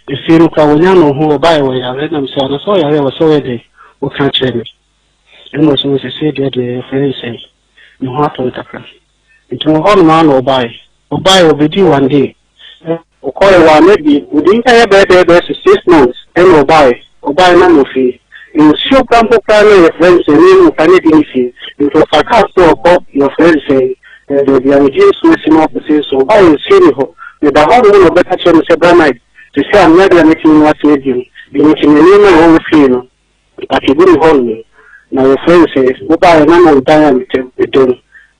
efie no kora wɔnya no ho ɔbaeɛ wɔ yare. Ɛnam sɛ ana sɛ ɔyare a wɔ sɛ ɔyɛ dɛn woka kyerɛ me. Ɛna ɔsɛ wɔ sɛsɛ deɛ yɛfrɛ no sɛ ne ho atɔ no kakra. Nti wɔ hɔnom a na ɔbaeɛ ɔbɛdii one day ɔkɔɛ wɔ ama bi ɔdi nka yɛ bɛyɛ bɛyɛ bɛyɛ sɛ 6 months. Ɛna ɔbaeɛ na mo fie nsuo kora mpo koraa na yɛfrɛ no sɛ ne mu ka ne bi ne fie. Nti ɔfa kaa sɛ ɔkɔ yɛfrɛ no sɛ baabi a megye nsuo si na ɔkɔsɛ nsuo. Ɔbaeɛ nsuo ni hɔ. Meda hɔ nom na ɔbɛka kyerɛ me sɛ, "Bra Mike, te sɛ amena deɛ mɛtumi no atena bio ɛno nti me nneɛma a ɛwɔ wo fie no atwegu ne hɔ nom na yɛfrɛ no sɛ wobaeɛ na ma wo dan a mete mu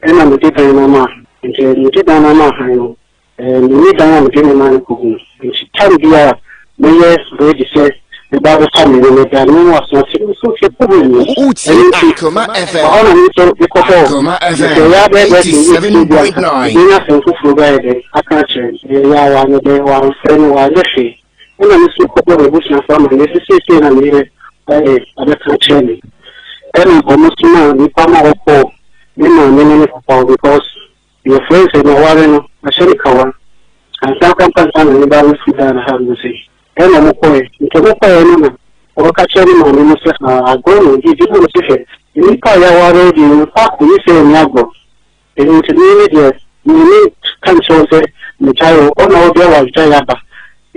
ɛna mede dan no ama." Nti mede dan no ama han no mene dan a mede nneɛma no kɔgu no. Nti tam bi a mɛyɛ ready sɛ meba bɛfa me nneɛma bi a ne mu asena sɛ nso fie problem no. Wotie Ɛno nti Akoma ɛhɔ FM. na me nso mekɔbɔɔ Akoma mesɛ FM yɛ abɛɛ bɛɛ sɛ 87.9. ɛbɛnya asɛm foforɔ bi ayɛ dɛn aka akyerɛ no. Ɛyɛ a wanyɛ dɛn wamfrɛ no wanyɛ hwee. Ɛna me nso kɔbɔɔ m'abusuafoɔ ama ne sɛ seesei na meyɛ ɛyɛ abɛka kyerɛ me. Ɛna ɔmo somaa nnipa ma wɔkɔɔ me maame ne ne papa hɔ because yɛfrɛ sɛ na ɔware no ahyɛ ne kawa ansa kwankansa na ne ba bɛfiri Ghana ha no sɛ. Ɛna ɔmo kɔɛ. Nti ɔmo kɔɛ no na ɔbɛka kyerɛ ne maame no sɛ agorɔ na ɔdi di. Na ɔmo sɛ hwɛ nnipa a yɛaware wo deɛ nnipa akɔyi sɛ ɛni agorɔ. Ɛno nti me ne deɛ mene ka nkyerɛ wo sɛ megyae wo ɔna wode awagyae aba.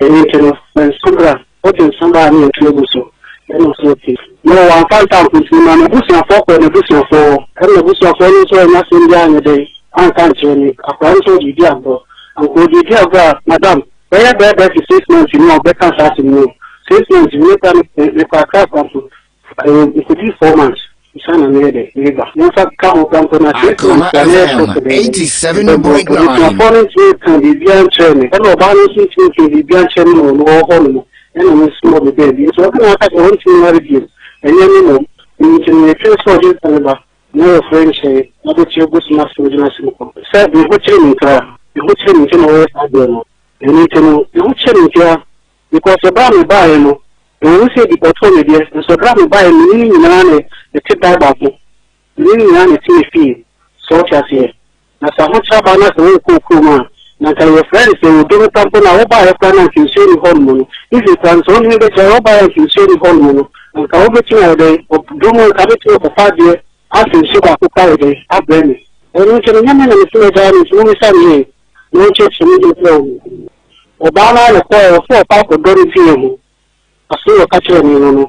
Ɛno nti no nsa bra wode nsa bra ne yɛtu agu so. Ɛna ɔsɛ okay. Na wɔamfa nsa nkontini ma n'abusuafoɔ kɔɔ n'abusuafoɔ hɔ. Ɛna n'abusuafoɔ no nso ɛnyɛ asɛm biara nyɛ dɛn anka nkyerɛ me. Akwadaa no nso ɔde di agorɔ anka ɔde di agorɔ a madam bɛyɛ bɛyɛ bɛyɛ sɛ 6 months ni a ɔbɛka saa asɛm no. 6 months mi kora mekɔ Akra kora mpo nkɔdi 4 months nsa na meyɛ dɛ meba yɛmfa ka ho kora mpo na six Akoma months na meyɛ FM sure sɛ bɛyɛ dɛ 87.9. abusuafoɔ no ntumi ka biribiara nkyerɛ me. Ɛna ɔbaa no nso ntumi nka biribiara nkyerɛ me na ɔno ɔwɔ hɔ nom. Ɛna me nso wɔ me baabi nti ɔka na aka sɛ ɔntumi nware bio ɛnyɛ me mmom. Nti no yɛtwɛn sɛ ɔde nsa no ba na yɛfrɛ nkyɛn na bɛkyerɛ gu so na asɛm gyina asɛm kɔ sɛ me ho kyerɛ me nkaa me ho kyerɛ me nti na wɔyɛ saa deɛ no. Ɛno nti no me ho kyerɛ me ntia because ɛberɛ a mebaeɛ no ɛwɔ sɛ bi ɔtɔɔ me deɛ nso ɛberɛ a mebaeɛ no me ne nyinaa na ɛte dan baako me ne nyinaa na ɛte me fie sɛ ɔte aseɛ. Na sɛ ahokyerɛ aba na sɛ wokɔ kurom a na nka yɛfrɛ no sɛ odom kora mpo na wobaeɛ koraa na nka nsuo ni hɔ nom no even koraa no sɛ wone me bɛkyerɛ wobaeɛ nka nsuo ni hɔ nom no anka wobɛtumi ayɛ dɛn ɔdom nka bɛtumi akɔfa adeɛ asɛ nsuo baako koraa ayɛ dɛn abrɛ me. Ɛno nti no nyɛ me na mese magyaa no. Nti momisa me yie na ɔnkyerɛkyerɛ me deɛ sɛ ɔbaa no ara na kɔɛ ɔsɛ ɔkɔ akɔdɔ no fie ho asɛm a ɔka kyerɛ me no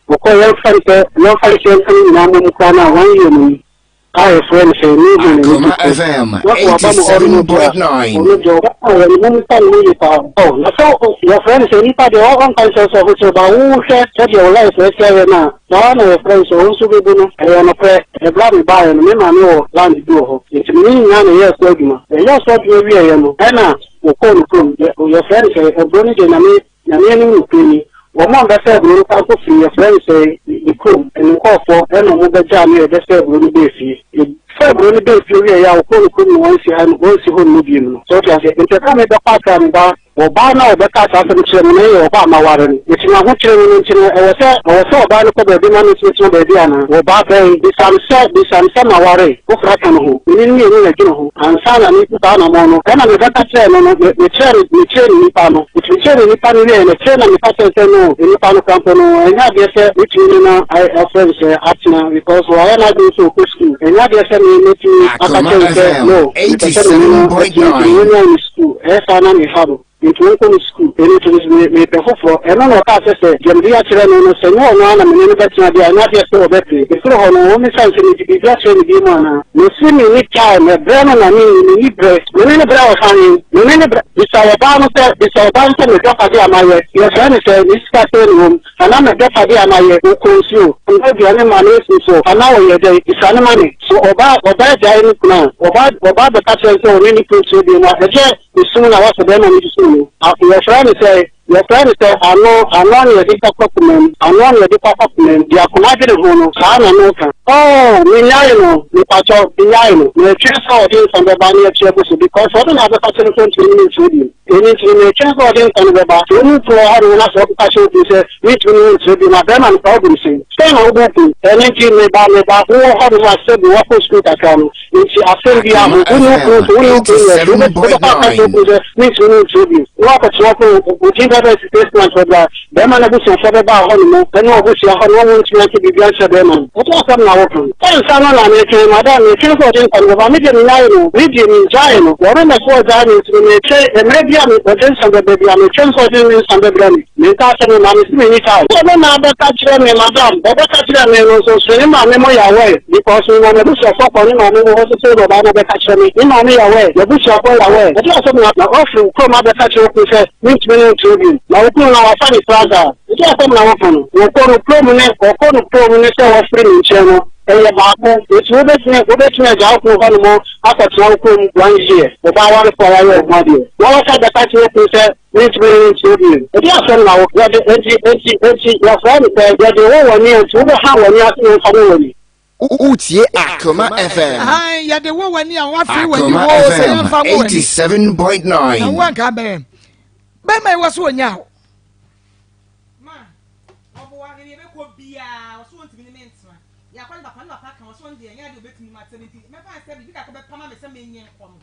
ɔkɔ yɛmfa no sɛ yɛmfa no sɛ yɛmfa no nyinaa mmɔ mu koraa no a one year mu ni a yɛfrɛ no sɛ mehu ne Akoma FM wɔsɛ waba mu hɔ no deɛ 87.9. ɔno deɛ ɔbɛka wɔ ne mumisa ne ho yie paa ɔ na sɛ yɛfrɛ no sɛ nipa deɛ ɔnka nkyerɛ sɛ ɔhokyerɛ ba wohwɛ sɛdeɛ wo life asi ayɛ no a saa na yɛfrɛ no sɛ ɔwo nso bɛbu no. Ɛyɛ nokorɛ ɛberɛ a mebaeɛ no me maame wɔ land bi wɔ hɔ nti mene nyinaa na ɛyɛɛ so adwuma. Ɛyɛɛ so adwuma wieɛ no ɛna Wɔkɔɔ ne kurom. Yɛ, yɛfrɛ no sɛ, aburo no deɛ Nyame, Nyame anim nokorɛ ni. Wɔn a wɔbɛsɛe aburo no koraa mpo firi, yɛfrɛ no sɛ, ne kurom, ne nkurɔfoɔ ɛna wɔbɛgyaa no a yɛbɛsɛe aburo no bɛɛ fie. Yɛfaa aburo no bɛɛ fie wieeɛ a, wɔkɔɔ ne kurom na wɔansi ha, wɔansi hɔ nom bio no. So wote aseɛ? Nti ɛberɛ a mebɛkɔ Accra no, ba, Ɔbaa no a ɔbɛkaa saa asɛm kyerɛɛ me no yɛ ɔbaa a maware no. Enti n'ahokyere no no nti no, ɛwɔ sɛ ɛwɔ sɛ ɔbaa no kɔ baabi ma me nso metena baabi anaa? Ɔbaa bɛn? Bisa me sɛ bisa me sɛ maware foforɔ aka me ho. Me ne no mmienu na ɛdwene ho ansa na meretu saa anammɔn no. Ɛnna mebɛka kyerɛɛ no no, me mekyerɛɛ no mekyerɛɛ no nipa no. Enti mekyerɛɛ no nipa no wieeɛ no, akyire na meka kyerɛɛ no sɛ no, nipa no koraa mpo no, ɛnyɛ adeɛ sɛ mɛtumi ne no ayɛ afrɛ no sɛ atena because wayɛ n'adwene sɛ ɔkɔ sukuu. Ɛnyɛ adeɛ sɛ me mɛtumi aka Akoma kyerɛ no sɛ FM no, mepɛ sɛ me ne no atena nti 87.9. menyaa no sukuu. Ɛyɛ saa na meha no. Nti ɔnkɔ ne sukuu. Ɛno nti no, me, mepɛ foforɔ. Ɛno na ɔkaa sɛ, sɛ deɛ mede akyerɛ no no, sɛ nyɛ ɔno ara na me ne no bɛtena deɛ a, ɛnyɛ adeɛ sɛ ɔbɛpene. Mefiri hɔ no, ɔmmisaa me sɛ mede biribi akyerɛ no bio mu anaa. Mese menni time, ɛberɛ no na menni, menni berɛ. Me ne no berɛ wɔ fa he? Me ne no berɛ, bisa ɔbaa no sɛ, bisa ɔbaa no sɛ m'adwapadeɛ a mayɛ, yɛfrɛ no sɛ, ne sika sɛn na ɛwɔ mu, anaa m'adwapadeɛ a mayɛ, ɔkɔɔ nsuo, anaa aduane maa no asi so, anaa ɔyɛɛ dɛn, bisa no ma me. So ɔbaa, ɔbaa gyae ne kunu a, ɔbaa, ɔbaa bɛka kyerɛ no sɛ ɔne ne kunu ntra bio mu a, ɛkyɛ Esum na wɔsɛ bɛrima no susuw no. A Wɔfrɛ no sɛ, wɔfrɛ no sɛ ano, ano na yɛde kɔ koma mu, ano na yɛde kɔ koma mu. Deɛ akoma dwene ho no, saa na ano ka. Oh, mennyae no, mepakyɛw, mennyae no. Meretwɛn sɛ ɔde nsa bɛba na yɛatu agu so, because ɔno na abɛka kyerɛ me sɛ ɔntumi ne me ntra bio. Ɛno nti no, meretwɛn sɛ ɔde nsa no bɛba. Sɛ ɔmu mpo wɔ hɔnom na sɛ ɔbɛka kyerɛ obi sɛ mentumi ne wo ntra bio no a, bɛrima no koraa wobu no sɛn? Sɛn na wobu wo? Ɛno nti, meba, meba, wowɔ hɔnom a sɛbi woakɔ sukuu kakra no, Enti asɛm biara ho, wo ne wo kunu nso, wo ne wo kunu nyɛ hwee. Wobɛkɔ aka akyerɛ wo kunu sɛ, Mentumi ne wo ntra bio. Na woakɔtena hɔ wo din bɛba asi basement hɔ bere a barima no abusuafoɔ bɛba hɔnom ne w'abusua hɔ na wɔntumi anka biribiara nkyerɛ barima no. Ɛdeɛn asɛm na woka? Sɛ nsa no na meretwɛn, madam, meretwɛn sɛ ɔde nsa no bɛba. Me deɛ mennyaee no. Me deɛ mengyaee no. Wɔno na ɛsɛ ɔgyae me nti no, meretwɛn. Mmerɛ bi a ɔde nsa bɛba biara, meretwɛn sɛ ɔde ne nsa bɛbrɛ me. Menkaa sɛ me maame se menni time. Sɛ ɔno na abɛka kyerɛ me madam, ɔbɛka kyerɛ me no nso so ne maame mo yɛ aware because me ma m'abusuafoɔ kɔ ne maame mo hɔ so sei na ɔbaa no abɛka kyerɛ me, me maame yɛ aware, m'abusuafoɔ yɛ aware. Ɛdeɛn asɛm na na wafiri wo kurom abɛka kyerɛ wo kunu sɛ mentumi ne wo ntra bio na wo kunu no wafa ne fragile. Ɛdeɛn asɛm na woka no? Wɔkɔ no kurom ne wɔkɔ no kurom ne sɛ wafiri me nkyɛn no ɛyɛ baako nti wobɛtumi wobɛtumi agya wo kunu hɔnom akɔtena wo kurom one year, ɔbaa warefoɔ a wayɛ wo ho adeɛ na wasa bɛka kyerɛ wo kunu sɛ Mentumi ntie bio. Ɛdeɛn asɛm na wo, yɛde, enti, enti, enti, yɛfrɛ no sɛ, yɛde wo w'ani, enti wobɛha w'ani ase na yɛmfa wo w'ani. Wotie Akoma FM. Ahan, yɛde wo w'ani a wafiri w'ani Akoma wo sɛ FM yɛmfa wo w'ani. 87.9. Na wo anka bɛn. Bɛrima yi wɔ so onya wo. Ma, ɔboa, baabi a yɛbɛkɔ biara, ɔso ɔntumi ne me ntena. Yɛakɔ ne papa, ne papa ka, ɔso ɔno deɛ ɛnyɛ adeɛ a ɔbɛtumi ma atena nti, mɛfa no sɛ biribi kakra bɛpama me sɛ menyɛ nkɔ no.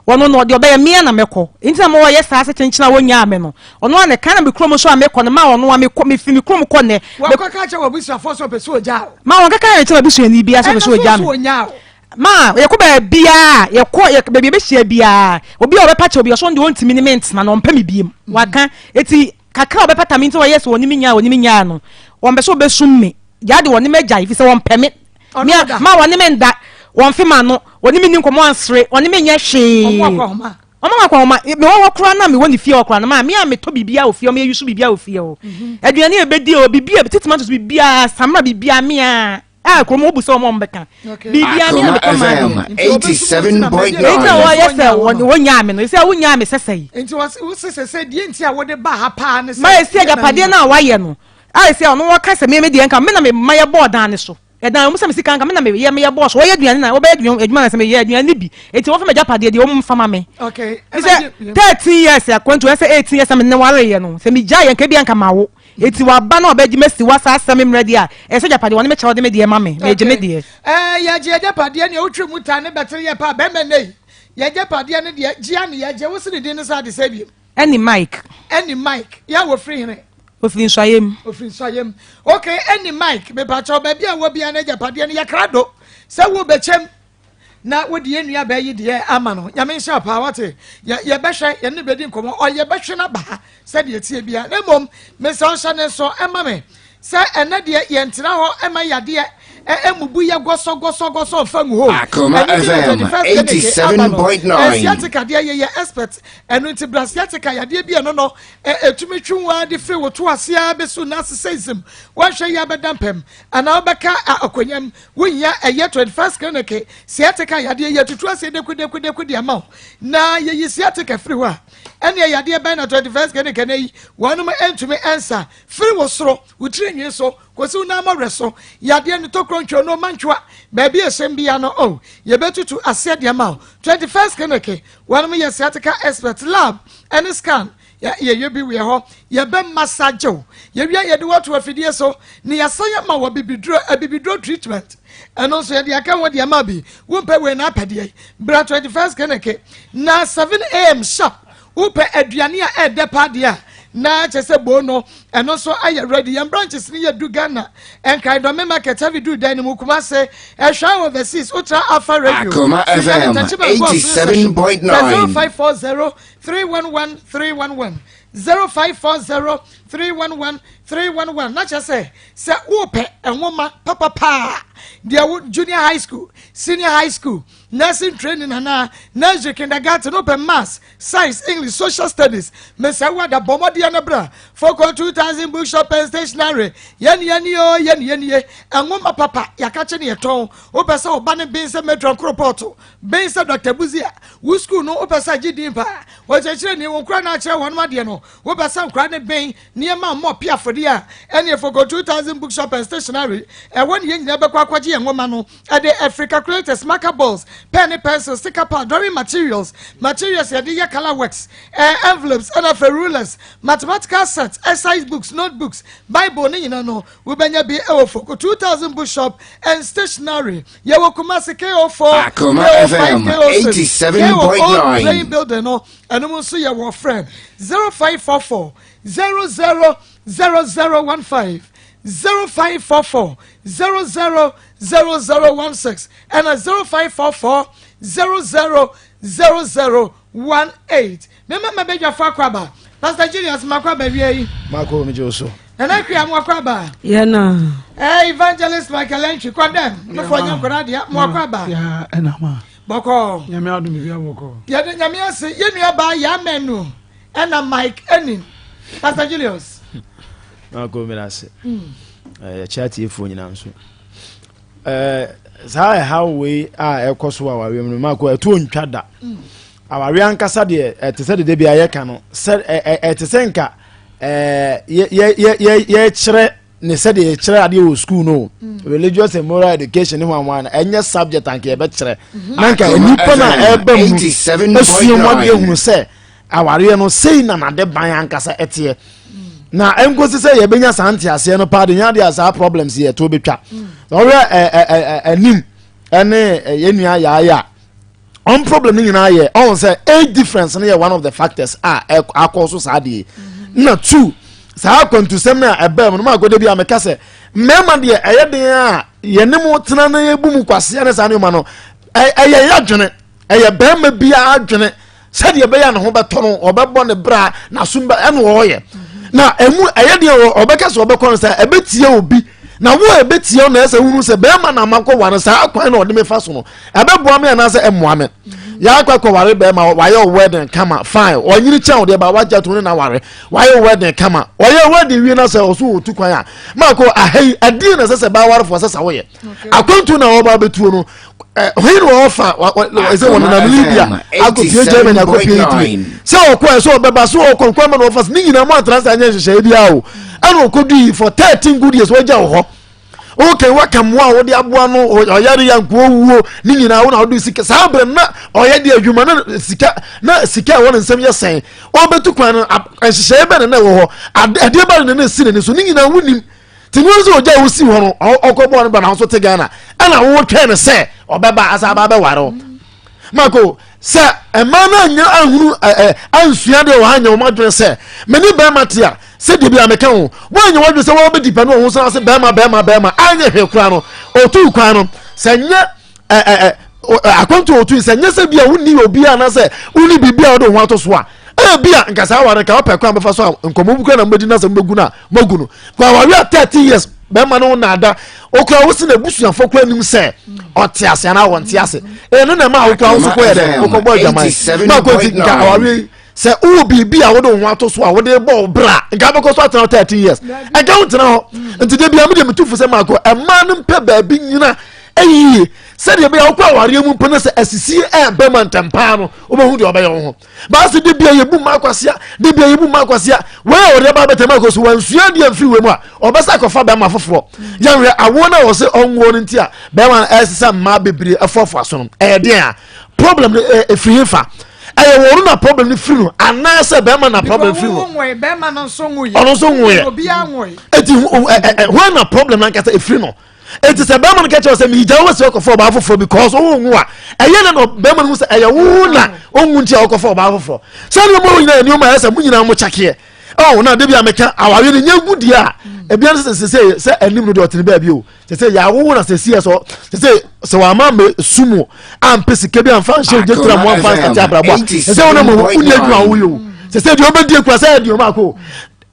Ɔno no ɔde ɔbɛyɛ me a na mɛkɔ nti na ma ɔyɛ saa sɛ kyenkyen a wɔnyaa me no ɔno a na ɛka na me kurom nso a mekɔ no ma ɔno a mekɔ mefiri me kurom kɔ nnɛ. Wakɔka kyerɛ w'abusuafoɔ sɛ ɔpɛ sɛ ɔgyaa wo. Ma wɔnkɛka nkyerɛ m'abusuani biara sɛ ɔpɛ sɛ ɔgyaa me. Ma yɛkɔ baabiara yɛkɔ yɛ baabi yɛbɛhyia biara obi a ɔbɛpa kyɛw bi ɔsɔ ɔno deɛ ɔntumi ne me ntena na ɔmpɛ me biem waka eti kakra a ɔbɛpata me nti ɔyɛ sɛ ɔne me nyaa ɔne me nyaa no wɔmpɛ sɛ ɔbɛsum me gyaa de wɔne me agyae fi sɛ wɔmpɛ me Ɔne wo da. Ma wɔne me nda, wɔmfe m'ano, wɔne me nni nkɔmmɔ ansere, wɔne me nyɛ hwee. Ɔmo akɔhoma. Ɔmo akɔhoma. Mewɔ hɔ koraa na mewɔ ne fie hɔ koraa no, maa me a metɔ biribiara wɔ fie, ɔmo yɛyusu biribiara wɔ fie hɔ. Mhm. Aduane a ebedi o, biribi a titi tomatoes biribiara, samina biribiara me a. A kurom hɔ bu sɛ ɔmo a ɔmo bɛka. Biribiara me a metɔ maa me. Akoma FM 87.9. Enti na wɔyɛ sɛ wɔnyaa me no, ɛsɛ wonyaa me sɛsɛe. Nti wɔse sɛ sɛ deɛ nti a wode ba ha paa ne sɛ. Ma ɛsi agyapadeɛ no a wayɛ no. Ayɛ sɛ ɔno ɔka sɛ me me deɛ nka me na me ma yɛ bɔɔ dan no so. Ɛdan ɔmo sɛ me sika nka me na me yɛ me yɛ bɔɔ so. Wɔyɛ aduane na wɔbɛyɛ aduane adwuma na sɛ me yɛ aduane no bi. Eti wɔn fa m'agyapadeɛ deɛ wɔn mfa ma me. Okay. Fi sɛ 13 years akwantu ɛsɛ 18 years na me ne ware yɛ no. Sɛ me gya yɛ nka ebi anka ma wo. Eti waba na ɔbɛgye mesi wa saa asɛm mmerɛ deɛ a ɛsɛ agyapadeɛ wɔne me kyɛ wɔde me deɛ ma me. Me gye me deɛ. Ɛɛ yɛgye agyapadeɛ nea wotwi mu ta ne bɛtere yɛ paa bɛrima nnɛ yi. Yɛgyapadeɛ no deɛ gyea ne yɛgye wo se ne din ne sɛ ade sɛ biem. Ɛne Mike. Ɛne Mike. Yɛ wɔfiri hene? Ofiri Nsɔayɛ mu. Ofiri Nsɔayɛ mu. Okay, ɛne Mike, mepakyɛw baabi a wɔ biara no agyapadeɛ no yɛ krado sɛ wobɛkyɛm na wode yɛn nua baa yi deɛ ama no. Nyame nhyira paa wate. Yɛ yɛbɛhwɛ yɛne no bɛdi nkɔmmɔ ɔ yɛbɛhwe no aba ha sɛdeɛ ɛteɛ biara. Na mmom mesɛ ɔhyɛ ne nso ɛma me sɛ ɛnɛ deɛ yɛntena hɔ ɛma yadeɛ Ɛmmubu yɛ gɔsɔgɔsɔgɔsɔ mfa ngu hɔ o. Akoma Ɛno nti na FM 21st Clinic aba no. 87.9. Sciatica deɛ yɛyɛ expert. Ɛno nti bra sciatica yadeɛ bi a ɛno no ɛtumi twe wo ara de firi wo to ase ara bɛsi wo nan ase seism. Woanhwɛ yie abɛda mpam anaa wobɛka akonnwa mu. Wohia ɛyɛ 21st Clinic sciatica yadeɛ yɛtutu aseɛ dekudeku de ama wo na yɛyi sciatica firi hɔ a ɛneɛ yadeɛ bɛn na 21st Clinic ɛnɛ yi wɔnom ntumi nsa firi wo soro wo tiri nwi so Kɔsi wo nan mmɔwerɛ so. Yadeɛ no tokuro ntwonoo no mantwoa baabi a ɛhyɛm biara no oh yɛbɛtutu aseɛ de ama wo. 21st Clinic wɔnom yɛ sciatica expert lab ɛne scan yɛyɛ bi wɔ hɔ yɛbɛ massage wo yɛwia yɛde wo ato afidie so na yɛasan ama wo abibiduro abibiduro treatment ɛno nso yɛde aka ho de ama bi wompɛ wei na apɛ deɛ bra 21st Clinic na 7am sharp Wopɛ aduane a ɛɛdɛ paa deɛ a, na kyerɛ sɛ boo no, ɛno nso ayɛ ready. Yɛn branches no yɛ du Ghana, Nkran Dɔme Market, Heavy Du Dan no mu, Kumase, Ɛhwa Overseas, Wotra Alpha Radio, Akoma Sunyani, FM Techiman Goa Filling Station, 87.9. 0540 311 311, 0540 311 311. Na kyerɛ sɛ, sɛ wopɛ nwoma papapaa deɛ wo junior high school, senior high school, Nursing training anaa nursery, kindergarten, wopɛ maths, science, English, social studies, mesɛ wo ada bɔ mmɔdeɛ no bra. Focon 2000 bookshop and stationery, yɛne yɛne o, yɛne yɛnie, nwoma papa, yɛakakye ne yɛtɔn. Wopɛ sɛ wo ba no ben sɛ matron koropɔɔto, ben sɛ Dr. Busia, wo school no wopɛ sɛ agye din paa, ɔkyerɛkyerɛni, wo nkora no akyerɛ wɔnom adeɛ no, wopɛ sɛ nkora no ben nneɛma mmɔ piafodeɛ a, ɛneɛ Focon 2000 bookshop and stationery, ɛhɔ ne yɛn nyinaa bɛkɔ akɔgye yɛn nwoma no. Ɛde afiri calculators, marker balls, pen ne pencils, sticker pad, drawing materials, materials yɛde yɛ colour works, eh, envelopes, ɛna afei rulers, mathematical sets, exercise books, notebooks, Bible ne nyina no, wobɛnya bi ɛwɔ Foko 2000 Bookshop and Stationery. Yɛwɔ Kumasi KO4, Akoma KO5, FM KO6, KO Old 87.9. Playing Building no, ɛnom nso yɛwɔ frɛ 0544 00 0015, 0544 00 0016 ɛna 0544 00 0018. Mema mabadwafo akɔ aba. Pastor Julius makɔ aba wia yi. Mako megye wo so. Nana Akua mo akɔ aba. Yɛna. Eh, Evangelist Michael Entwi kɔ dɛm. Mefo nyɛ nkɔla deɛ mo akɔ aba. Ya ɛna ma. Bɔkɔ. Nyame adom bibi abɔkɔ. Yɛde nyame ase yɛ nua baa Yamenu ɛna Mike Enin. Pastor Julius. Mako meda ase. Yɛkyɛ atiefoɔ nyinaa nso. Saa ɛhaw wei a ɛkɔ so wɔ awareɛ mu no mako ɛtoɔ ntwa da. Awareɛ ankasa deɛ ɛte sɛ dede bi a yɛka no sɛ ɛte sɛ nka yɛkyerɛ ne sɛdeɛ yɛkyerɛ adeɛ wɔ school no religious and moral education ne ho ahoa no ɛnyɛ subject anka yɛbɛkyerɛ na nka nnipa no a ɛba mu asua mu adeɛ hunu sɛ awareɛ no sei na nade ban ankasa ɛteɛ na ɛnkosi sɛ yɛbɛnya saa nteaseɛ no paa de nya adeɛ a saa problems yɛ to bɛtwa na ɔhwɛ anim ɛne yɛn nua yaayɛ a ɔn problem no nyinaa yɛ ɔn sɛ age difference no yɛ one of the factors a akɔ so saa deɛ na two saa akwantusɛm no a ɛbɛn mu no maa akɔda bi a meka sɛ mmarima deɛ ɛyɛ den a yɛne mu tena na yɛbu mu kwasea ne saa nneɛma no ɛyɛ yɛ adwene ɛyɛ bɛrima biara adwene sɛdeɛ ɛbɛyɛ a ne ho bɛtɔ no ɔbɛbɔ ne bra n'asom bɛ ɛna ɔyɛ na ɛmu ɛyɛ deɛ ɔbɛka sɛ ɔbɛkɔ no sɛ ɛbɛtie obi na wo a ɛbɛtie wo na ɛsɛ hunu sɛ bɛrima na makɔ ware saa kwan na ɔde me fa so no ɛbɛboa me anaasɛ ɛmmoa me yɛakɔ akɔware bɛrima wayɛ wedding kama fine ɔnyini kyɛn wo deɛ ba wagya to ne na ware wayɛ wedding kama ɔyɛ wedding wie na sɛ ɔso ɔtu kwan a maakɔ ahɛyi ɛdeɛ na ɛsɛ sɛ baawarefoɔ sɛ sɛ woyɛ akwantu na wɔba bɛtuo no hwee na wɔfa ɛsɛ wɔn nenam libya akɔpie germany akɔpie italy sɛ ɔkɔ ɛ sɛ ɔbɛba sɛ ɔkɔ nkwan ma na ɔfa so ne nyinaa mu atena sɛ anyɛ nhyehyɛeɛ biara o ɛna ɔkɔdu yi for 13 good years wɔagya wɔ hɔ okay waka mmoa a wɔde aboa no ɔyare ya nko owuo ne nyinaa wo na wode sika saa berɛ na ɔyɛ de adwuma na sika na sika ɛwɔ ne nsɛm yɛ sɛn ɔbɛtu kwan no nhyehyɛeɛ bɛ ne na ɛwɔ hɔ adeɛ bɛ ne na ɛsi n'ani so ne nyinaa wonim nti ne sɛ ogya a wosi hɔ no ɔkɔbɔɔ no ba na nso te ghana ɛna wotwɛn no sɛ ɔbɛba asa aba bɛware wo mako sɛ mmaa no anya ahunu ɛ ansua deɛ wɔn anya wɔn adwene sɛ me ne bɛrima te a sɛdeɛ bi a meka ho wɔanya wɔn adwene sɛ wɔbɛdi pɛ no wɔn ho sɛ ase bɛrima bɛrima bɛrima anyɛ hwee koraa no otu kwan no sɛ nyɛ ɛ ɛ akwantu otu sɛ nyɛ sɛ bi a wonni obi a anaasɛ wonni biribi a wɔde ho ato so a ebi a nka saa aware nka wopɛ kwan bɛfa so a nkɔmmɔ bi kora na mobɛdi na sɛ mobɛgu no a moagu no kɔ aware a 30 years. bɛrima no naada okura wo si na ebusuafo kura nim sɛ ɔte ase anaa wɔnte ase ɛno na ɛma awokura wo so kɔ yɛ dɛ wokɔbɔ adwaman na akɔ nti nka awareɛ yi sɛ wowɔ biribi a wode wo ho ato so a wode bɔ wo bra nka bɛkɔ so atena hɔ 13 years ɛnka wo ntena hɔ nti da bia mede metu fo sɛ maakɔ ɛma no mpɛ baabi nyina ɛyie sɛdeɛ ɛbɛyɛ wokɔ awareɛ mu mpo no sɛ asisie ɛɛbɛ ma ntɛmpaa no wobɛhu deɛ ɔbɛyɛ wo ho baase de bia yɛbu mma akwasea de bia yɛbu mma akwasea wei a wɔde aba abɛtɛm akɔ so wansua adeɛ mfiri wei mu a ɔbɛsa akɔfa bɛrima foforɔ yɛnhwɛ awoɔ no a wɔsɛ ɔnwoɔ no nti a bɛrima no ɛsesa mmaa bebree ɛfoafoa so no ɛyɛ deɛn a problem no ɛfiri he fa ɛyɛ wɔn na problem no firi no anaasɛ bɛrima na problem firi no ɔno nso nwoeɛ eti hwan na problem no ankasa ɛfiri no eti sɛ bɛrima no kɛkyɛ sɛ meyigya wo sɛ ɔkɔfa ɔbaa foforɔ because wo nwo a ɛyɛ na na bɛrima no hu sɛ ɛyɛ wo na ɔnwu nti a ɔkɔfa ɔbaa foforɔ sɛ nneɛma wo nyinaa nneɛma ɛyɛ sɛ mo nyinaa mo kyakeɛ ɔwɔ na debi a meka awareɛ no nyɛ gu deɛ a ebia no sɛ sɛ sɛ anim no deɛ ɔtene baabi o sɛ sɛ yɛawowo na sɛ si yɛ sɛ sɛ sɛ wama mɛ sumu ampɛ sika bi amfa nhyɛ ogye tira mu amfa nsate abrabɔ a sɛ sɛ wo na mo wonni adwuma a woyɛ o sɛ sɛ deɛ wobɛdie kura sɛ ɛdeɛ ɔmaako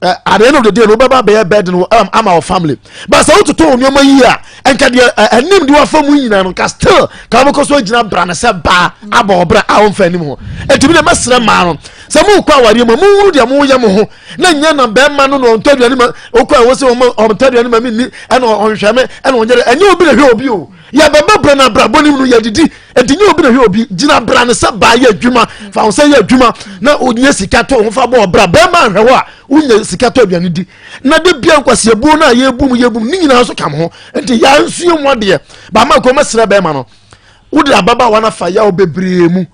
Eh, at the end of the day no wobɛba bɛyɛ burden um, ama wo family but sɛ wototo wo nneɛma yie a ɛnka deɛ eh, anim de wafa mu nyinaa no nka still ka wobɛkɔ so agyina bra no sɛ baa abɔ ɔbra a womfa anim ho ɛtumi deɛ mɛsrɛ maa no sɛ mokɔ awareɛ mu monhunu deɛ moyɛ mo ho na nyɛ na bɛrima no na ɔntɔ aduane ma wokɔ ɛwɔ sɛ ɔntɔ aduane ma menni ɛna ɔnhwɛ me ɛna ɔnyɛ dɛ ɛnyɛ obi na hwɛ obi o yɛbɛbɛ brɛ no abrabɔ no mu no yɛdidi nti nyɛ obi na hwɛ obi gyina bra no sɛ baa yɛ adwuma fa wo sɛ yɛ adwuma na wonya sika tɔ ho fa bɔ ɔbra bɛrima ahwɛ hɔ a wonya sika tɔ aduane di na de bia nkwasiabuo no a yɛbu mu yɛbu mu ne nyinaa nso kam ho nti yɛansua mu adeɛ baama kɔ mɛsrɛ bɛrima no wode ababaawa no afa yaw bebree mu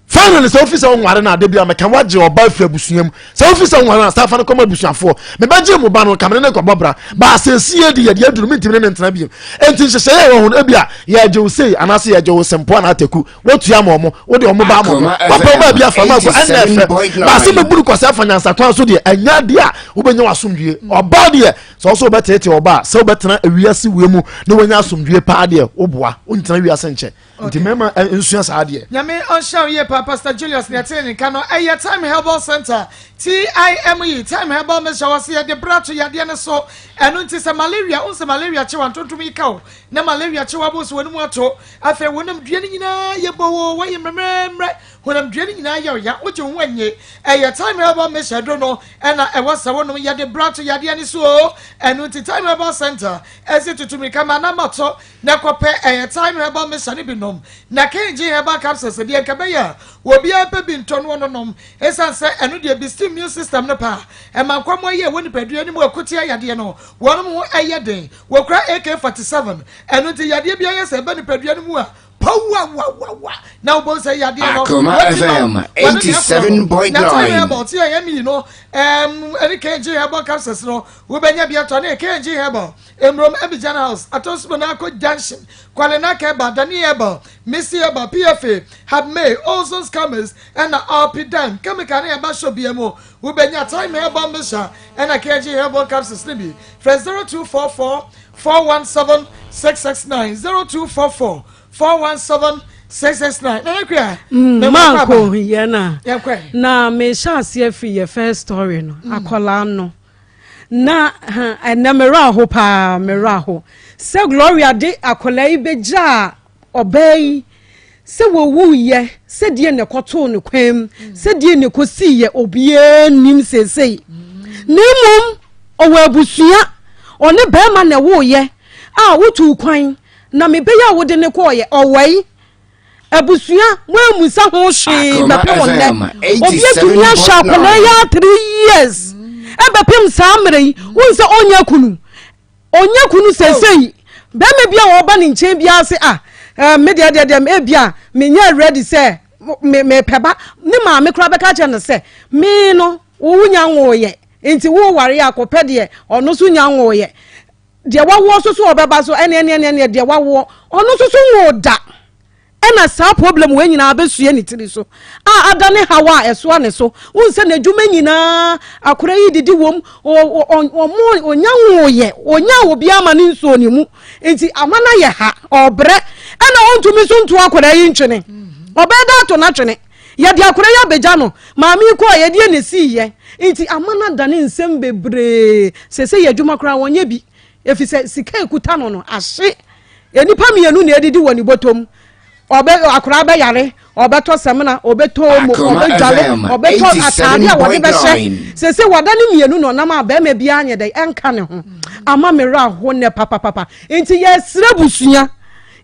Finally, sɛ wofi sɛ wonware no ade bi a mɛka woagye ɔba afiri abusua mu. Sɛ wofi sɛ wonware no a, saa fa no kɔma abusuafoɔ. Mebɛgye mo ba no, ka mene ne nkɔbɔ bra. Ba asɛsie de yɛde aduru, mentumi ne ne ntena bio. Enti nhyehyɛeɛ a ɛwɔ ho no, ebia yɛagye wo sei anaasɛ yɛagye wo sɛmpo anaa ataku. Woatua ama ɔmo, wode ɔmo ba ama ɔmo. Wapɛ wo baabi afa ma akɔ, ɛnna ɛfɛ. Ba sɛ mɛburu kwasɛ afa nyansakwan so deɛ, ɛnyɛ adeɛ a wobɛnya w'asomdwie. Ɔbaa deɛ, sɛ wo sɛ wobɛteetee ɔbaa, sɛ wobɛtena ewiase wei mu na woanya asomdwie paa deɛ, woboa. Wontena wiase nkyɛ. nti mmarima eh, nsua saa adeɛ. Nyame ɔnhyira wo yie paa Pastor Julius nea ɛtee ne nka no ɛyɛ Time Herbal Center TIME Time Herbal Mixture wɔse yɛde bra to yadeɛ no so ɛno nti sɛ malaria wohu sɛ malaria kye wo a ntontom yi ka wo na malaria kye wo abɔ so w'anum ato afei wonam dua no nyinaa yɛ bowoo woayɛ mmerɛmmerɛ honam dua no nyinaa yɛ ɔya wogye wo ho anye ɛyɛ Time Herbal Mixture aduro no ɛna ɛwɔ sɛ wonom yɛde bra to yadeɛ no so o ɛno nti Time Herbal Center ɛse tutu mirika ma na matɔ Na kɔpɛ ɛyɛ thyme herbal mixture no bi nom, na KG herbal capsules deɛ nka ɛbɛyɛ a obiara mpɛ bi ntɔ no ɔno nom, ɛsiane sɛ ɛno deɛ bi steam immune system no pa a ɛma nkwammoa yi a ɛwɔ nipadua no mu ɛko tia yadeɛ no wɔnom ho ɛyɛ den. Wɔkura AK-47, ɛno nti yadeɛ biara yɛ sɛ ɛba nipadua no mu a powawawawa na wobɛhu sɛ yadeɛ no Akoma wɔte ma FM wo, wɔne deɛ korɔ no. Na thyme 87.9. herbal TIME no ɛɛm ɛne KG herbal capsules no wobɛnya bi atɔ ne KG herbal Mmrom Abidjan House, Atosmo Nako Junction, Kwale Naka Herbal, Dani Herbal, Misty Herbal, PFA, Habmay, Ozone Scammers, ɛna Alpidan Chemical ne Herbal Shop biara mu. Wobɛnya Thyme Herbal Mixture ɛna KG Herbal Capsules no bi. Frɛ 0244 417 669, 0244 417 669. Nana Akua, Mm, mema wo mankɔ aba. ohiyɛ no a Yɛnkɔ ɛ. na mehyɛ aseɛ firi yɛ first story no akwadaa no Na ha ɛnɛ me werɛ aho paa, me werɛ aho sɛ Gloria de akwadaa yi bɛgyaa ɔbaa yi sɛ wɔwuiɛ, sɛ deɛ na ɛkɔtoo no kwan mu, sɛ deɛ na ɛkɔsiiɛ, obiara nnim seesei. Na mmom ɔwɔ abusua, ɔne bɛrima na ɛwoeɛ a wotuu kwan na mebɛyɛ a wode ne kɔɔeɛ, ɔwɔe. Abusua, moammisa ho hwee bɛpem nnɛ. Obi atumi ahwɛ akwadaa yi ara three years ɛbɛpem saa mmerɛ yi. Wohu sɛ ɔnya kunu. Ɔnya kunu seesei. Bɛrima bi a ɔba ne nkyɛn biara se ah, eh, me deɛ deɛ deɛ ebi a menyɛ ready sɛ me mepɛ ba. Ne maame koraa bɛka kyerɛ no sɛ me no wo nya nwoeɛ nti woware a kɔpɛ deɛ ɔno nso nya nwoeɛ. Deɛ wawoɔ nso so ɔbɛba so ɛne ɛne ɛne ɛne deɛ wawoɔ ɔno nso so nwoo da ɛna saa problem wei nyinaa bɛsue ne tiri so a ada ne haw a ɛsoa ne so wohu sɛ n'adwuma nyinaa akora yi didi wom ɔmo ɔnya nwoyɛ ɔnya obiara ma ne nsuo ne mu nti ama no ayɛ ha ɔbrɛ ɛna ɔntumi nso nto akora yi ntwene ɔbɛyɛ da ato n'atwene yɛde akora yi abɛgya no maame yi kɔɔ yɛdeɛ na ɛsiiyɛ nti ama no adane nsɛm bebree sɛ sɛ yɛ adwuma koraa wɔnyɛ bi. Efisɛ sika a ekuta no no ahye. Nnipa mmienu na edidi wɔ ne bɔtɔ mu. Ɔbɛ akwadaa bɛyare, ɔbɛtɔ samina, ɔbɛtɔ omo, ɔbɛdwale, ɔbɛtɔ ataade a wɔde bɛhyɛ. Sese wɔda ne mmienu na ɔnam a bɛrima biara nyɛ dɛ ɛnka ne ho. Ama me werɛ aho nnɛ papapapa. Nti yɛsrɛ busua,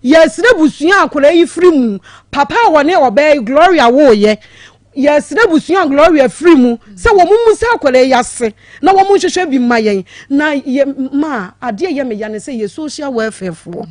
yɛsrɛ busua akwadaa yi firi mu. Papa a wɔne ɔbaa yi Gloria woeɛ, Yɛsrɛ abusua a Gloria firi mu sɛ wɔn mmusa akwadaa yi ase na wɔn nhwehwɛ bi mma yɛn. Na yɛ ma adeɛ yɛ me ya ne sɛ yɛ social welfare foɔ.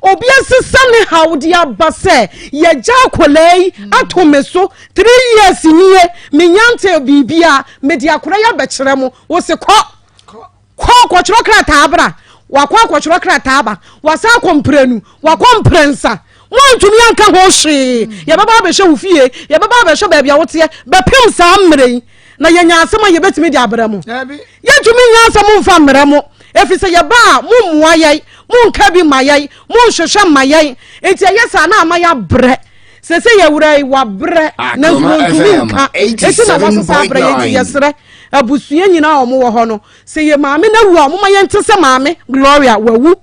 Obi asesa ne haw de aba sɛ yɛgya akwadaa yi ato me so 3 years nie, menya ntee biribia, mede akwadaa yi abɛkyerɛ mo, wo se kɔ kɔ kɔtwerɛ krataa bra. Wakɔ akɔtwerɛ krataa ba, wasan akɔ mprenu, wakɔ mprɛnsa, moantumi anka ho hwee. Yɛbɛba abɛhwɛ wo fie, yɛbɛba abɛhwɛ baabi a woteɛ. Bɛpem saa mmerɛ yi na yɛnya asɛm a yɛbɛtumi de abrɛ mo? Yɛntumi nya asɛm mfa mmerɛ mo, ɛfiri sɛ yɛba a mommoa yɛn, monka bi ma yɛn, monhwehwɛ ma yɛn. Nti ɛyɛ saa na ama yɛabrɛ sɛ sɛ yɛwura yi wabrɛ nanso wɔntumi nka, ɛti na wasesa abrɛ yɛn. Nti yɛserɛ abusua nyinaa a wɔwɔ hɔ no sɛ yɛ maame no awu a, wɔma yɛnte sɛ maame Gloria wawu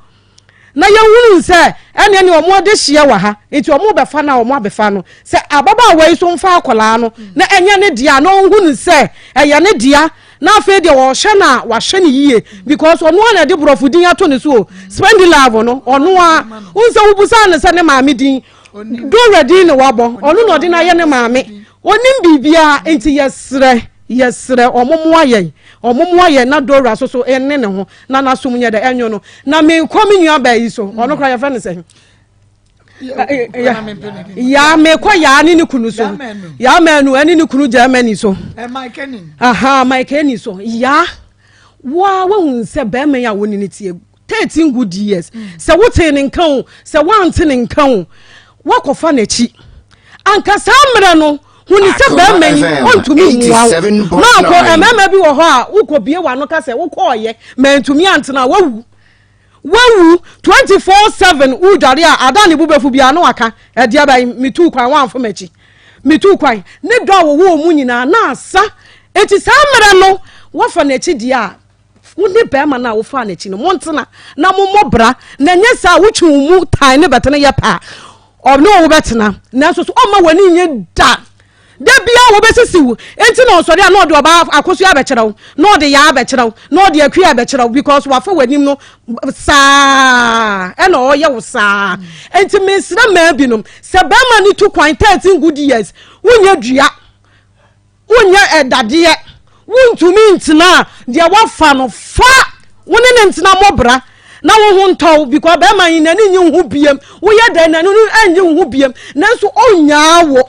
na yɛhunu sɛ ɛneɛ ne ɔmo de hyeɛ wɔ ha, nti ɔmo bɛfa no a, ɔmo abɛfa no sɛ ababaawa yi so mfa akwadaa no na ɛnyɛ ne dea, na ɔnhunu sɛ ɛyɛ ne dea. Na afei deɛ ɔhyɛ no a, wahyɛ no yie because ɔno a na ɛde borɔfo din ato ne so o, Spendilove no. Ɔno a wohu sɛ wobusaa no sɛ ne maame din, Dora din ne wabɔ, ɔno na ɔde no ayɛ ne maame, onim biribiara. Nti yɛsrɛ, yɛsrɛ ɔmo mmoa yɛn, ɔmo mmoa yɛn na Dora so so ɛne ne ho na n'asom nyɛ dɛ ɛnwo no. Na menkɔ me nua baa yi so, ɔno koraa yɛfrɛ no sɛ yaa, mekɔ yaa ne ne kunu so, yaa manu ɛne ne kunu Germany so, aha Mike Eni so. Yaa waa wahu sɛ bɛrima yi a wɔne ne tie 13 good years, sɛ wotee ne nka o, sɛ woante ne nka o, woakɔfa n'akyi. Anka saa mmerɛ no huni sɛ bɛrima yi ɔntumi mmoa wo. Maakɔ mmarima bi wɔ hɔ a wokɔbie w'ano ka sɛ wokɔɔyɛ mantumi antena, wawu, wawu. 24/7 wodware a ada ne bo bɛfu biara na waka ɛdeɛ bɛn, metuu kwan woamfo m'akyi, metuu kwan ne dɔ a wɔwɔ mu nyinaa na asa. Enti saa mmerɛ no woafa n'akyi deɛ a, wo ne bɛrima no a wofaa n'akyi no montena na mommɔ bra. Na ɛnyɛ saa a, wotwe wo mu tan ne bɛtene yɛ pɛ a, ɔne wo bɛtena nanso so ɔmma w'ani nye da. Da bia wɔbɛsisi wo. Enti na ɔsɔre a na ɔde ɔbaa akosua abɛkyerɛ wo, na ɔde yaa abɛkyerɛ wo, na ɔde akua abɛkyerɛ wo because wafa w'anim no saa ɛna ɔyɛ wo saa. Enti mesrɛ mmaa binom sɛ bɛrima no tu kwan 13 good years, wonyɛ dua, wonyɛ ɛdadeɛ, wontumi ntena a, deɛ wafa no fa wo ne ne ntena mmɔbra na wo ho ntɔw because bɛrima yi n'ani nye wo ho biem. Woyɛ dɛn n'ani no ɛnye wo ho biem, nanso ɔnyaa wo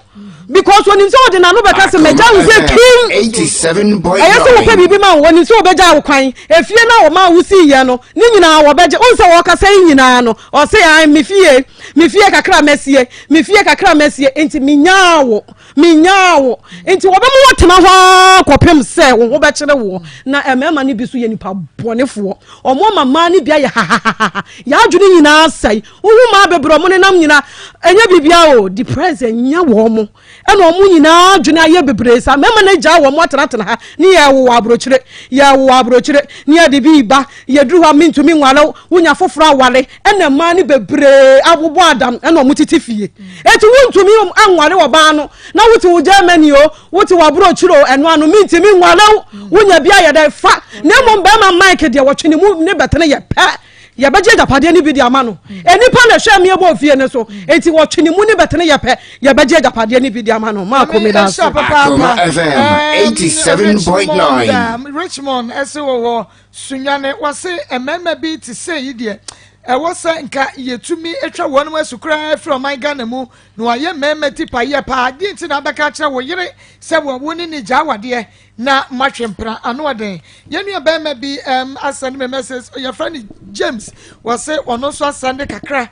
because onim sɛ ɔde n'ano bɛka sɛ mɛgya wo sɛ kim. Ɛyɛ sɛ wopɛ biribi ma wo, onim sɛ wɔbɛgya wo kwan. Efie no a wɔma wo sii yɛ no ne nyinaa wɔbɛgye wo sɛ wɔkasa yi nyinaa no ɔse an me fie, me fie kakra mɛsie, me fie kakra mɛsie, nti menyaa wo, menyaa wo. Nti wɔbɛma wɔtena hɔ ara kɔpem sɛ wo ho bɛkyerɛ woɔ. Na mmarima no bi so yɛ nipa bɔnefoɔ, ɔmo ama mmaa no bi ayɛ hahahaha, yɛadwene nyinaa sɛe. Wohu mmaa bebree ɔmo nenam nyinaa ɛnyɛ biribiara o, depressed ɛnya wɔn mo, ɛna ɔmo nyinaa adwene ayɛ bebree saa. Mmarima no agyaa wɔn atenatena ha ne yɛwowɔ aburokyire, yɛwowɔ aburokyire ne yɛde bi ba, yɛduru hɔ a mentumi nware wo, wonya foforɔ aware. Ɛna mmaa no bebree abobɔ adam ɛna ɔmo tete fie. Eti wontumi nware ɔbaa no na wote wo Germany o, wote wo aburokyire o, ɛno ano mentumi nware wo, wonya bi ayɛ dɛ fa. Na mmom bɛrima Mike deɛ wɔtwe ne mu ne bɛtene yɛ pɛ, yɛbɛgye agyapadeɛ no bi de ama no. Nnipa na ɛhwɛ mmea bɔ ofie no so, enti wɔtwe ne mu ne bɛtene yɛ pɛ, yɛbɛgye agyapadeɛ no bi de ama no. Maako mi da ase. Akoma FM 87.9. Richmond ɛsɛ wɔwɔ Sunyane, wɔse mmarima bi te sɛ yi deɛ ɛwɔ sɛ nka yɛtumi atwa wɔn mu asu koraa afiri ɔman Ghana mu na wɔayɛ mmarima ti payɛ paa. Deɛ nti na abɛka akyerɛ wo yere sɛ wo ne ne gyaa wadeɛ na moatwe mpena ano ɔden. Yɛn nua barima bi asɛnde me message, yɛfrɛ no James, wɔse ɔno nso asɛnde kakra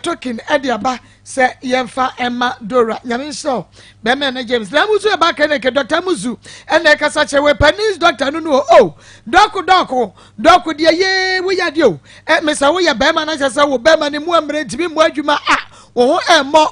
token de aba sɛ yɛmfa ɛma Dora. Nyame nhyira wo bɛrima no James. Na Amuzu ɛba clinic, Dr. Amuzu ɛna ɛkasa kyerɛ wɔ panis doctor no no o dɔko dɔko dɔko deɛ yee woyɛ adeɛ o ɛ mesa woyɛ bɛrima no ahyɛ sɛ wo bɛrima no mu ammerɛ ntumi mmɔ adwuma a wo ho ɛmmɔ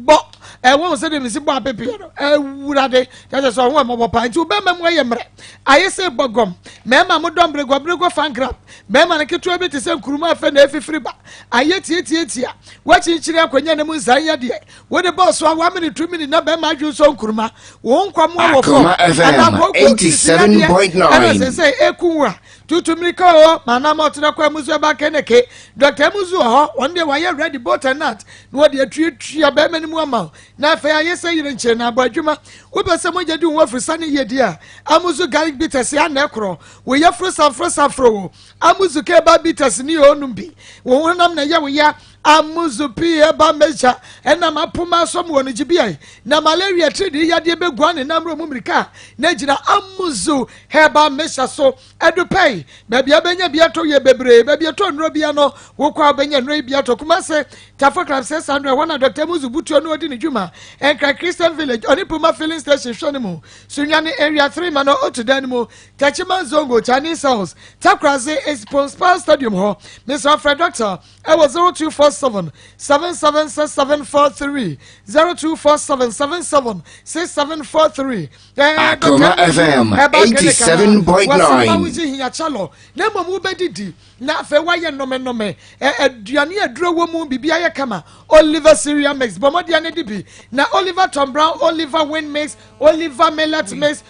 bɔ. Ɛwɔ sɛdeɛ mesi bɔ apepeɛ no, awurade, kyerɛ sɛ ɔho ɛmɔbɔ paa. Nti wo bɛrima mu ayɛ mmerɛ, ayɛ sɛ bɔgɔm. Mmarima mo dɔ mberegɔ mberegɔ fankrab. Bɛrima no ketewa bi te sɛ nkuruma afɛ na efifiri ba. Ayɛ tiatiatia. Woakyinkyini akonnwa no mu nsa nyɛ deɛ wode bɔɔ so a woamene tu mini na bɛrima adwene sɔ nkuruma. Wo nkwammoa wɔ fam Akoma FM anaa kooko sisi yadeɛ ɛna 87.9. sɛsɛ eku wo a tutu mmirika o ma anam ɔtena kɔ amuzu ɛba keneke. Dr. Amuzu wɔ hɔ, wɔn deɛ wɔayɛ ready both and nut na wɔde atuatua bɛrima no mu ama wo na afei ayɛ sɛ yere nkyɛn na abɔ adwuma. Wopɛ sɛ mogya di wo ho afiri sane yie deɛ a, Amuzu garlic bitters yɛ anɛ korɔ. Wo yafunu safro safro o, Amuzu keba bitters ni o nom bi. Wo honam na ɛyɛ wo ya, Amuzu pii ɛba meja ɛnam apoma asɔm wɔ no gyibea na malaria tiridii yadeɛ bɛgua ne nam mu mmirika na gyina Amuzu herbal mixture so. Ɛdu pɛi, baabi a bɛnya bi atɔ yɛ bebree, baabi ɛtɔ nnuro bia no, wokɔ a wobɛnya nnuro yi bi atɔ. Kumase, Tafo Club 600, ɛhɔ na Dr. Amuzu butuo no ɔdi ne dwuma. Nkran Christian Village, ɔne Puma Filling Station hwɛ no mu. Sunyani Area 3 ma no otu dan no mu. Techiman Zongo, Chinese House, Takoradi, Espon Stadium hɔ. Mesrɛ frɛ Doctor ɛwɔ 0247 776743, 0247 776743. Akoma FM 87.9. Hia kyalɔ na mmom wobɛdidi na afei woayɛ nnɔmɛnnɔmɛ aduane aduro wɔ mu biribi ayɛ kama. Oliver cereal mix bɔ mmɔden no de bi na Oliver Tom Brown, Oliver Win mix, Oliver millet mix,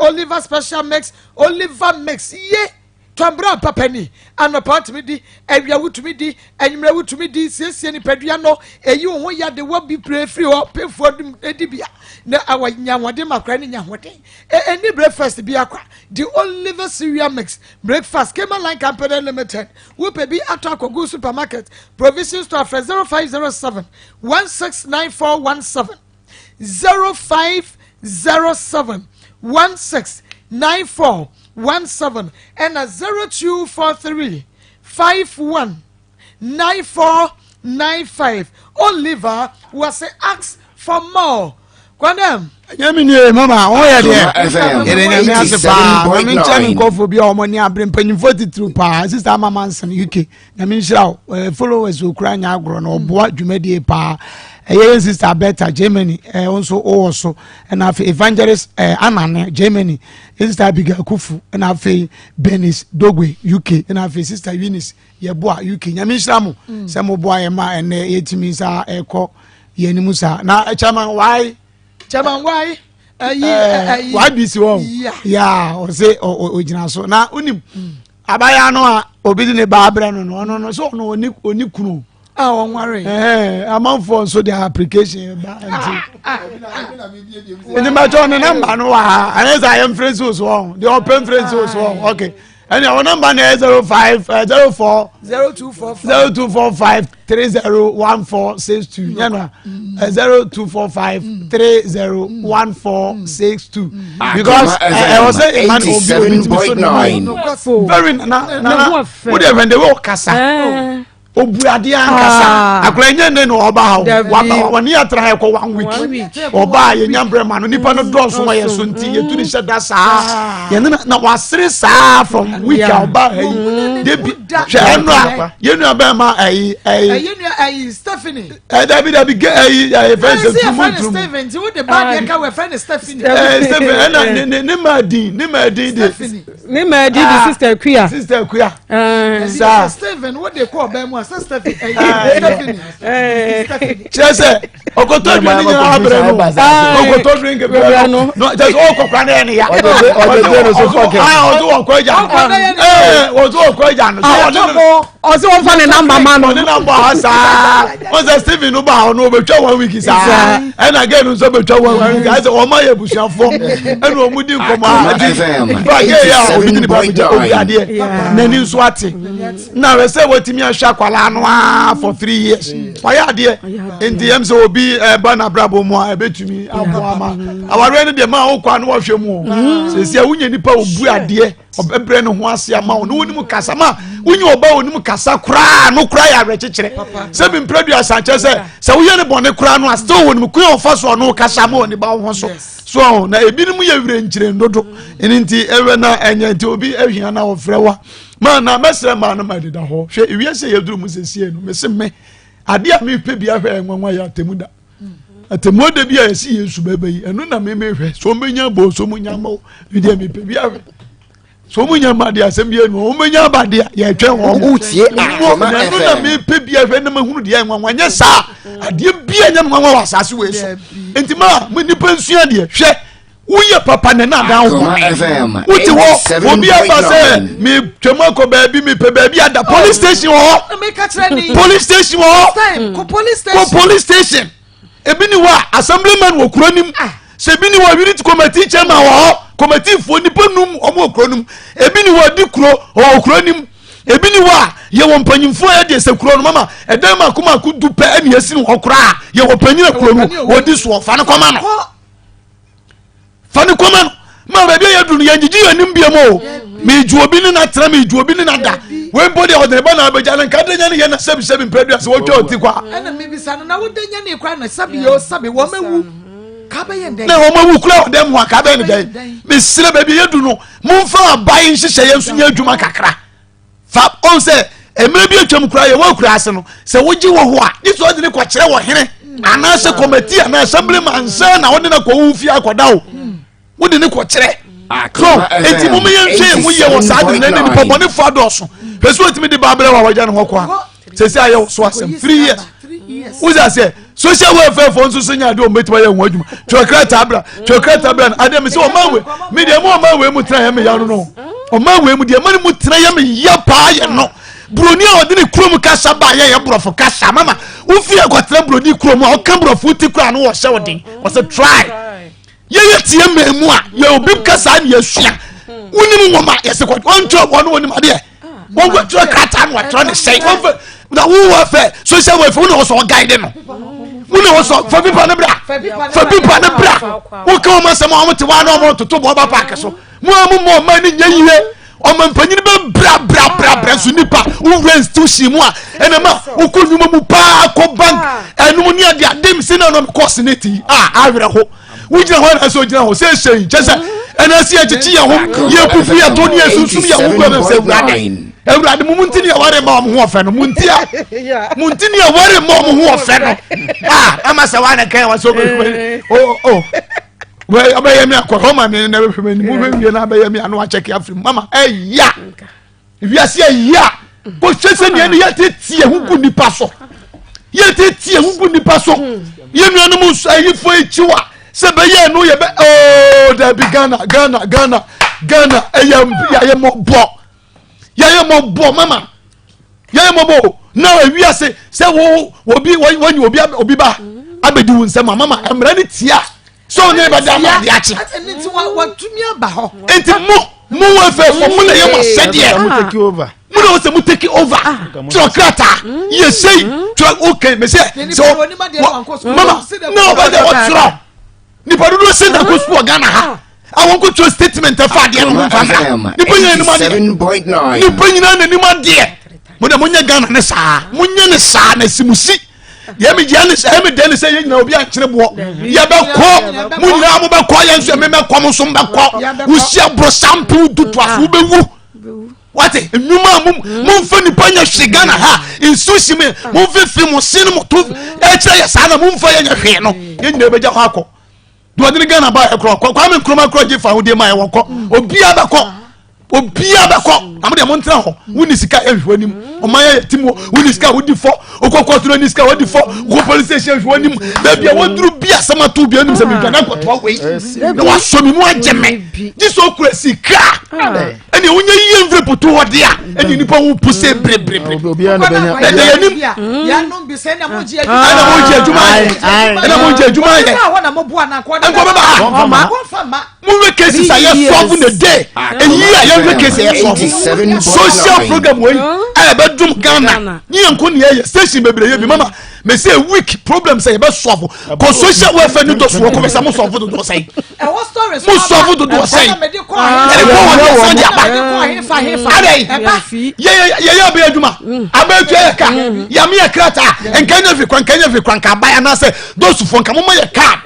Oliver special mix, Oliver mix ye Tom Brown papa ni. Anɔpa wotumi di, awia wotumi di, anwummerɛ wotumi di. Siesie nipadua no, eyi wo ho yade wɔ bi pere firi hɔ pefoɔ dum edi bia na awɔ nya ahoɔden ma akora ne nya ahoɔden. Ɛni breakfast bi akwa di Oliver cereal mix breakfast. Kema Line Company Limited. Wopɛ bi atɔ akɔgu supermarket, provision store, frɛ 0507 169417, 0507 169417 ɛna 0243 51 9495. Oliver was ask for more. Kwandem. Nyame nie mama wɔn yɛ deɛ Akoma FM yɛde nyame ase paa. Maame nkyɛn 87.9. nkɔfo bi a wɔn ani abere, mpanyinfoɔ titiriw paa, Sister Ama Manson UK, nyame nhyira wo. Followers okura nya agorɔ na ɔboa dwumadie paa. Ɛyɛ yɛn Sister Bertha Germany, wɔn nso wɔwɔ so, ɛna afei Evangelist Anane Germany, Sister Abigail Kufu, ɛna afei Bernice Dogwe UK, ɛna afei Sister Eunice Yɛboa UK. Nyame nhyira mo sɛ mo boa yɛn ma ɛnɛ yɛtumi saa ɛkɔ yɛn anim saa. Na Chairman why Chairman why ɛyi ɛyi YBC wɔ ya ɔsɛ ɔgyina so na onim abaya no a obi de ne ba abrɛ no no ɔno no so ɔno oni kunu a ɔnware. Amanfoɔ nso de application ba nti bàtɛ ɔne number no wɔ ha ɛyɛ sɛ ayɛ nfere nsi so ɔn deɛ ɔpɛ nfere nsi so ɔn. Ok, ɛnna ɔn number no yɛ 05 04 0245 0245 301462 yɛn na 0245 301462 because ɛwɔ sɛ ɛma no obi tumi so ne ma very na na wo de ɛfɛn de wo kasa obu adeɛ ankasa. Akora nye ne na ɔba ha o, waba wɔne yɛ tra ɛkɔ one week ɔba a yɛnya mbrɛ ma no nipa no dɔɔso wɔ yɛ so nti yɛtu ne hyɛ da saa yɛne na wasere saa from week a ɔba ha yi debi hwɛ ɛnu a yɛn nua bɛn ma ɛyi ɛyi. Ɛyi nua ɛyi Stephanie. Ɛ dabi dabi ge ɛyi ɛyi fɛn sɛ tumu tumu. Stephen ti wo de ba deɛ ka wɔ fɛn ne Stephanie. Stephen ɛna ne ne ne maa din ne maa din de. Ne maa di di Sister Kuya. Sister Kuya. Saa Stephen wo de kɔ ɔbɛn mu a sɛ Stephen ɛyi Stephanie. Kyerɛ sɛ ɔkɔtɔ aduane nyinaa abrɛ no, ɔkɔtɔ drink brɛ no, kyerɛ sɛ ɔkɔ kora ne yɛ ne ya. Ɔsɛ wɔkɔ agya no, ɔsɛ wɔkɔ agya no. Ɔsɛ wɔmfa ne number ma no. Ɔne namba ha saa ɔsɛ Stephen no ba hɔ no ɔbɛtwa one week saa, ɛna girl no nso bɛtwa one week ayɛ sɛ wɔn ayɛ abusuafoɔ ɛna wɔn di nkɔmɔ a adi nfa girl yɛ a obi di ne ba mi gya obi adeɛ n'ani nso ate na awɛ sɛ wɔtumi ahwɛ akwadaa no aa for 3 years wayɛ adeɛ nti yɛm sɛ obi ɛba n'abrabɔ mu a ɛbɛtumi aboa ma awareɛ no deɛ maa wokɔ a no wɔhwɛ mu o sɛsi a wonya nipa obu adeɛ ɔbɛbrɛ ne ho ase ama wo na wonim kasa ma wonye ɔba wonim kasa koraa no koraa yɛ awerɛkyekyerɛ sɛ mempra dua asankyerɛ sɛ sɛ woyɛ ne bɔne koraa no a still wɔnim kwan a ɔfa so ɔno kasa ma ɔne ba wo ho so so ɔho na ebinom yɛ werɛ nkyerɛ dodo. Ɛno nti ɛwɛ na ɛnyɛ nti obi ahia na ɔfrɛ wa ma na mɛsrɛ ma no ma deda hɔ. Hwɛ, ewiase yɛduru mu sɛsie no, mese me adeɛ a mepɛ bi ahwɛ nwanwa yɛ atemu da. Atemmuo da bi a yɛsi Yesu bɛba yi, ɛno na meme hwɛ. So wɔbɛnya bɔ so mu nya ma wo. Medeɛ mepɛ bi ahwɛ. So wɔn nya ma deɛ asɛm bi anu wɔn bɛnya aba deɛ yɛtwɛn wɔn. Wotie Akoma FM. Ɛno na mepɛ bi ahwɛ na mahunu deɛ nwanwa nyɛ saa. Adeɛ bi a nyɛ nwanwa wɔ asase wei so. Nti ma mo nipa nsua deɛ hwɛ woyɛ papa na na adan wo bɔne wote hɔ obi aba sɛ metwam akɔ baabi mepɛ baabi ada police station wɔ hɔ police station wɔ hɔ kɔ police station ebi ni hɔ a assemblyman wɔ kuro nim ah. sɛ ebi ni hɔ unit committee chairman wɔ hɔ committee foɔ nipa num wɔn wɔ kuro nim ebi ni hɔ di kuro wɔ kuro nim ebi ni hɔ a yɛwɔ mpanyinfoɔ yɛ deɛ sɛ kuro no mama ɛdan mako mako du pɛ ɛna esi no hɔ koraa yɛwɔ panyin kuro no wɔdi soɔ fa no kɔma no. fa ne kɔma no ma baabi a yɛduru no yɛngyegye yɛn anim biam o meegye obi ne na tena meegye obi ne na da wei mpo deɛ ɔde ne ba na abɛgya no nka danya ne yɛ na sɛbisɛbi mpɛ dua sɛ wɔtwa ɔti kɔ a ɛna mebisa no na wodanya ne kora na sɛbi yɛ sɛbi wɔn awu ka bɛyɛ ndɛn na wɔn awu kura ɔdɛm ho a ka bɛyɛ ne dɛn mesrɛ baabi a yɛduru no momfa aban nhyehyɛ yɛn nso nyɛ adwuma kakra fa ɔn sɛ mmerɛ bi atwam koraa yɛwɔ akura ase no sɛ wogye wɔ hɔ a gye sɛ ɔde ne kɔkyerɛ wɔ hene anaasɛ kɔmati anaa assembly man sɛ na wode no kɔ wo fie akɔda o wode ne kɔkyerɛ so enti mom yɛnhwɛ yɛn ho yie wɔ saa de na ne nipa bɔnefoɔ adɔɔso hwɛ sɛ ɔtumi de ba berɛ wɔ a wagya ne hɔ kɔ a sɛsɛ ayɛ wo so asɛm 3 years wosɛ sɛ social welfare fo nso so nya adeɛ ɔmo bɛtumi ayɛ ho adwuma twerɛ krataa bra twerɛ krataa bra no adeɛ mi sɛ ɔman wei mi deɛ mo ɔman wei mu tena yɛ mi ya no no ɔman wei mu deɛ mo ne mu tena yɛ mi ya paa yɛ no buroni a ɔde ne kurom kasa ba yɛ yɛ borɔfo kasa mama wofi akɔtena buroni kurom a ɔka borɔfo ti kura no wɔhyɛ wo den wɔsɛ try yɛyɛ tie mmaa mu a yɛ obi kasa ne yɛsua wonim nwoma yɛsɛ kɔ ɔntwerɛ wɔn wɔnim adeɛ wɔn kɔ twerɛ krataa no wɔtwerɛ ne sɛn wɔn fɛ na wo wɔ fɛ social welfare wo na wɔsɔ ɔguide no wo na wɔsɔ fa pipa ne bra fa pipa ne bra woka wɔn asɛm a wɔn te hɔ a na wɔn toto bɔ ɔba paaki so mo a mo mɔ ɔman ne nyɛ yie ɔma mpanyin bɛ bra bra bra bra so nipa wowura institution mu a ɛna ma wokɔ nnwuma mu paa kɔ bank ɛnum ne ade ade mi si na ɔnam kɔ senate yi a awerɛ ho wogyina hɔ anaasɛ ogyina hɔ sɛ ɛhyɛ yi kyɛ sɛ ɛna sɛ yɛkyekye yɛn ho yɛpupu yɛ to ne yɛsunsum yɛn ho gu sɛ awurade awurade mo nti ne yɛware ma ɔmo ho ɔfɛ no mo nti a mo nti ne yɛware ma ɔmo ho ɔfɛ no a ama sɛ woana kan wa sɛ ɔbɛhwɛ o o ɔbɛyɛ mi akɔ hɔ ma mi na bɛhwɛ mi mu bɛwie na abɛyɛ mi ano akyɛke afiri mu mama ɛya wiase ɛya kò hwɛ sɛ nea ne yɛteteɛ ho gu nipa so yɛteteɛ ho gu nipa so yɛn nuanom nso ayifo akyiwa sɛ bɛyɛ no yɛ bɛ ooo dabi ghana ghana ghana ghana ɛyɛ yɛayɛ mɔbɔ yɛayɛ mɔbɔ mama yɛayɛ mɔbɔ na ewiase sɛ wo obi wɔnyi obi obi ba abɛdi wo nsɛm a mama mmerɛ ne tia sɛ ɔne bɛda ama ade akye nti mo mo welfare fo mo na yɛ mo asɛdeɛ mo na wɔsɛ mo take over ah. twerɛ krataa yɛ sei twerɛ okay mɛ sɛ sɛ mama na ɔbɛ sɛ ɔtwerɛ nipa dodoɔ sɛ na kɔ sukuu wɔ Ghana ha a wɔn kɔ twerɛ statement ɛfa adeɛ no ho nfa nfa nipa nyinaa anim adeɛ nipa nyinaa n'anim adeɛ mo de mo nyɛ Ghana ne saa mo nyɛ ne saa na simusi. Deɛ me gyeɛ ne sɛ ɛmi dɛ ne sɛ yɛn nyinaa obi ankyere boɔ yɛbɛkɔ mo nyinaa mo bɛkɔ yɛn nso ɛmi mɛkɔ mo nso mbɛkɔ wosi aborosan mpew dudu aso wobɛwu wate nnwuma a mo mo nfa nipa nyɛ hwee Ghana ha nsuo si mi mo nfa firi mo sin mo to ɛkyerɛ yɛ saa na mo nfa yɛ nyɛ hwee no yɛn nyinaa bɛgya hɔ akɔ deɛ ɔde ne Ghana ba yɛ korɔ Kwame Nkrumah korɔ gye fa ahodeɛ ma yɛ wɔn kɔ obiara bɛkɔ obiara bɛkɔ na mo deɛ mo ntena hɔ wonni sika ɛhwɛ anim ɔman yɛ ti mu wonni sika wodi fɔ okɔ kɔtoro ni sika wodi fɔ okɔ police station hwɛ anim baabi a wɔduru bi asɛm ato bi anim sɛ medwa na nkɔtoa wei na wasɔ me mu agye me gye sɛ okura sika ɛne wonya yie mfiri poto hɔ de a ɛne nipa ho po sɛ bereberebere ɛdɛ yɛnim ɛna mogye adwuma ayɛ ɛna mogye adwuma ayɛ nkɔ bɛba ha monhwɛ cases a yɛsɔfo na day eyi a yɛhwɛ case a yɛsɔfo social program wei a yɛbɛdom ghana ne yɛn nko ne yɛyɛ station bebree yɛ bi mama mɛ sɛ week problem sɛ yɛbɛsɔfo kɔ social welfare ni dɔ soɔ kɔ bɛ sɛ mo sɔfo dodoɔ sɛn mo sɔfo dodoɔ sɛn ɛde kɔ wɔn yɛ san de aba adɛ yɛ yɛ abɛyɛ adwuma abɛyɛ tua yɛ ka yame yɛ krataa nkɛnyɛ fi kwan nkɛnyɛ fi kwan ka aban anaasɛ dɔsufo nka mo ma yɛ card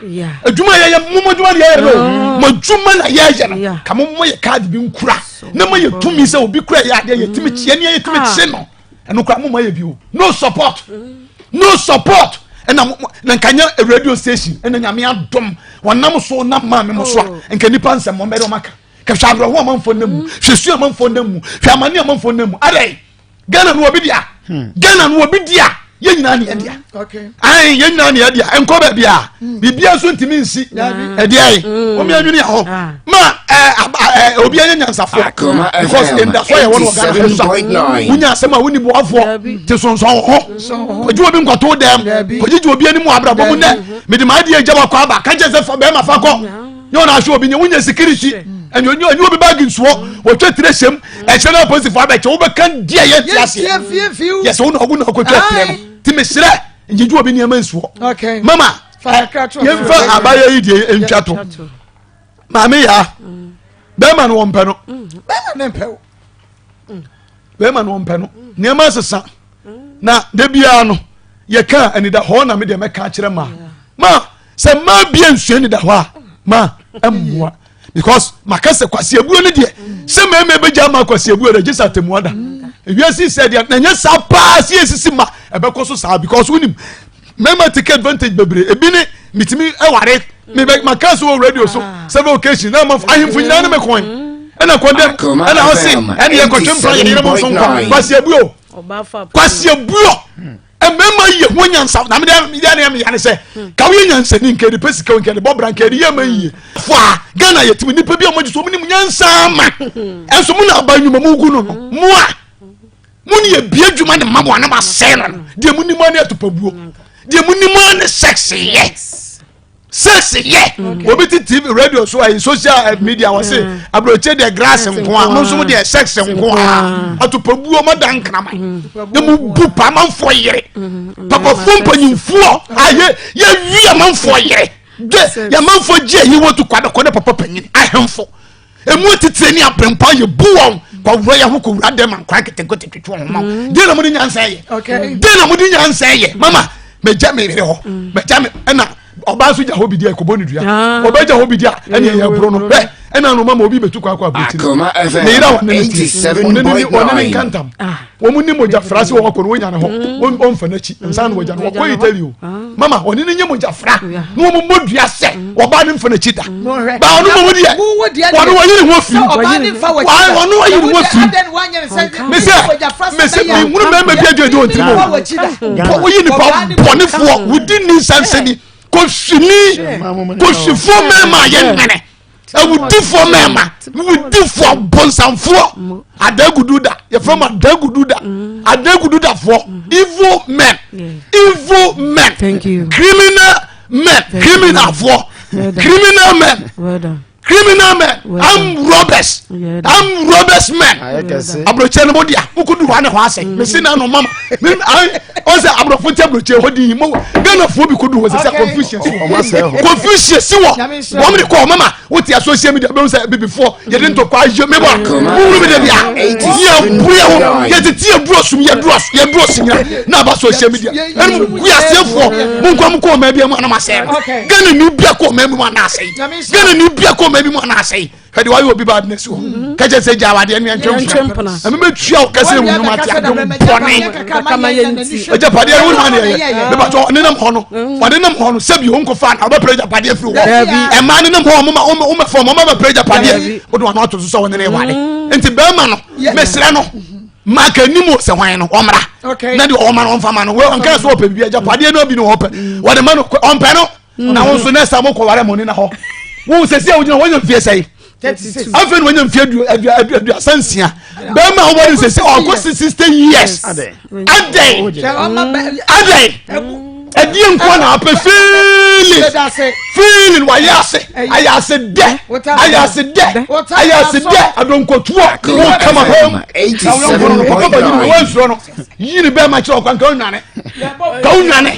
adwuma yɛyɛ mo adwuma na yɛyɛ no mo adwuma na yɛyɛ no ka mo mo yɛ card bi nkura na mo yɛ tumi sɛ obi kura yɛ adeɛ yɛ tumi kyeɛ ne yɛ tumi kye no ɛno kura mo ma yɛ bi o no support no support. Ɛna mo na nka nyɛ radio station ɛna nyame adom wɔnam so nam maame mo so a oh. nka nipa nsɛm wɔn bɛde wɔn aka. Kɛhwɛ awerɛho amanfoɔ nam mu, hwɛ su amanfoɔ nam mu, hwɛ amane amanfoɔ nam mu. Adɛn? Ghana no obi dea. Hmm. Ghana no obi dea. Yɛn nyinaa ne yɛ dea. Ayi yɛn nyinaa ne yɛ dea. Nkɔ baabi a hmm. biribiara nso ntumi nsi. Ɛdeɛ yi hmm. wɔn yɛn nwene hɔ. Ah. Ma ɛɛ ɛɛ obi yɛ nyansafoɔ. Because ndaso yɛ wɔn wɔ Ghana ha sa. Wunya asɛm a wuni buafoɔ te sonsɔn hɔ. Kɔgye obi nkɔto dɛm. Kɔgyegye obi anim wɔ abrabɔ mu nɛ. Mede maa deɛ gya wakɔ aba. Kakyɛ sɛ bɛrima fa kɔ. Nyɛ wɔn ahwɛ obi nyɛ wunya security. Ɛnyɛ onye obi baagi nsuo. Wɔtwa tire hyɛm. Ɛkyerɛ na apolisifoɔ abɛkyɛ wobɛka di a yɛnte aseɛ yɛ sɛ wo na ɔgo na ɔkɔtwa ateɛ no nti mesrɛ ngyegye obi nneɛma nsuɔ mama yɛmfa abayɛ yi deɛ ntwa to maame yaa mm. bɛrima no wɔmpɛ no bɛrima no wɔmpɛ no nneɛma sesa na da biara no yɛka anidahɔ na medeɛ mɛka akyerɛ maa ma sɛ maa bia nsua anidahɔ a ma ɛmmoa because maka sɛ kwasi abuo no deɛ sɛ mmarima bɛgya ama kwasi abuo deɛ gye sɛ atemmu ada ewiase sɛ deɛ na nyɛ saa paa si esisi ma ɛbɛkɔ so saa because wonim mmarima take advantage bebree ebi ne mitumi ɛware mebɛ maka so wɔ radio so ah. several occasions na ama ahemfo nyinaa ne me kɔn ɛna kɔndɛm ɛna ɔse ɛne yɛ kɔtwe mpra yɛ yere mo nso nkɔ kwasi abuo kwasi abuo. Mmarima yɛ ho nyansa na mede mede ne meya ne sɛ ka woyɛ nyansani nka ɛde pɛ sika nka ɛde bɔ bra nka ɛde yɛ ma yie fo a Ghana yɛtumi nipa bi a wɔgye so wɔn nim nyansa ma ɛnso mo na aba nnwuma mu gu no no mo a mo ne yɛ bie adwuma ne ma mo anam asɛe no no deɛ mo nim ne atopabuo deɛ mo nim ne sex yɛ six yɛ mm. obi ti tv radio so ayi social eh, media wɔ se mm. aburokye deɛ grass nko a mo nso mo deɛ sex nko a atopabuo mo da nkraman mm. ne mo bu pa amanfoɔ yere papafoɔ mpanyinfoɔ ayɛ yɛ wi amanfoɔ yere de yɛ amanfoɔ gye ayi wɔ tu kwa bɛkɔ ne papa panyin ahemfo. Emu atitire ne abirempɔn yɛ bu wɔn kɔwura yɛ ho kɔwura dɛm ankora nketenkete twitwi wɔn ho ma wɔn. Mm. Den na mo de nyansa yɛ. Den na mo de nyansa yɛ. Mama mɛgya mi yere hɔ mm. mɛgya mi ɛna ɔbaa nso gya hɔ bi di a ɛkɔbɔ ne dua ah. ɔbaa gya hɔ bi di a ɛna ɛyɛ ɛboro no hwɛ ɛna no mama obi bɛtu kɔ akɔ aburokyire ne yere a ɔne ne ti ɔne ne ɔne ne nkantam ah. wɔn ni mogya fra se wɔn akɔ no wɔnya ne hɔ mm. wɔn mfa n'akyi nsa na wɔgya no wɔkɔ Italy o mama ɔne ne nye mogya fra na wɔn mmɔ dua sɛ ɔbaa ne mfa n'akyi da ba ɔno mɔmu deɛ ɔno wɔyi ne ho afiri ɔno wɔyi ne ho afiri mesɛ mesɛ mehunu mmarima bi adwene wɔn tirim o woyi nipa bɔnefoɔ wodi ni nsansani kɔhwini kɔhwifoɔ mmarima a yɛnwene awudifoɔ mmarima wudifoɔ bonsamfoɔ adagudu da yɛfrɛ mu adagudu da adagudu dafoɔ evil men evil men criminal men criminalfoɔ criminal men criminal men armed robbers armed robbers men aburokyerɛ no mo dia mokodu hɔ ne hɔ asɛ mm. mesi na no mama ɔsɛ aborɔfo nti aburokyerɛ hɔ din mo ghanafoɔ bi kodu hɔ sɛ sɛ confucius wɔ confucius wɔ wɔn de kɔ mama wote a social media bɛhu sɛ bibifoɔ yɛde ntɔkwa ayɛ mebɔ a wohunu me da bia yɛ bue ho yɛtete yɛduro sum yɛduro yɛduro sinyina na aba social media ɛne mu gu aseɛfoɔ mo nkɔ mo kɔ ɔma bi mu anam asɛe no Ghana ni bia kɔ ɔma bi mu ana asɛe Ghana ni bia kɔ ɔma bi mu ana asɛe hwɛ de wayɛ obi ba adena si hɔ mm-hmm. kɛkyɛ sɛ gya awadeɛ ne ɛntwe mpena ɛme bɛtua wo kɛsɛ wu nnwuma te adom bɔne agyapadeɛ no wonima ne ɛyɛ mebatɔ ɔne nam hɔ no mm. ɔne nam hɔ no sɛbi wonkɔfa na wobɛpere agyapadeɛ firi hɔ ɛma ne nam hɔ womɛfɔ ma womɛbɛpere agyapadeɛ wode wano ato so sɛ wɔne ne ware mm. nti bɛrima no mesrɛ no maka anim sɛ hwan no ɔmmra na deɛ ɔma no ɔmfa ma no ɔnka sɛ ɔpɛ biribi agyapadeɛ no bi ne ɔpɛ wɔde ma no ɔmpɛ no na wo nso next time wokɔ ware mo ne na hɔ wo sɛ sɛ wogyina wɔnya mfie sɛe afei na wɔnya mfie 36 bɛrima a wobɔde sɛ sɛ ɔkɔ 60 years adɛn adɛn ɛdeɛ nkoa na apɛ feeling feeling wayɛ ase ayɛ ase dɛ ayɛ ase dɛ ayɛ ase dɛ adonkotoɔ wo kama hɔ na woyɔnkɔ no papa banyini wansuro no yi ne bɛrima kyerɛ ɔkwan ka wonwane ka wonwane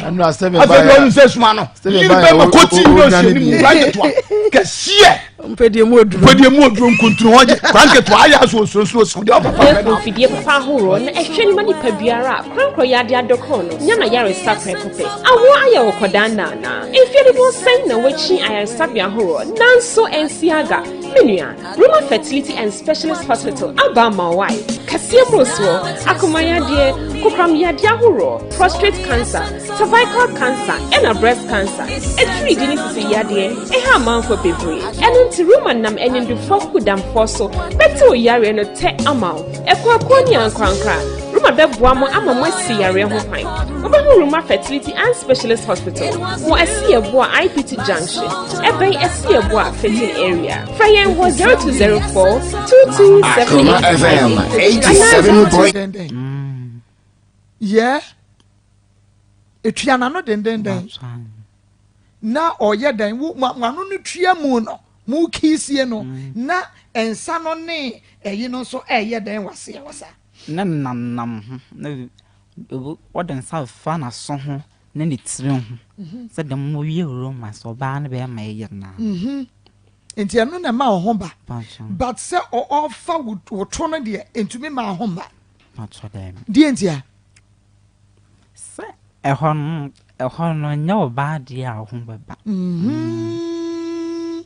afei deɛ ɔno sɛ soma no yi ne bɛrima kɔti ne ɔsie ne mu kwan ketewa kɛseɛ mpɛdeɛ mu oduro mpɛdeɛ mu oduro nkuntunu hɔ gye kwan ketewa ayɛ aso osurosuo so deɛ ɔpapa bɛ na mfidie papa ahoroɔ na ɛhwɛ no ma nipa biara a korankorɔ yɛ ade adɔkorɔ no nya na yaresa prɛko pɛ awoɔ ayɛ wɔ kɔdaa nnaanaa mfeɛ dodoɔ sɛn na wakyi ayaresabea ahoroɔ nanso ɛnsi aga. Me nua, Roma Fertility and Specialist Hospital aba ama wo ae. Kɛseɛ mmorosoɔ, akoma yadeɛ, kokoram yadeɛ ahoroɔ, prostate cancer, cervical cancer, ɛna breast cancer, atiridii ne sisi yadeɛ, ɛha amanfoɔ bebree. Ɛno nti Roma nam animdefoɔ akukudamfoɔ so bɛte wo yareɛ no tɛ ama wo. Akuakuo ne ankorankora, Roma bɛboa mo ama moasi yareɛ ho kwan. Wobɛhu Roma Fertility and Specialist Hospital wɔ Asiaboa IPT Junction, ɛbɛn Asiaboa Fitting Area. Frɛ yɛn wɔ 0204 Akoma FM 227858 87. Yɛ etua n'ano dendenden na ɔyɛ dɛn wo mo ano no tua mu no mo kiisie no mm. na nsa no ne ɛyi no nso ɛyɛ dɛn waseɛ wɔ saa. Ne nanam ho na wɔde nsa fa n'aso ho ne ne tiri ho mhm. sɛ dɛm mo wie roma sɛ ɔbaa ne bɛrima ɛyɛ naa. Mhm. Nti ɛno na ɛma wo ho ba but sɛ ɔfa wo to no deɛ ntumi ma ho mma. Deɛ ntia. Sɛ ɛhɔ no ɛhɔ no nyɛ ɔbaa deɛ a wo ho bɛba. Mm-hmm.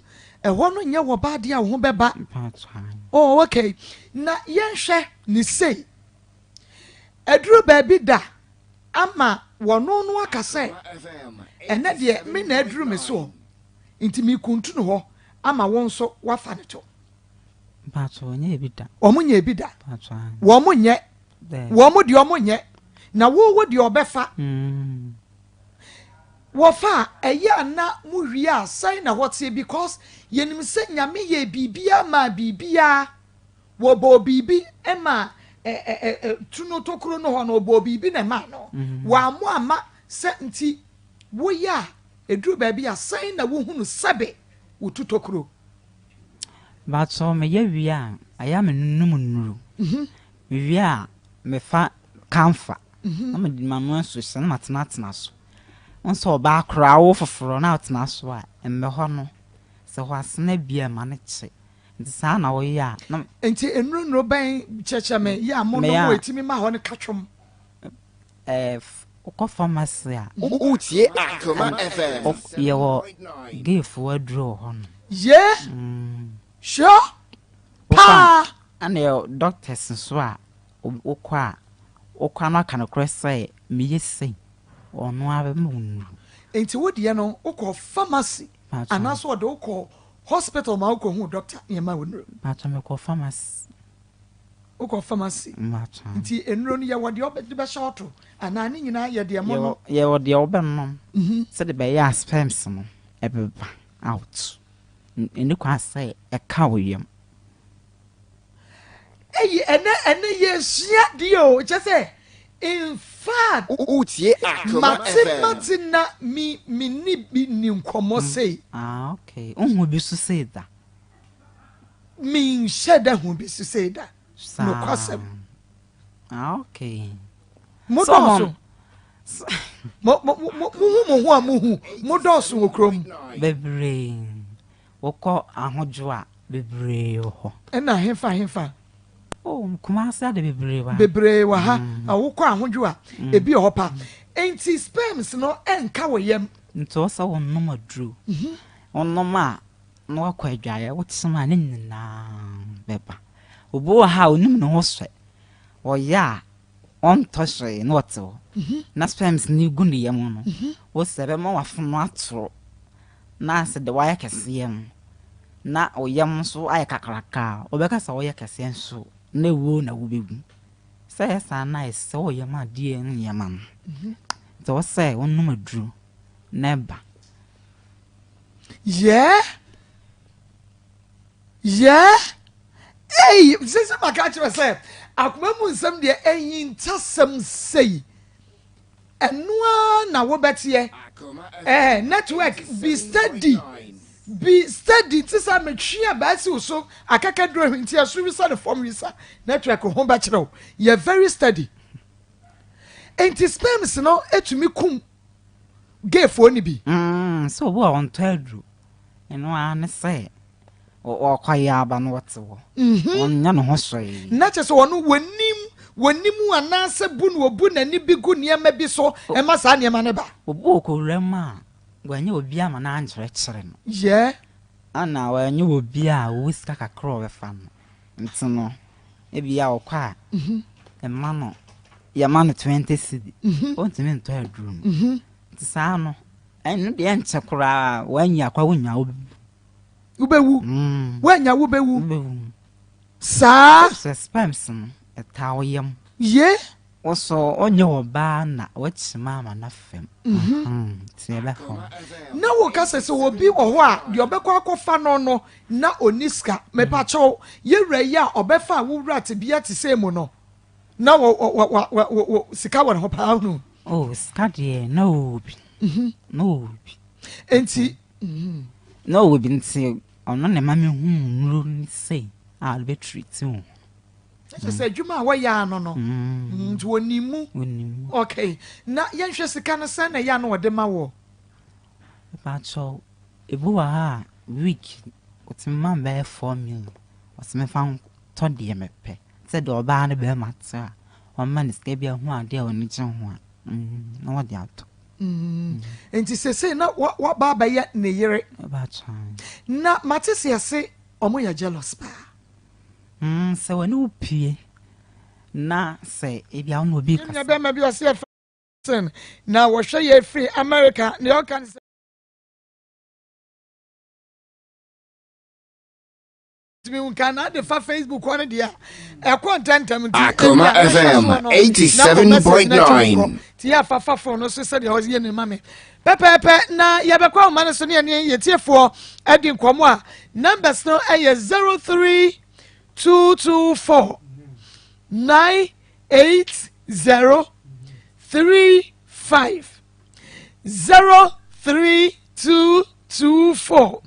Ɛhɔ no nyɛ ɔbaa deɛ a wo ho bɛba. Oh, okay. Na yɛnhwɛ ne sei. Aduru baabi da ama wɔno no aka sɛ ɛnɛ deɛ me na aduru me soɔ nti mekuntunu hɔ ama wo nso wafa ne to. Wɔn nyɛ bi da. Wɔn nyɛ. Wɔn deɛ wɔn nyɛ. Na wo wo deɛ ɔbɛfa. Mm. Wɔfa a ɛyɛ a na mo wie a sɛn na hɔ teɛ because yɛnim sɛ nyame yɛ biribiara maa biribiara wɔbɔɔ biribi ma ɛ ɛ tunu tokuro no hɔ no ɔbɔɔ biribi na ɛmaa no mm. wɔammo ama sɛ nti woyɛ a ɛduru baabi a sɛn na wohunu sɛbe wotu tokuro. Mpakyɛw meyɛ wie a, ɛyɛ a menom nnuru. Mewie a, mefa camphor na mede m'ano asu hyɛ na matenatena so. Wohu sɛ ɔbaa koraa awo foforɔ na wotena so a, mmɛ hɔ no, sɛ hɔ asene bi a ɛma no kye. Nti saa na woyɛ a na. Nti nnuro nnuro bɛn kyerɛkyerɛ me yɛ a monom a ɛtumi ma hɔ no ka twom? Ɛɛ wokɔ pharmacy a. Wotie Akoma FM. Yɛwɔ gayfoɔ aduro wɔ hɔ nom. Yee! Sure paa. Ɛna yɛwɔ doctors nso a wokɔ a wokɔ a na waka nokorɛ sɛ meyɛ sei ɔno ara bɛma wo nnuro. Nti wo deɛ no wokɔ pharmacy anaasɛ ɔde wokɔ hospital ma wokɔ hu doctor na yɛma wo nnuro? Mpakyɛ mekɔ pharmacy. Wokɔ pharmacy nti nnuro no yɛwɔ deɛ wɔde bɛhyɛ wo to anaa ne nyinaa yɛ deɛ monom? Yɛwɔ deɛ wobɛnom sɛdeɛ ɛbɛyɛ a sperms no ɛbɛba out. Ɛnni kwan sɛ ɛka wo yam. Eyi ɛnɛ ɛnɛ yɛsua deɛ o kyɛ sɛ in fact Wotie Akoma mate FM. mate na me me ne bi ni nkɔmmɔ sei. Ah okay, wohu bi so sei da? Menhyɛ da hu bi so sei da. Nokwasɛm. Ah, okay. Mo dɔɔso. Mo mo mo hu mo ho a mo hu. Mo dɔɔso wɔ kurom. Bebree. Wokɔ ahodwo a bebree wɔ hɔ. Ɛna hefa hefa. Oh, Kumasi ade bebree wɔ ha. Bebree wɔ ha. Mm. Na wokɔ ahodwo a mm. ebi wɔ hɔ pa. Nti sperms no ɛnka wɔ yam. Nti ɔsɛ wɔnom aduro. Mhm. Wɔnom a na wakɔ adwaeɛ, wokyem a ne nyinaa bɛba. Obi wɔ ha a onim ne ho sɛ ɔyɛ a ɔntɔ hwee na ɔte hɔ mhm. na sperms no gu ne yam no mhm. wo sɛ bɛma wafono atoro na sɛ de wayɛ kɛseɛ no na wo yam nso ayɛ kakraka a wobɛka sɛ woyɛ kɛseɛ nso na ewuo na wobɛwu sɛ ɛyɛ saa na ɛsɛ wo yam adeɛ nneɛma no mhm. nti wɔ sɛ wonom aduro na ɛba Yeah. Yeah. Ei, sɛ sɛ maka kyerɛ sɛ akoma mu nsɛm deɛ ahintasɛm sei. Ɛno ara na wobɛteɛ. Eh, network be steady. Be steady te sɛ metwe a baasi wo so akakaduro ahwinti ɛso wisa ne fam wisa network ho bɛkyerɛ wo. Yɛ very steady. Enti sperms no etumi kum gayfoɔ no bi. Mm, sɛ obi wɔ ɔntɔ aduro ɛno ara ne sɛ ɔkɔyɛ aba no ɔte hɔ mhm. ɔnyɛ ne ho hwee. Na kyerɛ sɛ ɔno wɔnim wɔnim anaasɛ bu na ɔbu n'ani bi gu nneɛma bi so ɛma saa nneɛma no ba. Obi wɔ kɔwura mu a wɔnyɛ obi ama no ankyerɛkyerɛ no. Yɛ. Ana wanyɛ obi a ɔwɔ sika kakra a ɔbɛfa no nti no ebia ɔkɔ a ɛma no yɛma no 20 cedi ɔntumi ntɔ aduro no nti saa no ɛno deɛ ɛnkyɛ koraa wanya kwa wonya wobɛwu. Wobɛwu woanya wobɛwu saa. Sɛ sperms no ɛtaa wo yam. Ye. Wosɔ ɔnyɛ ɔbaa na wakyima ama no afam. Nti ɛbɛfa wo. Na wo ka sɛ sɛ obi wɔ hɔ a deɛ ɔbɛkɔ akɔfa no no na ɔni sika. Mepakyɛw, yɛwura yi a ɔbɛfa a wowura tebea te sɛ mu no na wɔ wɔ wɔ wɔ wɔ sika wɔ ne ho paa hunu. Oh, sika deɛ na ɔwɔ bi. Na ɔwɔ bi. Nti. Na ɔwɔ bi nti ɔno na ɛma me hu nnuro ne sei a ɔde bɛtreat wo. Kyerɛ sɛ adwuma a wɔyɛ ano no nti wɔnim mu. Wɔnim mu. Okay, na yɛnhwɛ sika no sɛn na ɛyɛ a na wɔde ma wɔ. Mepakyɛw, ebi wɔ ha a week wɔtumi ma me bɛyɛ 4 million, wɔsɛ mefa ntɔ deɛ mepɛ sɛ deɛ ɔbaa ne bɛrima te a ɔma ne sika bi ahu adeɛ a ɔno gye ho a na wɔde atɔ. Nti sesei na waba abɛyɛ ne yere. Na mate sɛ yɛse ɔmo yɛ jealous paa. Sɛ wɔne wo pie na sɛ ebi a wɔne obi kasa. Nua bɛrima bi ɔse yɛfrɛ na wɔhwɛ yɛ firi America nea ɔka ne sɛ. Tumi nka na ade fa Facebook hɔ no deɛ ɛkɔ ntɛntɛm nti. Akoma FM 87.9. Ti yɛ afafa phone no so sɛdeɛ ɔyɛ ne ma me pɛpɛɛpɛ na yɛbɛkɔ ahoma no so ne yɛne yɛtiefoɔ adi nkɔmmɔ a numbers no ɛyɛ 03224 98035 03224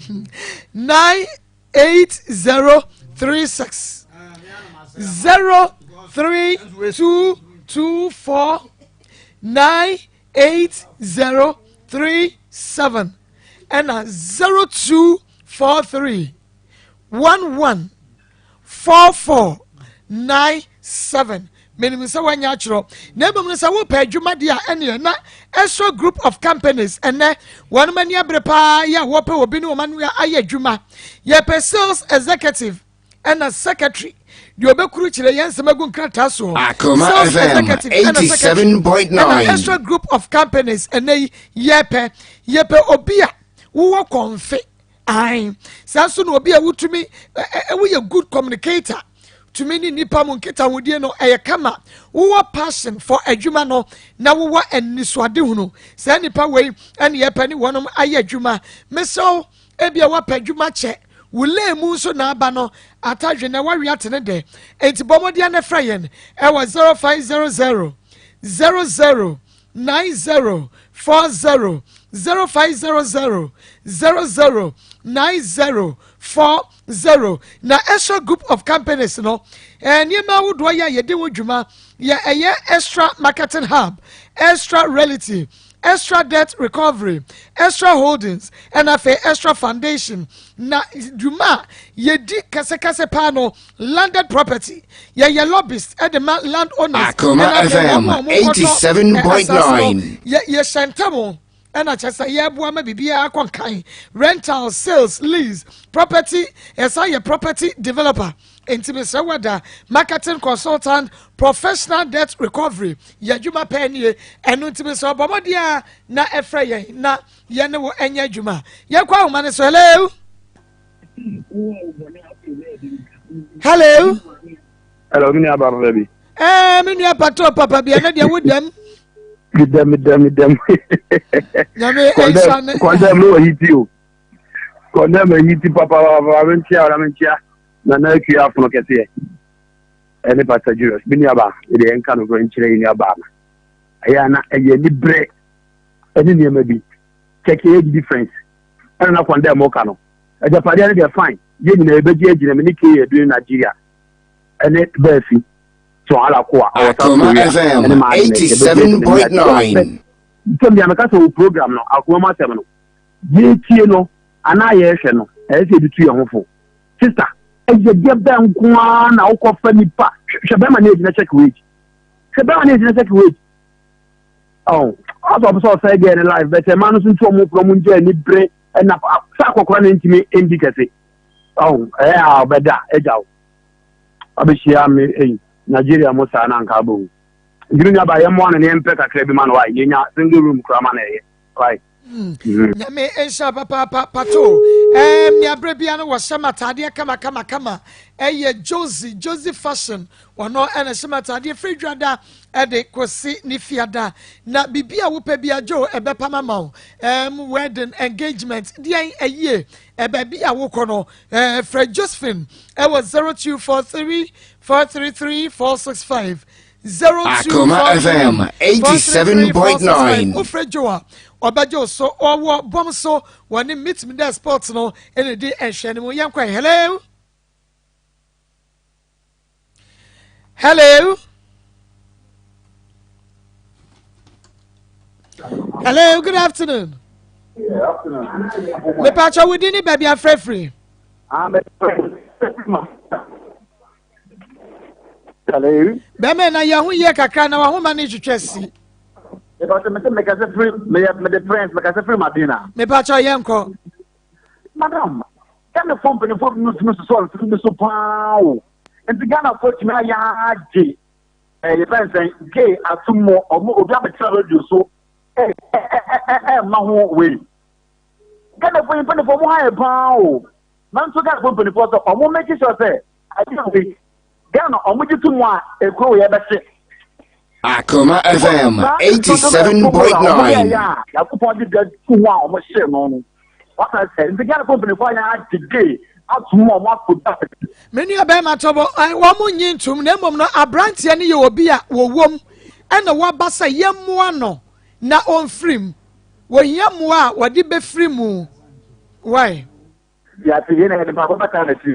98036 03224 98037 ɛna 0243 11 4497. Menim sɛ woanya atwerɛ na mmom no sɛ wopɛ adwuma deɛ a ɛneɛ na Extra Group of Companies ɛnɛ wɔnom ani abere paa yɛ a wɔpɛ obi ne wɔn ano ayɛ adwuma. Yɛpɛ sales executive ɛna secretary deɛ ɔbɛkuru kyerɛ yɛn nsɛm agu nkrataa soɔ. Akoma Sales FM executive ɛna secretary 87.9. ɛna Extra Group of Companies ɛnɛ yi yɛpɛ obi a wowɔ kɔnfe ae saa nso na obi a wotumi woyɛ good communicator tumi ne nipa mu nkitahodie no ɛyɛ kama, wowɔ passion for adwuma no na wowɔ anisoadehunu. Saa nipa wei ɛne yɛpɛ ne wɔnom ayɛ adwuma. Mesɛw ebia woapɛ adwuma kyɛ wo lane mu nso na aba no atadwe na wawe atene dɛ enti bɔ mmɔden na frɛ yɛn ɛwɔ 0500 00 9040 0500 00 9040. Na Extra Group of Companies no nneɛma ahodoɔ yɛ a yɛde ho dwuma yɛ ɛyɛ Extra Marketing Hub, Extra Reality, Extra Debt Recovery, Extra Holdings ɛna afei Extra Foundation. Na dwuma a yɛdi kɛsɛkɛsɛ paa no landed property, yɛyɛ lobbyist ɛde ma land owners. Akoma ɛna afei FM wɔn a wɔn kɔtɔ, 87.9. asase no, yɛhyɛ ntam ɛna kyerɛ sɛ yɛboa ma biribiara akɔ nkan. Rental, sales, lease, property, yɛsan yɛ property developer. Nti mesrɛ wada marketing consultant, professional debt recovery yɛ adwuma pɛɛ nie. Ɛno nti mesrɛ bɔ mmɔden a na ɛfrɛ yɛn na yɛne wo ɛnyɛ adwuma. Yɛkɔ ahoma no so. Hello, hello. Hello, mi nua papa bi. Me nua pato papa bi, ɛno deɛ wo dɛm. Mi dɛm, mi dɛm, mi dɛm. Nyame ɛnhyira ne. Kɔndɛm no wɔ yi ti o. Kɔndɛm yi ti papa papa mi nkyia ɔna mi nkyia nana akua afono kɛseɛ. Ɛne Pastor Julius, mi nua ba, ɛde yɛn nka no kora nkyerɛ yi nua ba no. Ɛyɛ ana ɛyɛ ni brɛ ɛne nneɛma bi. Check age difference. Ɛna na kɔndɛm ɔka no. Agyapadeɛ no deɛ fine. Yɛn nyinaa yɛbɛgye agyina mi ne kee yɛ dun Nigeria. Ɛne bɛɛfi. So ala ko a ɔwɔ South Akoma Korea. FM Ɛne maa ne 87.9. Nsɛm deɛ meka sɛ wo program no akoma mu asɛm no yɛtie no anaa yɛrehwɛ no ɛyɛ sɛ yɛde tu yɛn ho fo. Sister, ɛyɛ deɛ bɛn nko ara na wokɔfa nipa hwɛ bɛrima no age na check wage. Hwɛ bɛrima no age na check wage. Oh, asɛ ɔpɛ sɛ ɔsɛe girl ne life bɛsɛ mmaa no nso ntu ɔmo fo na ɔmo ngye ani bere. Ɛna sɛ akɔkora no ntumi ndi kɛse. Ɔho, ɛyɛ a ɔbɛda agya wo. Wabɛhyia me ei, Nigeria mo saa na anka abɛhu. Nti me nuabaa yɛmmoa no na yɛmpɛ kakra bi ma no wae. Yɛnya single room koraa ma no ɛyɛ. Wae. Nyame nhyira papaapa pato. Ɛɛm nea berɛ bia no wɔhyɛ m ataadeɛ kama kama kama ɛyɛ Josie Josie fashion ɔno ɛna hyɛ m ataadeɛ firi dwada ɛde kɔsi ne fiada na biribi a wopɛ bia Joe ɛbɛpam ama wo ɛɛm wedding engagement deɛn ɛyie ɛbaabi a wokɔ no ɛɛ frɛ Josephine ɛwɔ 0243 433 465 Akoma FM 87.9. Wofrɛ Joe a ɔbɛgye wo so ɔwɔ bɔm so wɔne meet me there sports no ɛna di nhwɛ no mu yɛnkɔ hello hello hello good afternoon mepatwa wo din ne baabi afrɛfiri ah, Hello. Bɛmɛ na yɛn ho yie kakra na wahoma ne twitwa si. Mepatwa mese mekasa firi meyɛ mede prince mekasa firi Madina. Mepatwa yɛn kɔ. Madam, Ghanafoɔ mpanimfoɔ bi tumi sosɔ nsɛm bi so paa o. Nti Ghanafoɔ tumi ayɛ agye ɛɛ yɛfɛ nsɛn gay atum mu ɔmo obi abɛtena radio so ɛɛ ɛɛ ɛɛ ho wei. Ghanafoɔ yi mpanimfoɔ ɔmo ha yɛ paa o. Nanso Ghanafoɔ mpanimfoɔ sɛ ɔmo make sure sɛ adeɛ wei Ghana ɔmo gye to mu a ekuro wei ɛbɛhye. Akoma FM 87.9. Yakupɔn de dwa tu ho a ɔmo hyee no no. Wata sɛ nti Ghana fo mpanyinfoɔ ayɛ agye gay ato mu a ɔmo ato da. Me nua bɛrima tɔbɔ wɔn nyi ntom na mmom no aberanteɛ no yɛ obi a wɔwom ɛna waba sɛ yɛmmoa no na ɔmfiri mu. Wɔhia mmoa a wɔde bɛfiri mu. Why? Yɛate yei na yɛde mpaebɔ bɛtaa n'akyi.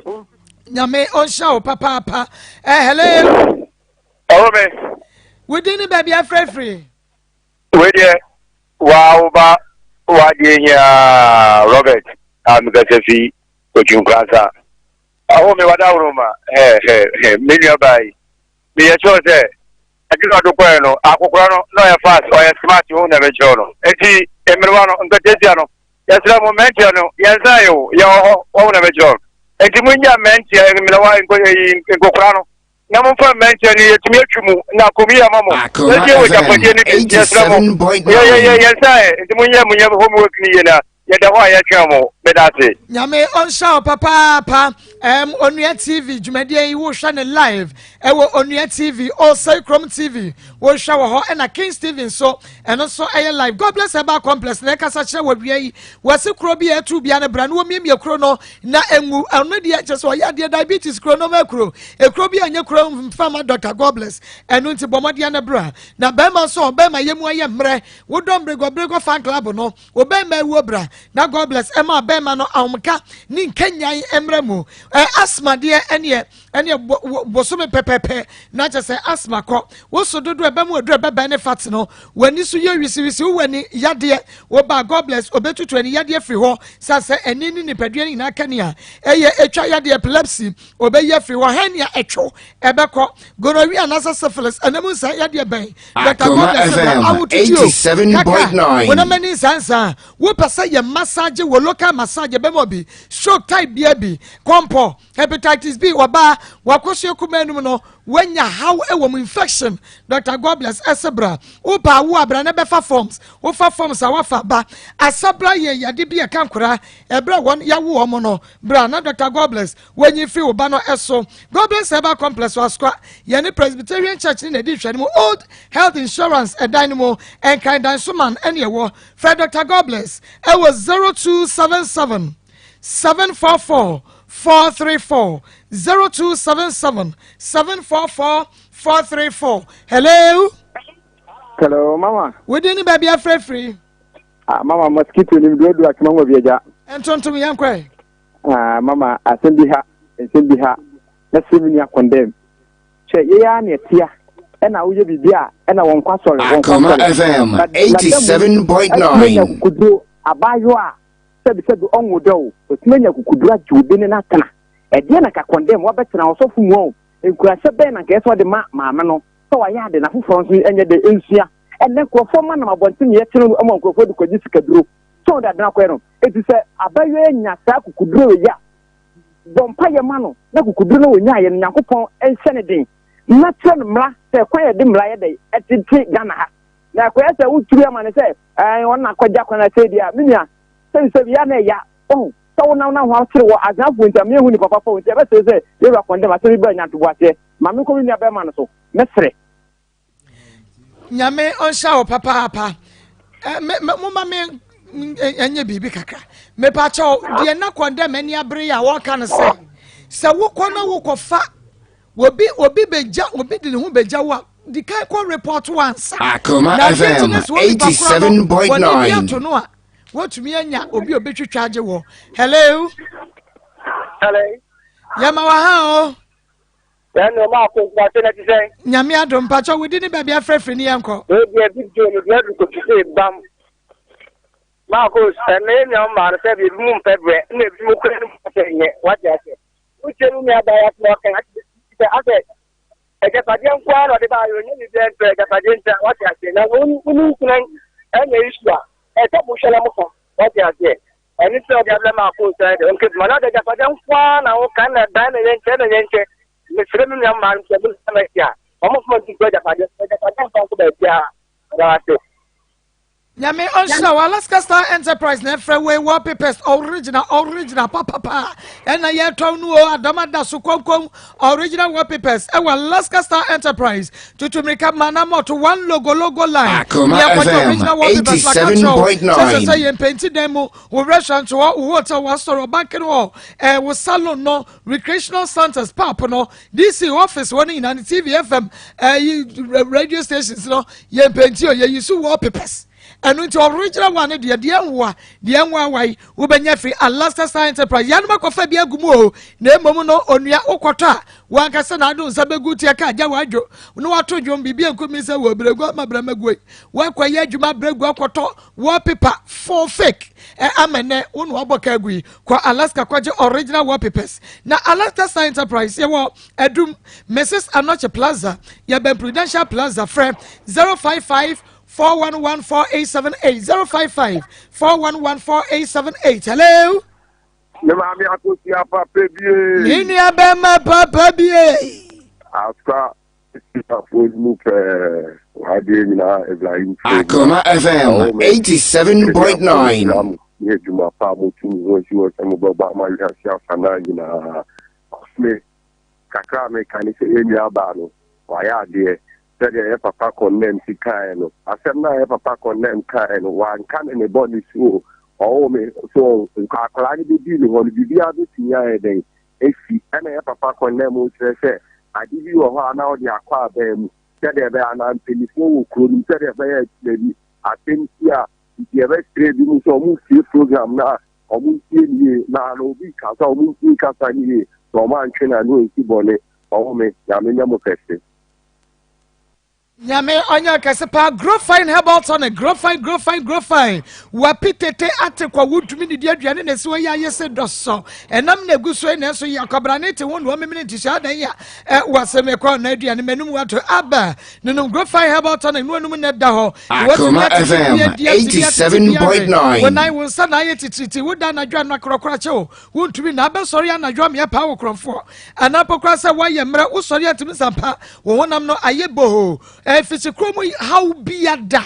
Nyame ɔnhyira wo papaapa. Eh, hello. Ɔwɔ me. Wo din ne baabi afrɛfiri. Wei deɛ waa wo ba w'adeɛ hia Robert a mekasa fi Otwinkoransa. Ɔwɔ me wada woro ma hɛ hɛ hɛ me nua baa yi. Meyɛ sure sɛ adwuma ɔde kɔɛ no akokora no na ɔyɛ fast ɔyɛ smart wo na mekyerɛw no. Eti mmerewa no nketesia no Yɛsrɛ mo mmeranteɛ no, yɛnsan o, yɛwɔ hɔ, wɔn na mɛkyerɛ wɔn. Enti monnya mmeranteɛ, mmerewa, nko, eyi, nkokora no, na momfa mmeranteɛ no, yɛtumi atwi mu, na kɔm yi ama mo. Akoma Yɛsie wɔ FM agyapadeɛ no bi, nti yɛsrɛ mo, yɛ, yɛ, yɛ, 87.9. yɛnsan ɛ, nti monyɛ, monyɛ homework no yie na yɛda hɔ a yɛtwɛn mo. Meda ase. Nyame ɔnhyira wo papaapa. Um, Onua TV dwumadie yi wohwɛ ne live ɛwɔ Onua TV, Osei Krom TV wohwɛ wɔ hɔ ɛna Kings TV nso ɛno nso ɛyɛ live. God bless Herbal Complex na ɛkasa kyerɛ wɔ wia yi. Wɔsi kuro bi a ɛtu bia no bra na wɔmiamia kuro no na engu ɛno deɛ kyɛ sɛ ɔyɛ adeɛ diabetes kuro no ma kuro ekuro bi a ɛnyɛ kuro nfa ma Dr. God bless ɛno nti bɔ mmɔden no bra na bɛrima nso ɔbɛrima yɛ mu ayɛ mmerɛ wodɔ mmerɛgɔ mmerɛgɔ fan club no Wo bɛɛma awuo bra na God bless ɛma bɛɛma no ahomka ne nkanyan mmra mu. Ɛ asthma deɛ ɛneɛ ɛneɛ bosome pɛpɛpɛ na kyɛ sɛ asthma kɔ. Wo so dodo ɛbɛ mu aduru ɛbɛbɛn ne fat no. W'ani so yɛ wisiwisi wo w'ani yadeɛ wo ba God bless obetutu ani yadeɛ firi hɔ sa sɛ ani ne nipadua no nyinaa kani a ɛyɛ etwa yadeɛ epilepsy obeyi afiri hɔ hernia ɛtwo ɛbɛkɔ gonorrhea anaasɛ syphilis ɛnam nsa yadeɛ bɛn Dr. Akoma Gomez sɛ FM awotutuo kaka 87.9. wɔnam ani nsansa wopɛ sɛ yɛ massage wɔ local massage ɛbɛma obi stroke type bia bi kɔmpɔ hepatitis B ɔbaa wakɔsua kuma anum no wanya haw ɛwɔ mu infection Dr. Gobless ɛsɛ bra wopɛ awo abra na bɛfa forms wofa forms a wafa ba asabra yɛ yade bi ɛka nkora ɛbrɛ wɔn yawo wɔn no bra na Dr. Gobless Wɔnyi fi wo ba no so. Goblins Herbal Complex wɔ Asokwa. Yɛne Presbyterian Church ne na ɛdi nhwɛne mu. Old Health Insurance ɛdan no mu. Nkran Dansoman ɛne ɛwɔ. Frɛ Dr. Goblins ɛwɔ 0277 744 434 0277 744 434. Hello. Hello, mama. Wodi ne baabi afrɛfiri. Ah, mama mosquito nim duadu atwoma ngɔ bi agya. Ntontom yɛn kɔɛ. Ah, mama, asɛm bi ha, nsɛm bi ha, na sɛ me nua condemn. Hwɛ, yɛyɛ ara na ɛtea, ɛna woyɛ biribi a, ɛna wɔn kɔ asɔre, wɔn kɔ Akoma asɔre. FM But na da mu, atumi anya 87.9. akukuduro, abaayewa a, sɛbi sɛbi ɔnwo dɛ o, otumi anya akukuduro agye obi ne no atena. Ɛdeɛ na ka condemn, wabɛtena ɔsɔfo mu o, nkurahyɛ bɛn na nka ɛsɛ ɔde ma maame no, sɛ wayɛ ade na afoforɔ nso ɛnyɛ dɛ ɛnsua. Ɛnɛ nkurɔfoɔ ma nam abɔnten yɛkyene no ma nkurɔfoɔ de kɔgye sikaduro. Sɛ So ɔde adena kɔɛ no. Eti sɛ abayewa yi anya saa kukuduro wei a, bɔ mpaeɛ ma no na kukuduro no ɔnyaeɛ no Nyankopɔn nhyɛ no den na kyerɛ no mmara sɛ kwan yɛde mmara yɛ dɛ ɛtete Ghana ha. Na ɛkɔyɛ sɛ wotiri ama no sɛ ɛn ɔno na akɔgya kwan asɛ deɛ a, me nua sɛbi sɛbi yɛ na ɛya ɔho sɛ wonam na ho akyere wɔ azenafoɔ nti a mehu nipa papa nti ɛbɛsɛ sɛ yɛwura kɔndɛm asɛm bi ba nya ntoboaseɛ ma menkɔ me nua bɛrima no so mɛsrɛ. Nyame ɔnhyɛ wo papaapa. Moma me ɛnyɛ biribi kakra. Mepakyɛw deɛ na kɔndɛm ani abere a wɔka no sɛ sɛ wokɔ na wokɔfa obi obi bɛgya obi de ne ho bɛgya wo a di kan kɔ report wansa. Akoma Na adeɛ FM nti ne sɛ onipa korɔ no wɔde bi 87.9. ato no a wɔtumi anya obi a obɛtwitwa agye wɔ. Hello. Hello. Yɛma wɔ ha o. Yɛn na ɔma akɔ nkurase na ti sɛn. Nyame adom mpakyɛ wo di ne baabi afrɛfrɛ ni yɛn kɔ. Ebi ebi di omi di adu kofi sɛ bam. Maako ɛnna yɛn nua mmaa no sɛ ebi mu mpɛ brɛ ɛna ebi mu kura no mu sɛ nyɛ wate ase. Wotie no nua baa yɛ ɔka sɛ asɛ agyapadeɛ nko ara na ɔde baa yɛ onye biribi ntrɛ agyapadeɛ ntrɛ wate ase na wo ne nkuna ɛnyɛ isu a ɛsɛ mo hwɛ na mo ka wate aseɛ. Ɛno nti na ɔde abrɛ maa koo sɛ deɛ ɔnkɛ dwuma na ɔde agyapadeɛ nko ara na woka na dan na yɛnkyɛ na yɛnkyɛ mesrɛ me nua mmaa no sɛ mo nsa mɛsi a wɔn fama nti nkɔ agyapadeɛ agyapadeɛ mfa nkɔ baabiara ɔda ase. Nyame ɔnhyira wo Alaska Star Enterprise na ɛfrɛ wei wallpapers original original papapa ɛna yɛtɔn no o adama da so konkom original wallpapers ɛwɔ Alaska Star Enterprise tutu mirika ma na mɔto one logo logo line Akoma yɛkɔgye FM original wallpapers la ka kyerɛ wo sɛ sɛ 87.9. sɛ yɛn penti dan mu wo restaurant hɔ wo hotel wɔ asɔre ɔbankin hɔ ɛɛ wo salon no recreational centers pap no DC office hɔ no nyinaa no TV FM ɛyi radio stations no yɛn penti o yɛyi so wallpapers ɛno nti original one no deɛ deɛ nwoa deɛ nwoa wae wobɛnya firi Alaska Star Enterprise yɛnom akɔfa bi agu mu o na mmom no onua wokɔtɔ a wankasa na ado nsa bɛgu tiɛ ka agya wadwo na wato dwom biribi ankumi sɛ wɔ berɛgu ama brɛmaguo yi wakɔ yɛ adwuma berɛgu akɔtɔ wallpaper for fake ɛ ama nɛ wo na wabɔ ka agu yi kɔ Alaska kɔgye original wallpapers na Alaska Star Enterprise yɛwɔ Adum Mrs Anokye Plaza yɛbɛn Prudential Plaza frɛ 055 411 4878 055 411 4878 hello. Ne maame akosua papa bie. Ne nua bɛrima papa bie. Asa sikafo mu pɛɛ wadeɛ nyinaa Ibrahim Fred. Akoma FM 87.9. Ne adwuma pa a motum ho asi hɔ sɛ mobɛbɔ ama wiase afanaa nyinaa. Me kakra a meka ne sɛ yɛn nua baa no wayɛ adeɛ sɛdeɛ yɛ papa kɔnnɛm si kaeɛ no asɛm no a yɛ papa kɔnnɛm kaeɛ no wanka ne ne bɔne so o ɔwɔ me so nka akwaraa no bɛdii ne hɔ no biribiara bɛtumi ayɛ dɛn ɛsi ɛna yɛ papa kɔnnɛm kyerɛ sɛ ade bi wɔ hɔ a na ɔde akɔ abɛn mu sɛdeɛ ɛbɛyɛ anaa mpanimfoɔ wɔ kuro no mu sɛdeɛ ɛbɛyɛ akyerɛ bi asɛm si a nti yɛbɛkyerɛ bi mu sɛ ɔmo sie program no a ɔmo ntie ne yie na na obi kasa ɔmo ntie kasa ne yie na ɔmo antwe na ano nsi bɔne ɔwɔ me nyame nyɛ mo kɛse. Nyame ɔnyɛ kɛse paa grow fine herbal tonic grow fine grow fine grow fine wapi tete ate kwa wontumi didi aduane na esi hɔ yɛ ayɛ sɛ dɔsɔ ɛnam na egu so yi nanso yɛ akwabrane te ho na wɔmemene nti hyɛ adan yɛ ɛ wɔsɛ mekɔ na aduane m'anum wato aba nonom grow fine herbal tonic no anum na ɛda hɔ Akoma FM 87.9. wo nan wo nsa na ayɛ titiriti wo da anadwo ano akorakora kyɛ o wontumi na abɛsɔre anadwo ameɛ paa wo korɔmfoɔ anaa mpo koraa sɛ woayɛ mmerɛ wosɔre antumi nsampa wo honam no ayɛ bohoo ɛfisi kuro mu haw biada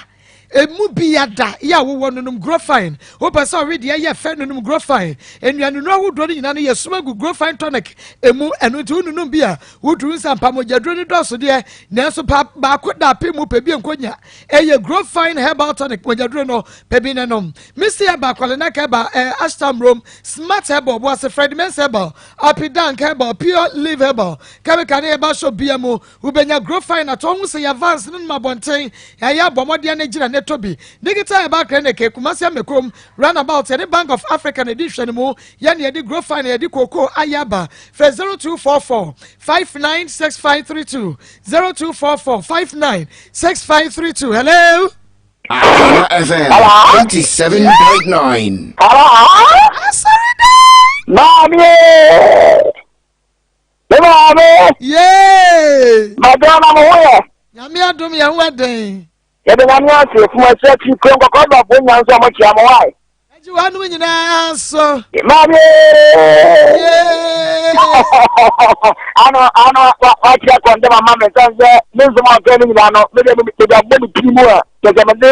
emu biada yɛ a wowɔ nonom grow fine wopɛ sɛ ɔwe deɛ yɛ fɛ nonom grow fine nnuanenu ahodoɔ no nyinaa no yɛ soma gu grow fine tonic emu ɛno nti wononom bi a woduru nsampa mogyaduro no dɔɔso deɛ nanso pa baako da ape mu pɛ bi nkonya ɛyɛ grow fine herbal tonic mogyaduro no pɛ bi nanom misi ɛba kwalenak ɛba ɛɛ ashtam rom smart herbal boase fred mens herbal apidank herbal pure live herbal chemical ne herbal shop bia mu wobɛnya grow fine atɔ ho sɛ yɛ vans no nom abɔnten ɛyɛ abɔmmɔdeɛ no gyina ne tɔ bi digital herbal clinic Kumasi Amekom roundabout yɛne Bank of Africa na ɛdi hwɛ no mu yɛne yɛde grow fine yɛde kookoo ayɛ aba frɛ 0244 596532 0244 596532 hello. Akoma FM 87.9. Maame! Me maame! Yee! Madonna mo ho yɛ. Nyame adom yɛn ho ɛden. Yɛde nyame ase fún ɛsɛ ti kuro nkɔkɔ dɔfo nya nso ɔmo kyia mo wae. Agye w'anom nyinaa so. Maame! Ano ano wakyerɛ kɔndɛm ama me sɛn sɛ me nsɛm a ɔka no nyinaa no mede mede abɔ me tiri mu a kyɛ sɛ mede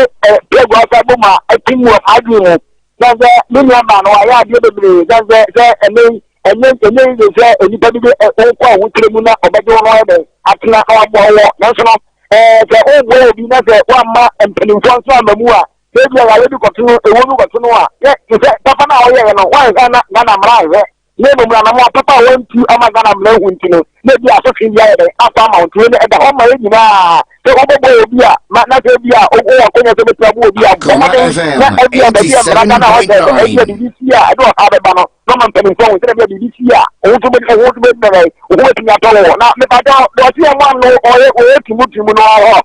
plɛgu asa bɔ mu a atim wɔ m'adwene mu sɛn sɛ me nua baa no wayɛ adeɛ bebree sɛn sɛ sɛ ɛnɛ yi ɛnyɛ ɛnyɛ yi sɛ nnipa bi de wokɔ ahokyerɛ mu na ɔbɛgye wo no ayɛ dɛn atena na waboa wɔ nanso no ɛɛ sɛ woboa obi na sɛ woamma mpanimfoɔ nso amma mu a Sɛ ebia yareɛ bi kɔto no, ewuo bi kɔto no a, yɛ te sɛ papa no a ɔyɛeɛ no, wanhwɛ na Ghana mmara anhwɛ, na mmom anamɔ papa a wantu ama Ghana mmara ahu nti no, na ebia asotwe bi ayɛ dɛn akɔ ama wo. Nti wei no, ɛda hɔ ma yɛn nyinaa sɛ wobɛbɔ obi a, ma na sɛ ebia wowɔ akonya sɛ wobɛtumi abɔ obi a, bɔ mmɔden na ebia baabi a mmara da no a wɔsɛ sɛ ebia biribi si a ɛde ɔhaw bɛba no, na ɔma mpanimfoɔ ahu sɛdeɛ ebia biribi si a, wo nso wo ho nso bɛtumi ayɛ dɛn, wo ho bɛtumi atɔ wo. Na mepakyɛw, deɛ ɔte yɛn mo ano ɔyɛ ɔyɛ tumutumu no wɔ hɔ.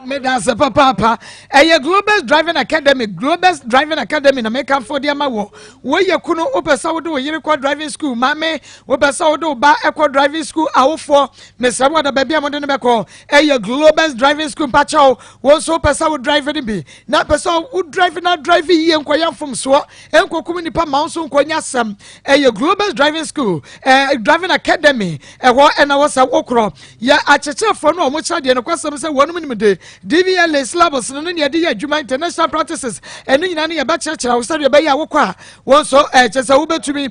Meda ase papaapa. Ɛyɛ Globus Driving Academy, Globus Driving Academy na mekamfo de ama wɔ. Woyɛ kunu, wopɛ sɛ wode wo yere kɔ driving school, maame, wopɛ sɛ wode wo ba kɔ driving school, awofoɔ, mesrɛ mo ada baabi a mode no bɛkɔ. Ɛyɛ Globus Driving School, mpakyɛw, wo nso wopɛ sɛ wo drive no bi, na pɛ sɛ wo drive na drive yie nkɔyɛ mfomsoɔ, nkɔkum nipa ma wo nso nkɔnya asɛm. Ɛyɛ Globus Driving School, eh, Driving Academy, ɛhɔ ɛna wɔ sɛ wokorɔ. Yɛ akyerɛkyerɛfoɔ no a wɔkyerɛ adeɛ nokwasɛm sɛ wɔnom nim de DVLA syllabus no ne nea ɛde yɛ adwuma international practices ɛno nyinaa no yɛbɛkyerɛkyerɛ wo sɛdeɛ ɛbɛyɛ a wokɔ a wɔn nso ɛkyɛ sɛ wobɛtumi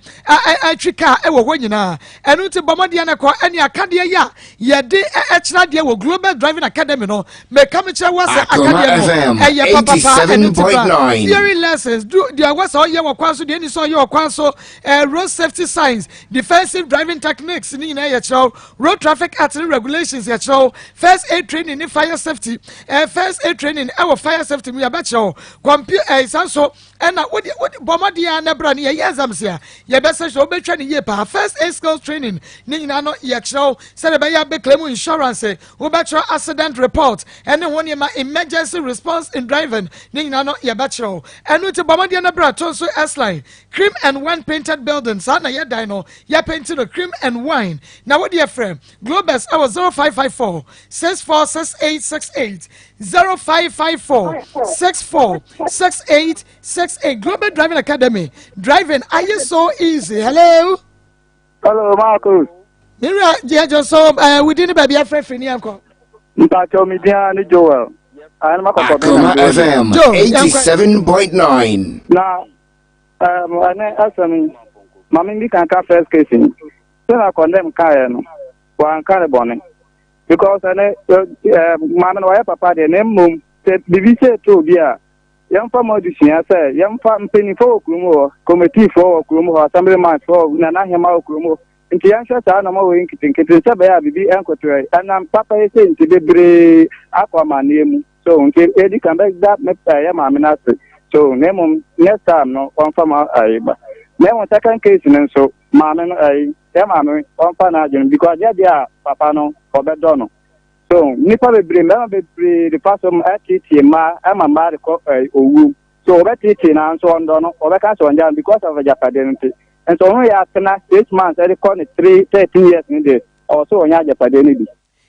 atwi kaa ɛwɔ hɔ nyinaa ɛno nti bɔ mmɔden no kɔ ɛne akadeɛ yɛ a yɛde ɛkyerɛ adeɛ wɔ Global Driving Academy no meka me kyerɛ wo sɛ akadeɛ no ɛyɛ papapa ɛno nti ba theory lessons do deɛ ɛwɔ sɛ ɔyɛ wɔ kwan so deɛ ɛni sɛ ɔyɛ wɔ kwan so road safety signs defensive driving techniques ne nyinaa yɛkyerɛ wo Road Traffic Act ne regulations yɛkyerɛ wo, First Aid Training ne Fire Safety, eh, First Aid Training ɛwɔ Fire Safety mu yɛbɛkyerɛ wo, Compu eh, saa nso ɛna wode wode bɔ mmɔden a na bra ne yɛyɛ exams a yɛbɛsɛ hwɛ wobɛtwa ne yie paa. First Aid Skills Training ne nyinaa no yɛkyerɛ wo sɛdeɛ ɛbɛyɛ abɛclaim insurance, wobɛkyerɛ accident report ɛne ho nneɛma, emergency response in driving ne nyinaa no yɛbɛkyerɛ wo. Ɛno nti bɔ mmɔden na bra to nso S-Line, Cream and Wine Painted Building saa na yɛdan no yɛpenti no cream and wine na wo deɛ frɛ Globus ɛwɔ 0554 646868 0554 646868 Global Driving Academy driving ayɛ so easy hello. Hello Marcus. Me wura deɛ so ɛɛ wudi ne baabi afrɛfrɛ ni ɛnkɔ. Mpakyɛw mi din ara ne Joel. Akoma FM 87.9. Na Um, ɛnɛ asɛm yi, ma me bi kanka first case yi. Sɛ na condemn kaeɛ no, wanka ne bɔne. Because ɛnɛ, maame no wayɛ papa deɛ, na mmom, sɛ biribi sɛ ɛtɔ obi a, yɛmfa mo adesua sɛ yɛmfa mpanimfoɔ wɔ kurom hɔ, kɔmitiifoɔ wɔ kurom hɔ, assemblymanfoɔ, nana ahema wɔ kurom hɔ. Nti yɛnhwɛ saa nneɛma wei nketenkete sɛ ɛbɛyɛ a biribi nkotoɛ. Ɛnam papa yi sɛ nti bebree akɔ amanneɛ mu. So nti edi kan bɛda me ɛyɛ maame no ase. So na mmom next time no wɔmfa ma ayi ba. Na mmom second case no nso maame no ayi yɛ maame wɔmfa n'adwene because nyɛ deɛ a papa no ɔbɛdɔ no. So nnipa bebree mmarima bebree de fa so ɛteetee mmaa ɛma mmaa de kɔ ɛyi owuom. So wɔbɛteetee no nso ɔndɔ no wɔbɛka sɛ ɔngya no because of agyapadeɛ no nti. Nso ɔno yɛ atena 6 months ɛde kɔ ne 3 13 years no deɛ ɔwɔ so ɔnya agyapadeɛ no bi.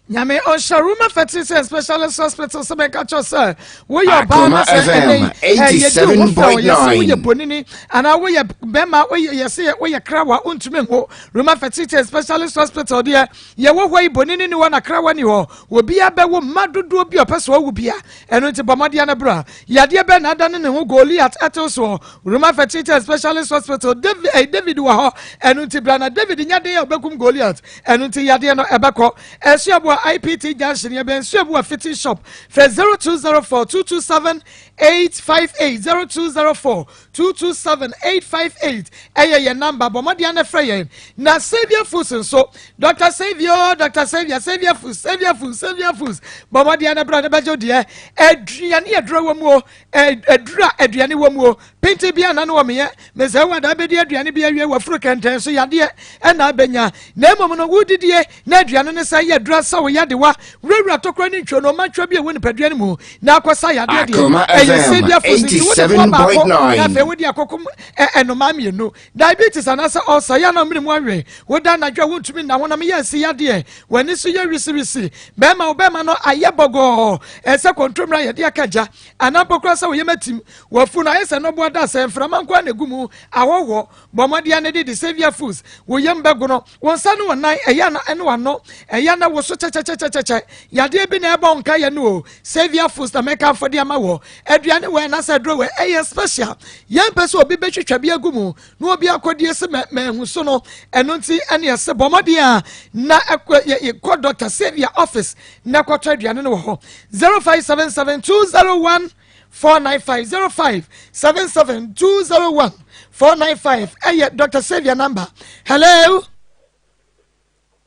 Nyame ɔnhyɛ Roma Fertility and Specialist Hospital sɛ mɛka kyerɛ sɛ woyɛ ɔbaa na sɛ ɛnɛ yɛdi wo ho fɛ yɛsɛ woyɛ bonini anaa woyɛ bɛrima woyɛ yɛsɛ woyɛ krawa wontumi nwo. Roma Fertility and Specialist Hospital deɛ yɛwɔ hɔ yi bonini ni hɔ na krawa ni hɔ. Obiara bɛwo mma dodoɔ bi a ɔpɛ sɛ ɔwo bia. Ɛno nti bɔ mmɔden no bra. Yadeɛ bɛn na adane ne ho Goliath ɛtew soɔ? Roma Fertility and Specialist Hospital David, eh, David wɔ hɔ. Ɛno nti bra na David nya den a ɔbɛkum Goliath. Ɛno nti yadeɛ no ɛbɛkɔ. Asuaboa IPT Junction yɛbɛn Suaboa Fitting Shop. Frɛ 0204 227 858 0204 227 858 ɛyɛ yɛn namba. Bɔ mmɔden na frɛ yɛn. Na Saviour Foods nso, Dr. Saviour, Dr. Saviour, Saviour Foods, Saviour Foods, Saviour Foods. Bɔ mmɔden na bra na bɛgye wo deɛ. Aduane aduro wɔ mu o, aduru a aduane wɔ mu o. Penti bi ana no wɔ meyɛ. Mesɛ wo ada bɛdi aduane bi awie wafuru kɛntɛn so yadeɛ ɛna abɛnya. Na mmom no wodidie na aduane no sɛ yɛ aduru asa wo. yadewa, wurawura tokuro ne ntwonoo mantwa bi a ɛwɔ nipadua no mu na akɔsa yadeɛ deɛ, Akoma ɛyɛ FM Saviour Foods nti wode boɔ baako na 87.9. afei wode akɔkom ɛnomaa mmienu. Diabetes anaasɛ ulcer yɛ a na mene mu awe, woda anadwo a wontumi nna, honam yɛ nsi yadeɛ, w'ani so yɛ wisiwisi, bɛrima wo bɛrima no ayɛ bɔgɔɔ ɛsɛ kɔntomire a yɛde aka gya, anaa mpo koraa sɛ wo yam atim, w'afu no ayɛ sɛ nnɔboa da sɛ mframa nko ara na egu mu, ahɔhoɔ, bɔ mmɔden ara na didi Saviour Foods, wo yam bɛgono, wo nsa ne wo nan ɛyɛ a na ɛne w'ano ɛyɛ a na woso kyɛkyɛkyɛkyɛkyɛ, yadeɛ bi na ɛbɔ wo nkaeɛ no o, Saviour Foods na mɛkamfo de ama wɔ, aduane wɔ anaasɛ aduro wɔ ɛyɛ special, yɛmpɛ sɛ obi bɛtwitwa bi agu mu na obi akɔdie se mɛ mahu so no, ɛno nti ɛne ɛse bɔ mmɔden a na ɛkɔ yɛ kɔ Dr. Saviour office na kɔtɔ aduane no wɔ hɔ 0577 201 495 0577 201 495 ɛyɛ Dr. Saviour number. Hello.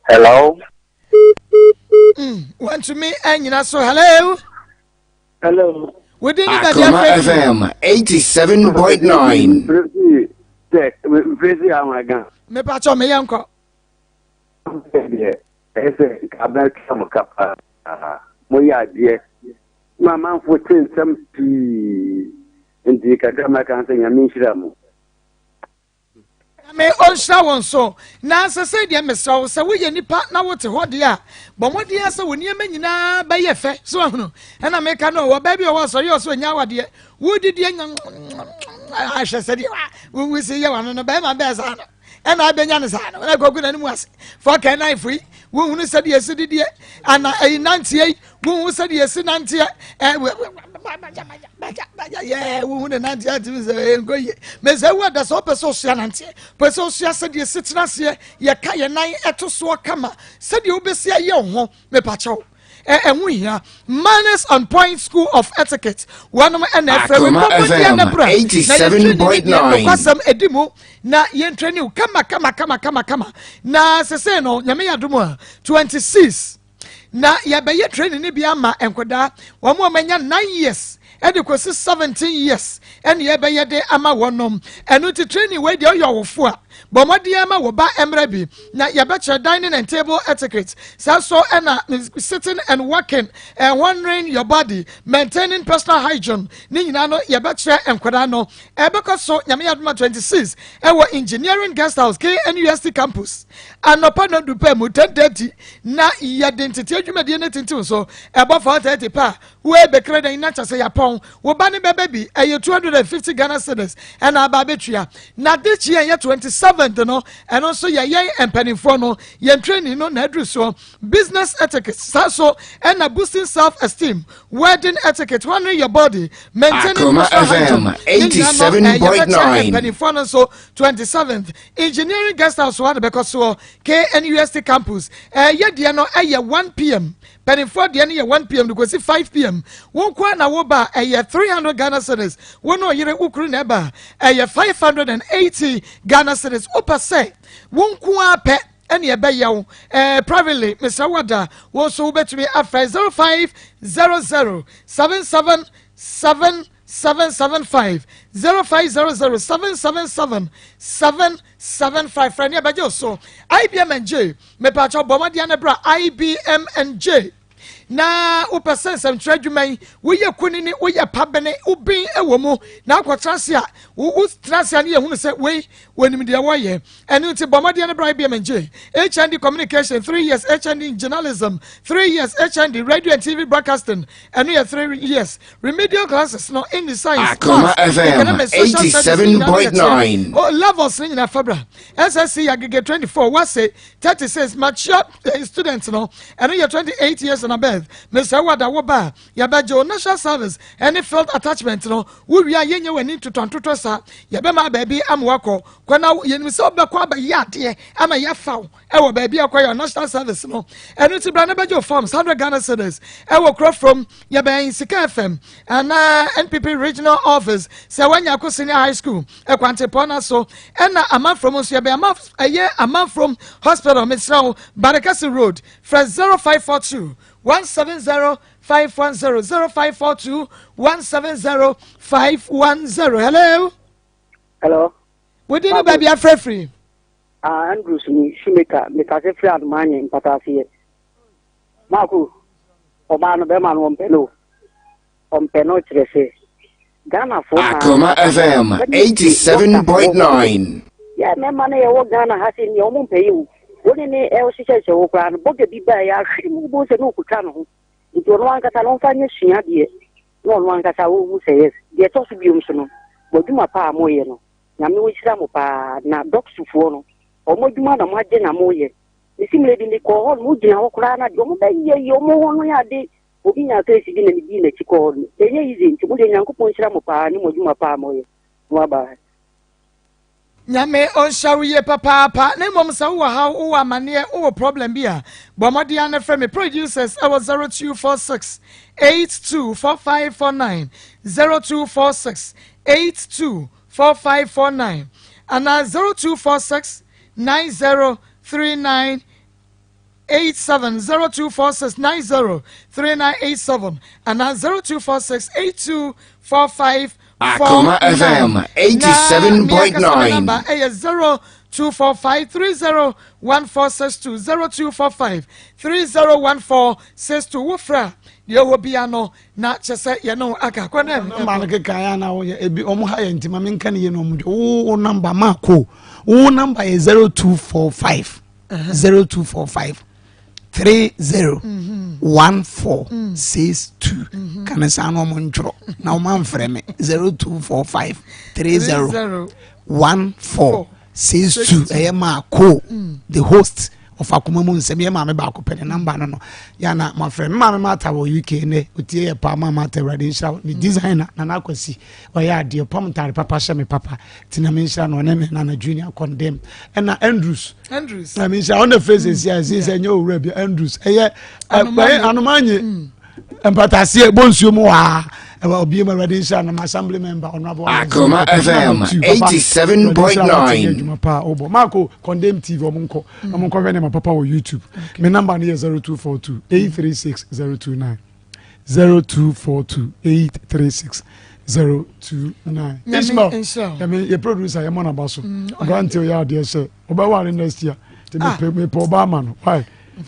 Hello. Wantumi anyina so. Hello. Hello. Within the Akoma FM 87.9. Mpresi amaga. Mepa kyɛ meyɛ nkɔ. Deɛ ɛyɛ sɛ nka abɛtwa mo ka paa. Moyɛ adeɛ. Ma amanfo te nsɛm pii. Nti kakra mɛka sɛ Nyame nhyira mo. Nyame ɔnhyira wɔn so. Na sɛsɛi deɛ mesrɛ wo sɛ woyɛ nipa na wote hɔ deɛ a, bɔ mmɔden ara sɛ wo nneɛma nyinaa bɛyɛ fɛ. So ahunu? Ɛna meka no, wɔ baa bi wɔ hɔ asɔre ɔsɛ ɔnya awadeɛ. Wodidi anya ahwɛ sɛdeɛ wosi yɛ wano no, bɛrima bɛɛ saa no. Ɛna abɛnya no saa no, na kɔgu n'anim ase. Fɔkɛ knife yi, wohunu sɛdeɛ ɛsi didiɛ, ana ɛyi nanteɛ yi, wohu sɛdeɛ ɛsi nanteɛ, yɛ wohu ne nanteɛ atumi sɛ ɛyɛ nkɔ yie. Mɛsɛ wo ada sɛ wopɛ sɛ ɔsua nanteɛ, pɛ sɛ ɔsua sɛdeɛ ɛsi tena aseɛ, yɛka yɛ nan ɛto soɔ kama, sɛdeɛ wobɛsi ayɛ wo ho, mepakyɛw. Ɛho hia Manners and Point School of Etiquette wɔnom ɛna ɛfrɛ wei Akoma bɔbɔdeɛ FM no bra na yɛtwe ne deɛ 87.9. nokwasɛm ɛdi mu na yɛntwa ne kama kama kama kama kama na sesei no Nyame yɛ adom a 26 na yɛbɛyɛ training no bi ama nkwadaa wɔn a wɔanya 9 years ɛde kɔsi 17 years ɛne yɛbɛyɛ de ama wɔnom. Ɛno nti training wei deɛ ɔyɛ ɔwofo a bɔ mmɔden ama wɔ ba mmerɛ bi na yɛbɛkyerɛ dining and table etiquette, saa so ɛna sitting and walking and wandering your body, maintaining personal hygiene ne nyinaa no yɛbɛkyerɛ nkwadaa no. Ɛbɛkɔ so Nyame yɛ adoma 26 ɛwɔ Engineering Guest House, KNUST campus, anɔpa no du pɛ mu 10:30 na yɛde ntete adwumadie no tintim so ɛbɔ 4:30 pa wei bɛkra dan na kyɛ sɛ yɛapɔn. Wo ba ne bɛbɛ bi ɛyɛ 250 Ghana cedis ɛna aba abɛtua. Na de kyi ɛyɛ 27th no, ɛno nso yɛ yɛn mpanimfoɔ no yɛn training no na aduru soɔ, business etiquette, saa so ɛna boosting self esteem, wedding etiquette, honoring your body, maintaining Akoma personal hygiene FM ne nyinaa no yɛbɛkyerɛ 87.9. mpanimfoɔ no nso 27th Engineering Guest House hɔ a na bɛkɔ soɔ, KNUST campus. Ɛyɛ deɛ no ɛyɛ 1 p.m., mpanimfoɔ deɛ no yɛ 1 p.m. de kɔsi 5 p.m. Wo nko a na wo ba a ɛyɛ 300 Ghana cedis, wo ne ɔyere wo kuru na ɛba a ɛyɛ 580 Ghana cedis. Wopɛ sɛ wo nko a pɛ ɛne ɛbɛyɛ wo privately, mesrɛ wo ada wo nso wobɛtumi afrɛ 0500 77 7 775, 0500 777 775. Frɛ ne ɛbɛgye wo so. IBM and J, mepatwa bɔ mmɔden no bra IBM and J na wopɛ sɛ nsɛmtwerɛ adwuma yi woyɛ kunini, woyɛ pabene, wobin wɔ mu na akɔtena ase a wotena ase a ne yɛhunu sɛ wei wɔnim deɛ wɔyɛ. Ɛno nti bɔ mmɔden no bra IBM and J. HND Communication 3 years, HND in Journalism 3 years, HND Radio and TV Broadcasting ɛno yɛ 3 years. Remedial classes no in science, Akoma maths, FM economics, social studies ne nyinaa no yɛ kyerɛ. 87.9. Oh, levels ne nyinaa fa bra. SSC aggregate 24, wase 36, mature student no ɛno yɛ 28 years and above. Mesrɛ wo ada wo ba a yɛbɛgye wo national service ɛne field attachment no. Wowie a yɛnyɛ w'ani ntotɔntotɔ saa, yɛbɛma baabi ama wakɔ kɔ na yɛnim sɛ wobɛkɔ abɛyɛ adeɛ ama yɛafa wo ɛwɔ baabi a kɔyɛ national service no. Ɛno nti bra na bɛgye wo forms 100 Ghana cedis ɛwɔ kuro from yɛbɛn Sika FM anaa NPP regional office sɛ woanya akɔ senior high school ɛkwantepɔn no so. Ɛna Amanfrom nso yɛbɛn ama ɛyɛ Amanfrom Hospital, mesrɛ wo, Barekɛse Road. Frɛ 0542 170 510, 0542 170 510. Hello. Hello. Wodi ne baabi afrɛfiri? Ah, Andrews ni Shoemaker, mekase firi Adomanye mpataaseɛ. Maako, ɔbaa no bɛrima no ɔmpɛ no o. Ɔmpɛ no kyerɛ sɛ Ghanafoɔ maa Akoma FM 87.9. Yɛ mmarima no yɛwɔ Ghana ha sɛ nea ɔmo mpɛ yɛ o. Wo ne ne ɛhyehyɛhyɛ wo koraa no bɔga bi baa yɛ ahwere mu wobɛhu sɛ ne ɔkotwa ne ho. Nti ɔno ankasa no ɔmfa nyɛ sua deɛ na ɔno ankasa ɔhu sɛ yes. Deɛ ɛtɔ so biom so no, mo adwuma pa a moyɛ no, Nyame ɔnhyira mo paa. Na dɔksofoɔ no, ɔmo adwuma na moagye na moyɛ. Mesi mmerɛ bi mekɔɔ hɔ no, mogyina hɔ koraa na deɛ ɔmo bɛyɛ yɛ ɔmo ho no yɛ ade. Obi nyaa case bi na medii n'akyi kɔɔ hɔ no, ɛnyɛ easy nti mo deɛ Nyankopɔn nhyira mo paa ne mo adwuma pa a moyɛ. Bye bye. Nyame ɔnhyira wo yie papaapa na mmom sɛ wowɔ haw wowɔ amaneɛ wowɔ problem bi a bɔ mmɔden ara na frɛ me producers ɛwɔ 0246 824549 0246 824549 anaa 0246 9039 87 0246 90 3987 anaa 0246 82 45 Akoma FM 87.9. Number ɛyɛ 0245 30 1462 0245 30 1462 wofrɛ a deɛ ɛwɔ bia no na kyɛ sɛ yɛne wo aka kɔ ne namba no keka yɛ ana woyɛ ebi ɔmo ha yɛ nti ma menka ne yɛ na ɔmo dwa wo namba ma ko wo namba yɛ 0245 0245 30 14 62 kane saa na ɔmo ntwerɛ na ɔmo amfrɛ me 0245 30 14 62 ɛyɛ maa ko the host of akoma mu nsɛm yɛ maame baako pɛ ne namba no no yana mafrɛ me maame mata wɔ uk ne otie yɛ paa maa mata awurade nhyira me designer nana akwasi ɔyɛ adeɛ pam ntaade papa hyɛ me papa nti na menhyira no ɔne me nana junior condemn ɛna andrews andrews na menhyira ɔna fɛ sɛsi a ɛsɛ sɛ ɛnyɛ owura bi andrews ɛyɛ ɛyɛ anomanye mm. mpataseɛ bɔ nsuo mu waa ɛwɔ obi mu awurade nhyira no assembly member honorable akoma fm 87.9 adwuma paa ɔbɔ maako condemn tv ɔmo nkɔ ɔmo nkɔhwɛ nneɛma papa wɔ youtube me number no yɛ 0242 836 029 0242 836 029 Ishmael yɛmi yɛ producer yɛ mɔ n'aba so aberante oyɛ adeɛ sɛ ɔbɛware next year te mepɛ mepɛ ɔbaa ma no why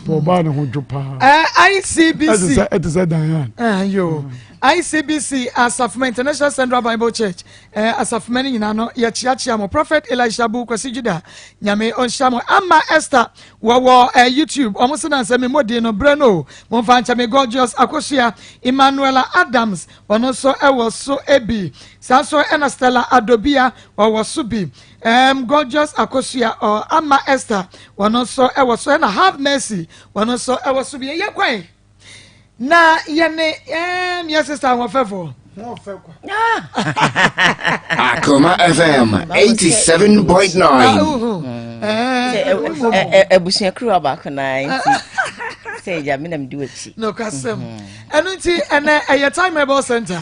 pɛ ɔbaa ne ho dwo paa. Eh, ICBC ɛte sɛ Diane. Eh, yo ICBC Asafoma International Central Bible Church eh, Asafoma no nyinaa no yɛkyeakyea mo Prophet Elisha Bu Kwasi Judah Nyame ɔnhyira mo ama Esther Wɔwɔ eh, YouTube, wɔn se na sɛ me mmɔ din no brɛ no o. Momfa nkyɛ me Gorgeous Akosua, Emmanuela Adams, ɔno nso ɛwɔ so bi. Saa nso ɛna Stella Adobia, ɔwɔ so bi. Um, Gorgeous Akosua, ɔ, Ama Esther, ɔno nso ɛwɔ so. Ɛna Have Mercy, ɔno nso ɛwɔ so bi. Ɛyɛ kwan. Na yɛne um, yɛ sister ahoɔfɛfoɔ. Akoma FM 87.9. Abusua kuruwa baako na nti sɛ agya me na medi w'akyi. Nokwasɛm. Ɛno nti ɛnɛ ɛyɛ Time Herbal Center.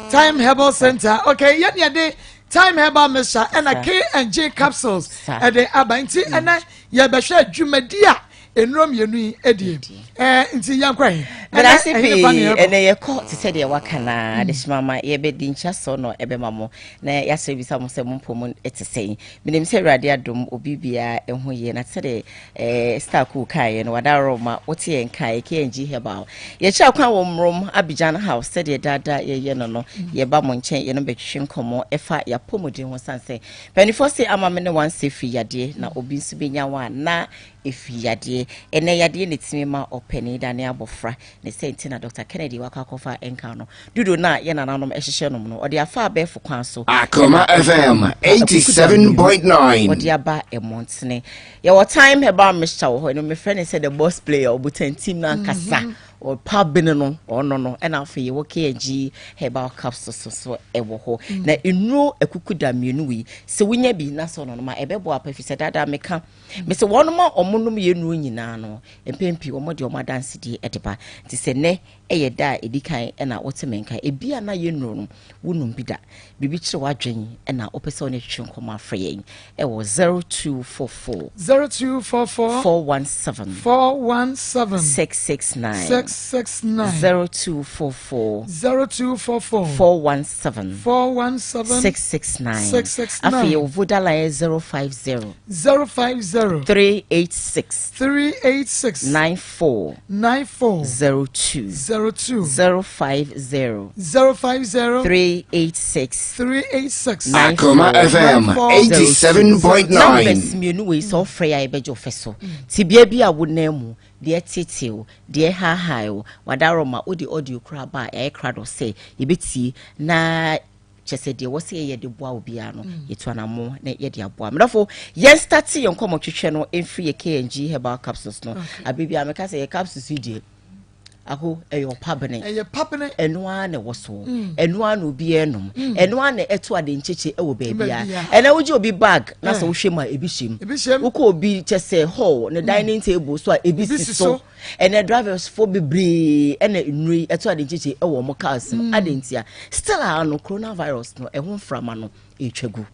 Time Herbal Center. Okay, yɛne yɛde Time Herbal Mixture ɛna K and J capsules ɛde aba nti ɛnɛ yɛbɛhwɛ dwumadi a nnuro mmienu yi adie ɛɛ nti yɛn kɔ yi. Medase pii ɛnɛ yɛkɔ te sɛ deɛ waka na adehyema ma yɛbɛdi nkyia sɔ no ɛbɛma mo na yɛasrɛ bisa mo sɛ mo mpɔ mu te sɛn menim sɛ awurade adom obi biara ɛho yie na te sɛ deɛ ɛɛ star cool kaeɛ no wada roma wote yɛn kaeɛ KNG herbal yɛkyerɛ akwan wɔ mmrom Abidjan house sɛdeɛ daadaa yɛyɛ no no yɛba mo nkyɛn yɛno bɛtwetwe nkɔmmɔ ɛfa yɛapɔmuden ho sane sɛ mpanimfoɔ se ama me ne wansɛ firi yadeɛ na obi nso bɛnya wo a na Ɛfiri yadeɛ. Ɛnnɛ yadeɛ na ɛtumi ma ɔpanin dane abɔfra. Ne sɛ nti na Dɔkta Kennedy wakɔ akɔfa nka no. Dodo no a yɛn nananom hyehyɛ nom no, ɔde afa abɛɛfo kwan so. Akoma Ɛna FM akuku da mmienu 87.9. ɔde aba mmɔntene. Yɛwɔ Thyme Herbal Mixture wɔ hɔ. Ɛno mefrɛ no sɛ the boss player, ɔbotantim no ankasa. Ɔpa bene no, ɔno no. Ɛna afei yɛwɔ KNG Herbal Capsules nso ɛwɔ hɔ. Na nnuro akuku da mmienu wei, sɛ wonya bi na sɛ ɔnonom a, ɛbɛboa pa ɛfiri sɛ daadaa meka Mese wɔnom a wɔnom yɛn nnuro nyinaa no, mpɛn pii wɔde wɔn adansedie de ba. Nti sɛ nnɛ yɛ da a ɛdi kan na wote me nka, ebia na yɛn nnuro no wonom bi da. Biribi kyere w'adwen na wopɛ sɛ wo ne twetwe nkɔmmɔ afrɛ yɛn wɔ 0244 0244 417 417 669. 669. 0244. 0244. 417. 417. 669. 669. Afei yɛwɔ Voda line yɛ 050. 050. 386. 386. 94. 94. 02. 02. 050. 050. 386. 386. Akoma FM 87.9. Numbers mmienu wei sɛ ɔfrɛ yɛ a yɛbɛgye ɔfɛ so. Tebea bi a wonam mu, deɛ ɛteetee wo, deɛ ɛhaahae wo, wadaroma, wode audio koraa ba a ɛyɛ krado sɛ yɛbɛtie na kyɛ sɛ deɛ wɔ sɛ yɛyɛ de boa wo biara no mm. yɛtu anamo na yɛde aboa medɔfo yɛn starte yɛn nkɔmmɔ twetwɛ no mfiri yɛ KNG herbal capsules no abere biara meka sɛ yɛ capsules yi deɛ Aho, ɛyɛ ɔpabene. Ɛyɛ pabene. Ɛno ara na ɛwɔ so. Mm. Ɛno ara na obiara nom. Mm. Ɛno ara na ɛto ade nkyekye ɛwɔ baabi a. Ɛna wogye obi bag na sɛ eh. wohwɛ mu a ebi hyɛ mu. Ebi hyɛ mu. Wokɔ obi kyɛ sɛ hall ne mm. dining table so a ebi si so. Ɛna drivers fo bebree ɛna nnuro yi ɛto ade nkyekye ɛwɔ wɔn cars mu. Ade ntia. Still a no coronavirus no ɛho mframa no ɛretwa gu.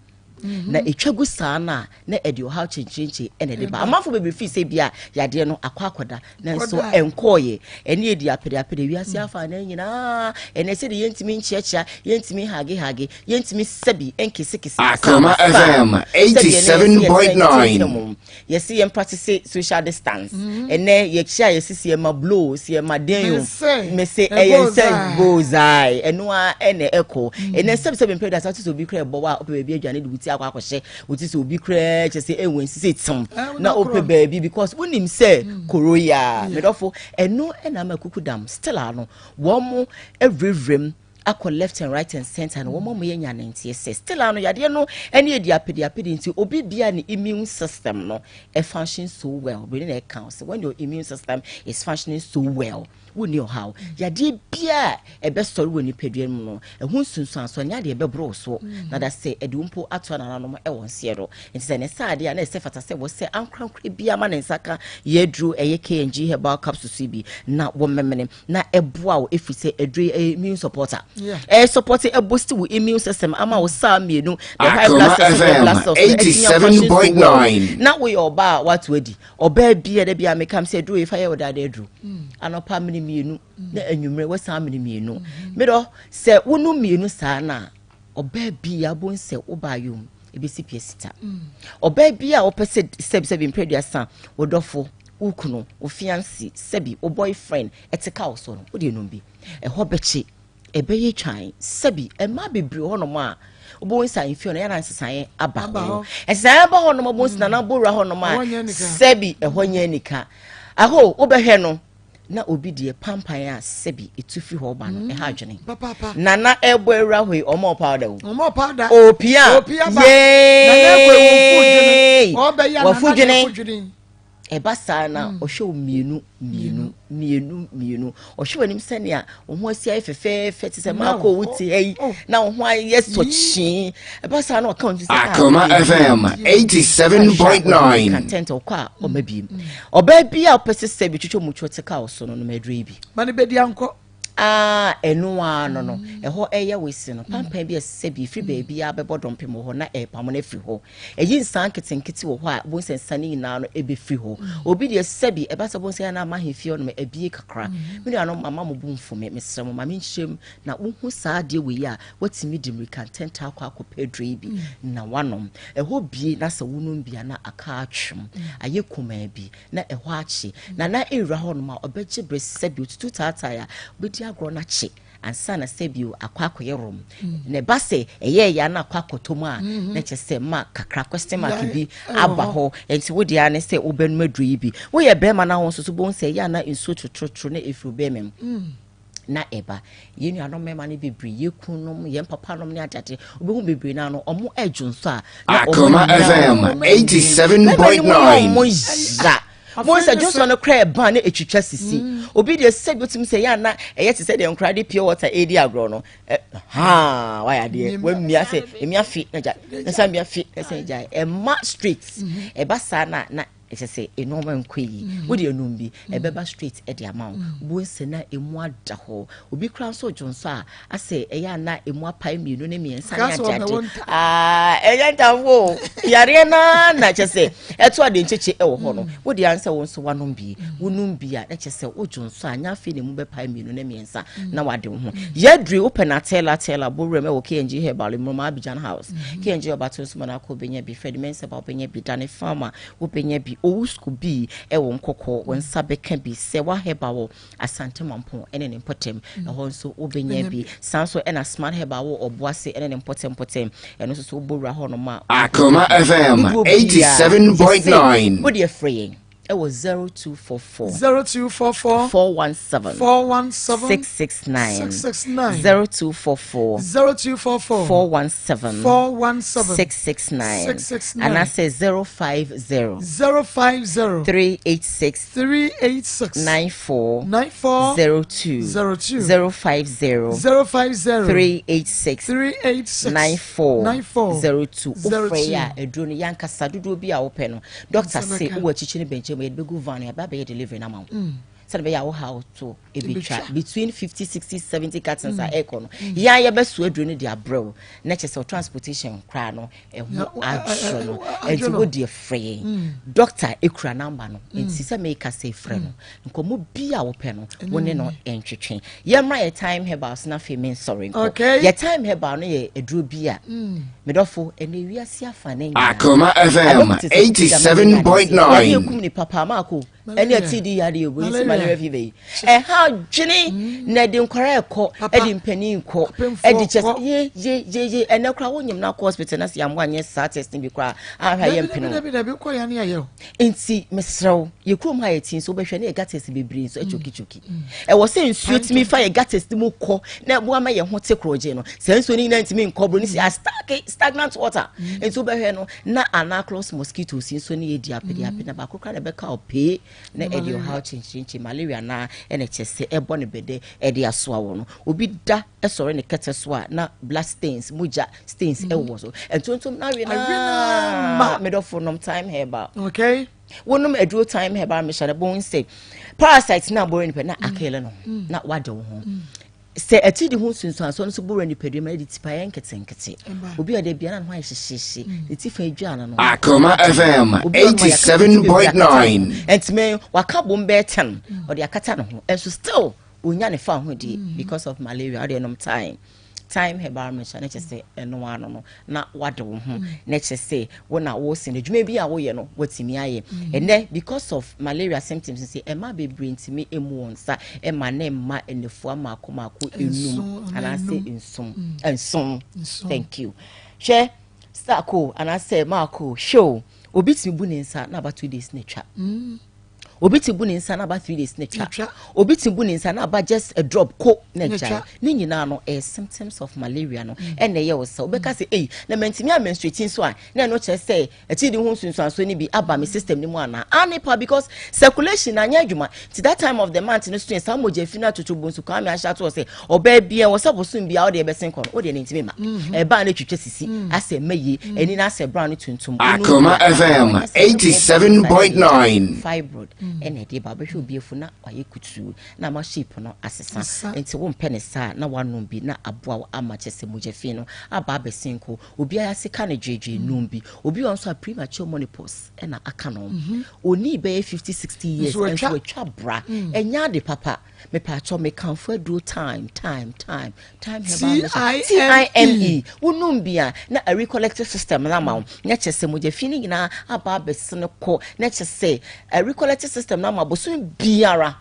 Mm-hmm. Na ɛtwa gu saa no a na ɛde ɔhaw kyenkyerenkye ɛna ɛde ba amanfo bebree fii sɛ bi a yadeɛ no akɔ akɔda nanso ɛnkɔɔyɛ ɛne ɛdi apedeapede wiase mm. afa na nyinaa ɛnɛ sɛde yɛntumi nkyeakyea yɛntumi hagehage yɛntumi sɛbi nkesekese Akoma FM 87.9 Yɛse yɛn practice social distance. Mm-hmm. Ɛnɛ yɛkyia yɛsi si ɛma blow si ɛma den o. Mese ɛyɛ nsɛ bullseye. Ɛno a ɛna ɛkɔ. Mm. Ɛnɛ sɛbi sɛbi mpɛ dasa sɛ obi kura ɛbɔ wa ɔpɛ baabi adwane de wuti akɔ akɔhyɛ. Wuti sɛ obi kura kyɛ sɛ ɛwɔ nsi sɛ tem na ɔpɛ baabi because wonim sɛ mm. koro ya. Medɔfo ɛno ɛna ama kuku dam still ano wɔn mo awurawura mu akɔ left and right and center no wɔn a wɔyɛ nya ne nteɛ sɛ still ano yadeɛ no ɛne edi apede apede nti obi bia ne immune system no ɛ function so well bere na ɛka sɛ when your immune system is functioning so well wonni ɔhaw yadeɛ bia ɛbɛsɔre wɔ nipadua mu no ɛho nsunsuansoɔ nyɛ adeɛ ɛbɛboro soɔ mm. na da sɛ ɛde mpo ato anananom ɛwɔ nseɛ do nti sɛ ne saa adeɛ a na ɛsɛ fata sɛ wɔ sɛ ankorankora bia ma ne nsa ka yɛ aduro ɛyɛ KNG herbal capsules bi na wɔmemene na ɛboa wo ɛfiri sɛ aduro yi ɛyɛ immune supporter ɛyɛ support ɛboost wo immune system ama wo saa mmienu the high blood cells red blood cells ɛtumi afunction so well na woyɛ ɔbaa a wato adi ɔbaa bi a da bi a meka sɛ aduro yi fa yɛ ɔdaada aduro mm. anɔpa mene mmienu mm. na anwummerɛ wasan mene mmienu mm. medɔ sɛ wonom mmienu saa no a Ɔbaa bi a wobɛhu sɛ wobaa yom ɛbɛsi pia sita. Ɔbaa bi a wopɛ sɛ sɛbi sɛbi mpɛ aduasa wo dɔfo, wo kunu, wo fiancé, sɛbi wo boyfriend ɛte ka wo so no, wode nom bi. Ɛhɔ bɛkye, ɛbɛyɛ twan. Sɛbi mmaa bebree hɔ nom a wobɛhu sɛ ahemfie no yɛna nsesaeɛ aba hɔ. Nsesaeɛ aba hɔ nom wobɛhu sɛ nana bɔwura hɔ nom a sɛbi ɛhɔ nyɛ anika. Aho wobɛhwɛ no na obi deɛ pampan a sɛbi etu firi hɔ ba no mm. ɛha adwene nana ɛbɔ awura hɔ yi ɔmɔ powder o ɔmɔ powder opia yeee wafu dwene ɛba saa na mm. ɔhwɛ wo mmienu mmienu mmienu mmienu ɔhwɛ w'anim sɛnea wo ho asi ayɛ fɛfɛɛfɛ te sɛ maako wo te ha yi oh. na wo ho ayɛ sɔkyee ɛba saa na ɔka wɔn ti sɛ ah, Akoma FM 87.9 content ɔkɔ a ɔma bi mm. ɔbaa bi a ɔpɛ sɛ sɛ bi twitwa mu twɛ te ka ɔso no no ma aduro yi bi ma ne bɛdi ankɔ aa ɛno ara no no mm. ɛhɔ ɛyɛ wesi no pampan bi ɛsɛ bi efiri baabi a bɛbɔ dɔmpem wɔ hɔ na ɛpam no afiri hɔ ɛyi nsa nketenkete wɔ hɔ a bonsɛ nsa ne nyinaa no ɛbɛfiri hɔ mm. obi deɛ sɛbi ɛba sɛ bonsɛ yɛn ama ahemfie hɔ nom ɛbie kakra me nuanom mama mo bo mfo me mesrɛ mo ma me nhyɛm na wohu saa adeɛ wei a Woatumi de mmirika ntɛntɛm akɔ akɔpɛ aduro yi bi na woanom. Ɛhɔ bue na sɛ wonom bi a na aka atwem, ayɛ kumaa bi na ɛhɔ akye. Na na ɛwura hɔnom a ɔbɛgye berɛ sɛbio tutu taatae a wobɛdi agorɔ no akye ansa na sɛbio akɔ akɔyɛ rom. Na ɛba sɛ ɛyɛɛ ya na akɔ akɔtɔ mu a na kyerɛ sɛ ma kakra question mark bi aba hɔ. Nti wo deɛ ara ne sɛ wobɛnom aduro yi bi. Woyɛ bɛrima na wo nso so wobɛhu sɛ ɛyɛ a na nsuo totorotoro na ɛfiri wo bɛrima mu. na ɛba. Yɛn nuanom mmarima no bebree, yɛn kununom, yɛn papanom ne adeade, wobɛhu bebree no ano, ɔmo ɛdwo nso a, na ɔmo Akoma FM 87.9. Ɔmo ya. Mo sɛ dwonsɔ no kora ɛba na ɛtwitwa sisi. Mm. Obi deɛ sɛ bi otumi sɛ yɛ ana ɛyɛ te sɛ deɛ nkora de pure water ɛredi agorɔ no. Ha wayɛ adeɛ wamia sɛ emia fi na gya na sɛ mia fi na sɛ gya ɛma straight. Mm-hmm. Ɛba saa na na. Ɛkyɛ sɛ nnoɔma nkɔ yie. Mm. Wode anum bi, mm. ɛbɛba straight de ama wo. Mm. Wobɛhu sɛ na ɛmu ada hɔ. Obi koraa nso dwonsɔ a, asɛ ɛyɛ a na ɛmu apae mmienu ne mmiɛnsa ne adeade. Ah, ɛyɛ ntamfo o. Yareɛ naa na kyɛ sɛ ɛto ade nkyekye ɛwɔ hɔ no. Wode ansɛ wo nso wanom bi. Wonom bi a, na kyɛ sɛ wodwonsɔ a, nyɛ afei na ɛmu bɛpae mmienu ne mmiɛnsa na wade wo ho. Yɛdure wopɛ na tɛla tɛla bowuram ɛwɔ KNG Herbal, Mmuroma Abidjan House. KNG Ɔbato nso ma no akɔ wobɛnya bi. Fred Mensah ba wobɛnya bi. Dane Farmer Wobɛnya bi. Owusuku bi wɔ Nkɔkɔ, wo nsa bɛka bi. Sɛ w'ahɛba wɔ Asante Mampong ne ne mpɔtam, ɛhɔ nso wobɛnya bi. Saa nso ɛna Smart Herbal wɔ Ɔboase ne ne mpɔtam mpɔtam, ɛno nso so wobɔ wura hɔnom a, wobɛnya Akoma bi. FM Dodoɔ biara, kyɛ sɛ 87.9. wodeɛ frɛ yɛn wɔ 0244. 0244 417 417 669 669 0244 0244 417 417 669 669 anaasɛ 050 050 386 386 94 94 02 02 050 050 386 386 94 94 02 wofrɛ yi 02 a aduro no yɛankasa dodoɔ bi a wopɛ no doctor Nsa se bɛka. wowɔ akyikyi ne bɛnkyɛn mu yɛde bɛgu van no yɛaba abɛyɛ delivery no ama wo Mm. sɛde bɛyɛ a wo haw to ɛbɛtwa Ɛbɛtwa. between 50 60 70 cartons a Mm. ɛrekɔ no yɛa yɛbɛsoa aduro no de abrɛ wo na kyɛ sɛ wo transportation koraa no ɛho Ya, wo- ɛ- ɛ- adwo no ɛ- ɛnti adwo no. wo deɛ frɛ yɛn Mm. doctor ɛkura number no nti sɛ meka sɛ frɛ no nkɔmmɔ bi a wopɛ no wo ne no ntwetwe yɛmmra yɛ time herbal so na afei mensɔre nkɔ Okay. yɛ time herbal no yɛ aduro bi a Mm. medɔfo ɛnɛ wiase afa ne nyinaa Akoma FM Abɛko te sɛ 87.9. Yadeɛ kum nipa paa maako ɛne Malaria. atidi yadeɛ obo nsi Malaria. malaria fever yi ɛha dwene na ɛde nkwaraa ɛkɔ ɛde mpanin kɔ Apemfoɔ ɛde kyɛ kɔ. ye ye ye ye ɛnɛ koraa wonyim na akɔ hospital na sɛ yɛamoa anyɛ saa test no bi koraa ahwɛ a Dabi yɛmpene dabi wo dabi dabi kɔ ya ne ayɛ o. Nti mesrɛ wo, yɛ kurom ha yɛte nso wobɛhwɛ ne yɛ gutters bebree nso atwokitwoki. Ɛwɔ sɛ nsuo tumi fa yɛ gutters no mu kɔ na ɛboa ma yɛn ho te korɔgye no. Saa nsuo no nyinaa ntumi nkɔ bro no si astake stagnant water. Nti wobɛhwɛ no na anaclos mosquitoes nso ne yɛdi apedeape na baako koraa na ɛbɛka wo pee na ɛde ɔhaw kyenkyerenkye malaria na ɛna kyɛ sɛ ɛbɔ ne bɛdɛ ɛde asoa wɔ no. Obi da sɔre ne kɛtɛ so a na blood stains mogya stains mm. ɛwɔ so ntontom na awe naa medɔfo nom time herbal okay wonom aduro time herbal mehyɛ no bon sɛ parasite na abɔre nipa na mm. akele no mm. na wade wo ho mm. sɛ ɛti di ho nsunsuansoɔ no nso bɔwura nipadua mu ɛde tipaeɛ nketenkete obi a ɔde bia na ne ho ayɛ hyehyehye ne ti fa adwa no no Akoma FM 87.9 ɛntumi waka bom bɛɛ 10 ɔde akata ne ho ɛnso still Onya ne fahodie because of malaria ɔdeɛ nom time time herbal mixture ne kyɛ sɛ ɛno ano no na wade wo ho ne kyɛ sɛ wo na wo sen adwuma bi a woyɛ no watumi ayɛ ɛnɛ because of malaria symptoms nti ɛma bebree ntumi emu wɔn nsa ɛma ne mma nnafua mako mako enum anaasɛ nson nson thank you hwɛ sako anaasɛ mako hwɛ o obi tumi bu ne nsa na aba 2 days na atwa. Mm. Obi ti bu ne nsa na aba 3 days na twa. Obi ti bu ne nsa na aba just a drop ko na gyae. Ne nyinaa no ɛyɛ symptoms of malaria no ɛna ɛyɛ wo sɛ wobɛka sɛ ei na mantumi a menstruate nso a na ɛno kyerɛ sɛ akyiri ho nsunsuansoɔ no bi aba me system no mu anaa? Aane pa because circulation anyɛ adwuma nti that time of the month no so yɛ saa mogya fi no atoto bonsu Kwame ahyɛ ato hɔ sɛ ɔbaa biara wɔ sɛ bosom biara wode ɛbɛsen kɔ no wodeɛ no ntumi ma ɛbaa no twitwa sisi asɛ mma yie ani no asɛ brown no tuntum Akoma FM 87.9. Fibroid ɛna ɛde ba wobɛhwɛ obi afu na wayɛ kutuu na ama shape no asesa nti wompɛ ne saa na wanom bi na aboa wo ama kyɛ sɛ mogya fi no aba abɛsen kɔ obiara ase ka no dweedwee nom bi obi wɔ nso a premature menopause ɛna aka no ɔnii bɛyɛ 50 60 years nso watwa bra ɛnyɛ ade papa Mepaakyɛw mekamfo aduro time time time time herbal mixture T-I-M-E wonom bi a na a recollect system no ama wo na kyerɛ sɛ mogya fi no nyinaa aba abɛsene kɔ na kyerɛ sɛ a recollect system no ama bosom biara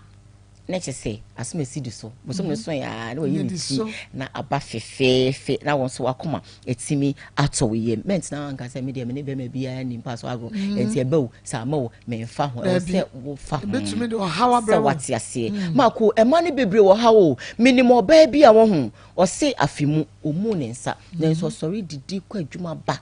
na kyerɛ sɛ asom asi di so bosom no so yɛ a na wayi ne ti na aba fefeefe na wɔn nso wakoma ɛtumi atɔ wo yam mɛntena hɔ anka sɛ me deɛ me ne bɛrima biara nni mpa so agorɔ mm. ɛnti ɛbɛ wo sɛ ama wo memfa ho ɛwɔ sɛ wofa ho sɛ wate aseɛ mm. maako ɛma no bebree wɔ ha o menim ɔbaa bi a wɔho ɔse afe mu ɔmu ne nsa mm. nanso ɔsɔre didi kɔ adwuma ba.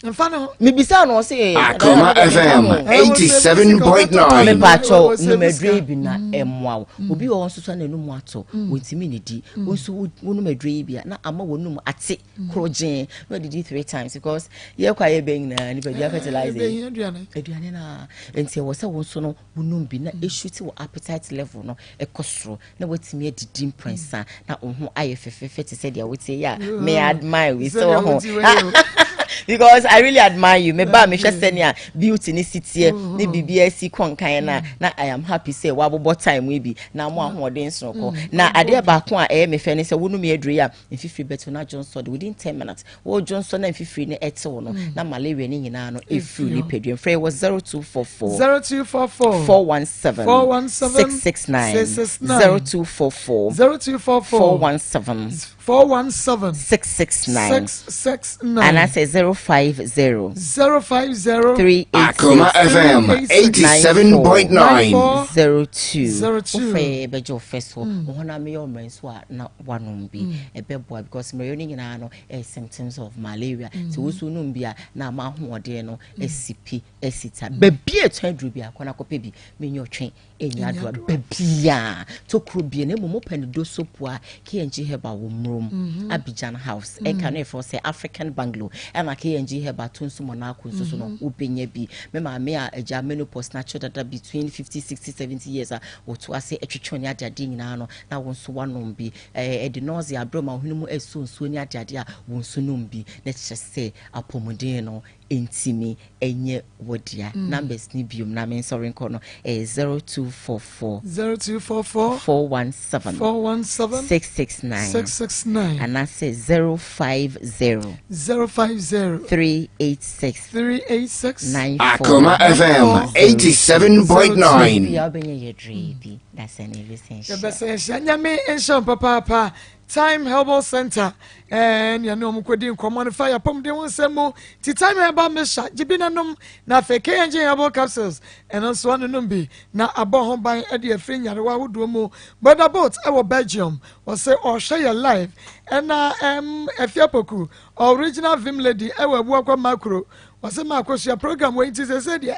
Mfa ne ho. Mebisa no ɔse. Akoma FM 87.9. Mepakyɛw nom aduro yi bi na ɛmmoa wo. Obi wɔ hɔ nso so a n'anum ato, wɔntumi nnidi. Wo nso wonom aduro yi bi a na ama w'anum ate korɔgyee na wadidi three times because yɛkɔ a yɛbɛ nyinaa nipadua fertilizer yi. Aduane no a nti ɛwɔ sɛ wo nso no wonom bi na ɛshuti wɔ appetite level no ɛkɔ soro na watumi adidi mprɛnsa na wo ho ayɛ fɛfɛɛfɛ te sɛ deɛ wote yi a me admire wei sɛ wɔ ho because I really admire you me ba mehwɛ sɛnea beauty ne si teɛ ne biribi asi kɔ nkan na na I am happy sɛ wabobɔ time yi bi na mo ahoɔden soronko na adeɛ baako a ɛyɛ me fɛ ne sɛ wonom yɛ aduro yi a mfifiri bɛto na dwonsɔ de within 10 minutes Wo dwonsɔ na mfifiri no ɛtew no na malaria no nyinaa no ɛfiri nipadua mu. Frɛ wɔ 0244 0244 417 417 669 669 0244 0244 417 417 669 669 anaasɛ 050 050 386 Akoma FM 87.9 02 02. wofrɛ bɛgye wo fɛ so wo honam yɛ ɔmmerɛ nso a na wanom bi ɛbɛboa because mmerɛyɛ no nyinaa no ɛyɛ symptoms of malaria nti wo nso nom bi a na ama ahoɔden no asi pi asi ta baabi a ɛtɔn aduro bi akɔ na akɔpɛ bi menyɛ ɔtwe ɛnyɛ aduro baabi a tokuro bie na mmom wopɛ no dosopo a KNG Herbal wɔ Murom mhm. Abidjan House mm. ɛka no ɛfrɛ sɛ African Bungalow ɛna KNG Herbal to nso Monaco nso so no mhm. wobɛnya bi me maame a agya menopause na akyɛ dada between 50 60 70 years a wɔto ase ɛtwetwe ne adeade nyinaa no na wo nso wanom bi Ɛde nausea brɛ wo ma wo hwene mu ɛsɔ nsuo ne adeade a wo nso nom bi na kyerɛ sɛ apɔmuden no ntumi nyɛ wo dea. Numbers no biom na me nsɔre nkɔ no ɛyɛ 0244 0244 417 417 669 669 anaasɛ 050 050 386 386 94 Akoma FM 87.9. Bia wobɛnya yɛ dwee bi. Yɛbɛsɛ yɛhyia Nyame nhyɛ wo papaapa. Time Herbal Center ɛɛ ne ɛne wɔn kɔdi nkɔmmɔ no fa yɛapɔmuden ho nsɛm mu. Ti Time Herbal Mixture gye bi na nom na afei KNG Herbal Capsules ɛno nso anonom bi na abɔ ho ban de afiri nyarewa ahodoɔ mu. Brother Boat ɛwɔ Belgium ɔsɛ ɔhwɛ yɛ live ɛna ɛm Afiapoku Original Vim Lady ɛwɔ Abuakwa Makuro Ɔse ma akosua program wei nti sese deɛ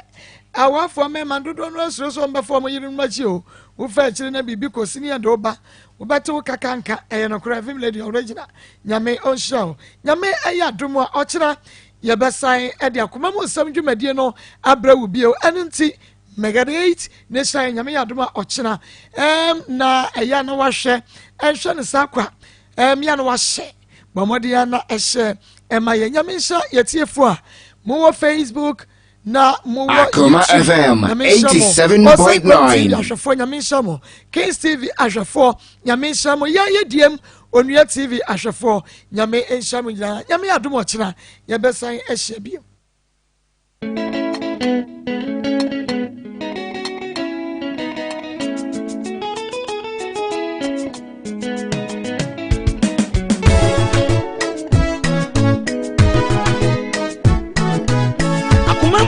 awafoɔ mmarima dodoɔ no asuro sɛ wɔbɛfa wɔn yerenom akyi o wofa akyire na biribi kɔsi ne yɛde wo ba wobɛte wo kaka nka ɛyɛ nokorɛ vim lady original nyame ɔnhyira wo nyame ɛyɛ adom a ɔkyena yɛbɛsan ɛde akoma mu nsɛm dwumadie no abrɛ wo bio ɛno nti mega 8 ne hyɛn nyame yɛ adom a ɔkyena ɛm na ɛyɛ na wahwɛ ɛnhwɛ ne saa kwa ɛm yɛ na wahyɛ Bɔ mmɔden ara na ɛhyɛ ɛma yɛ. Nyame nhyira yɛtiefo a mowɔ Facebook na mowɔ Akoma YouTube. FM Nyame nhyira mo. Ɔsɛnkwa 87.9. TV ahwɛfoɔ Nyame nhyira mo. Kings TV ahwɛfoɔ Nyame nhyira mo. Yɛn yɛ diem Onua TV ahwɛfoɔ Nyame nhyira mo nyinaa. Nyame adom ɔkyena yɛbɛsan ahyia bio.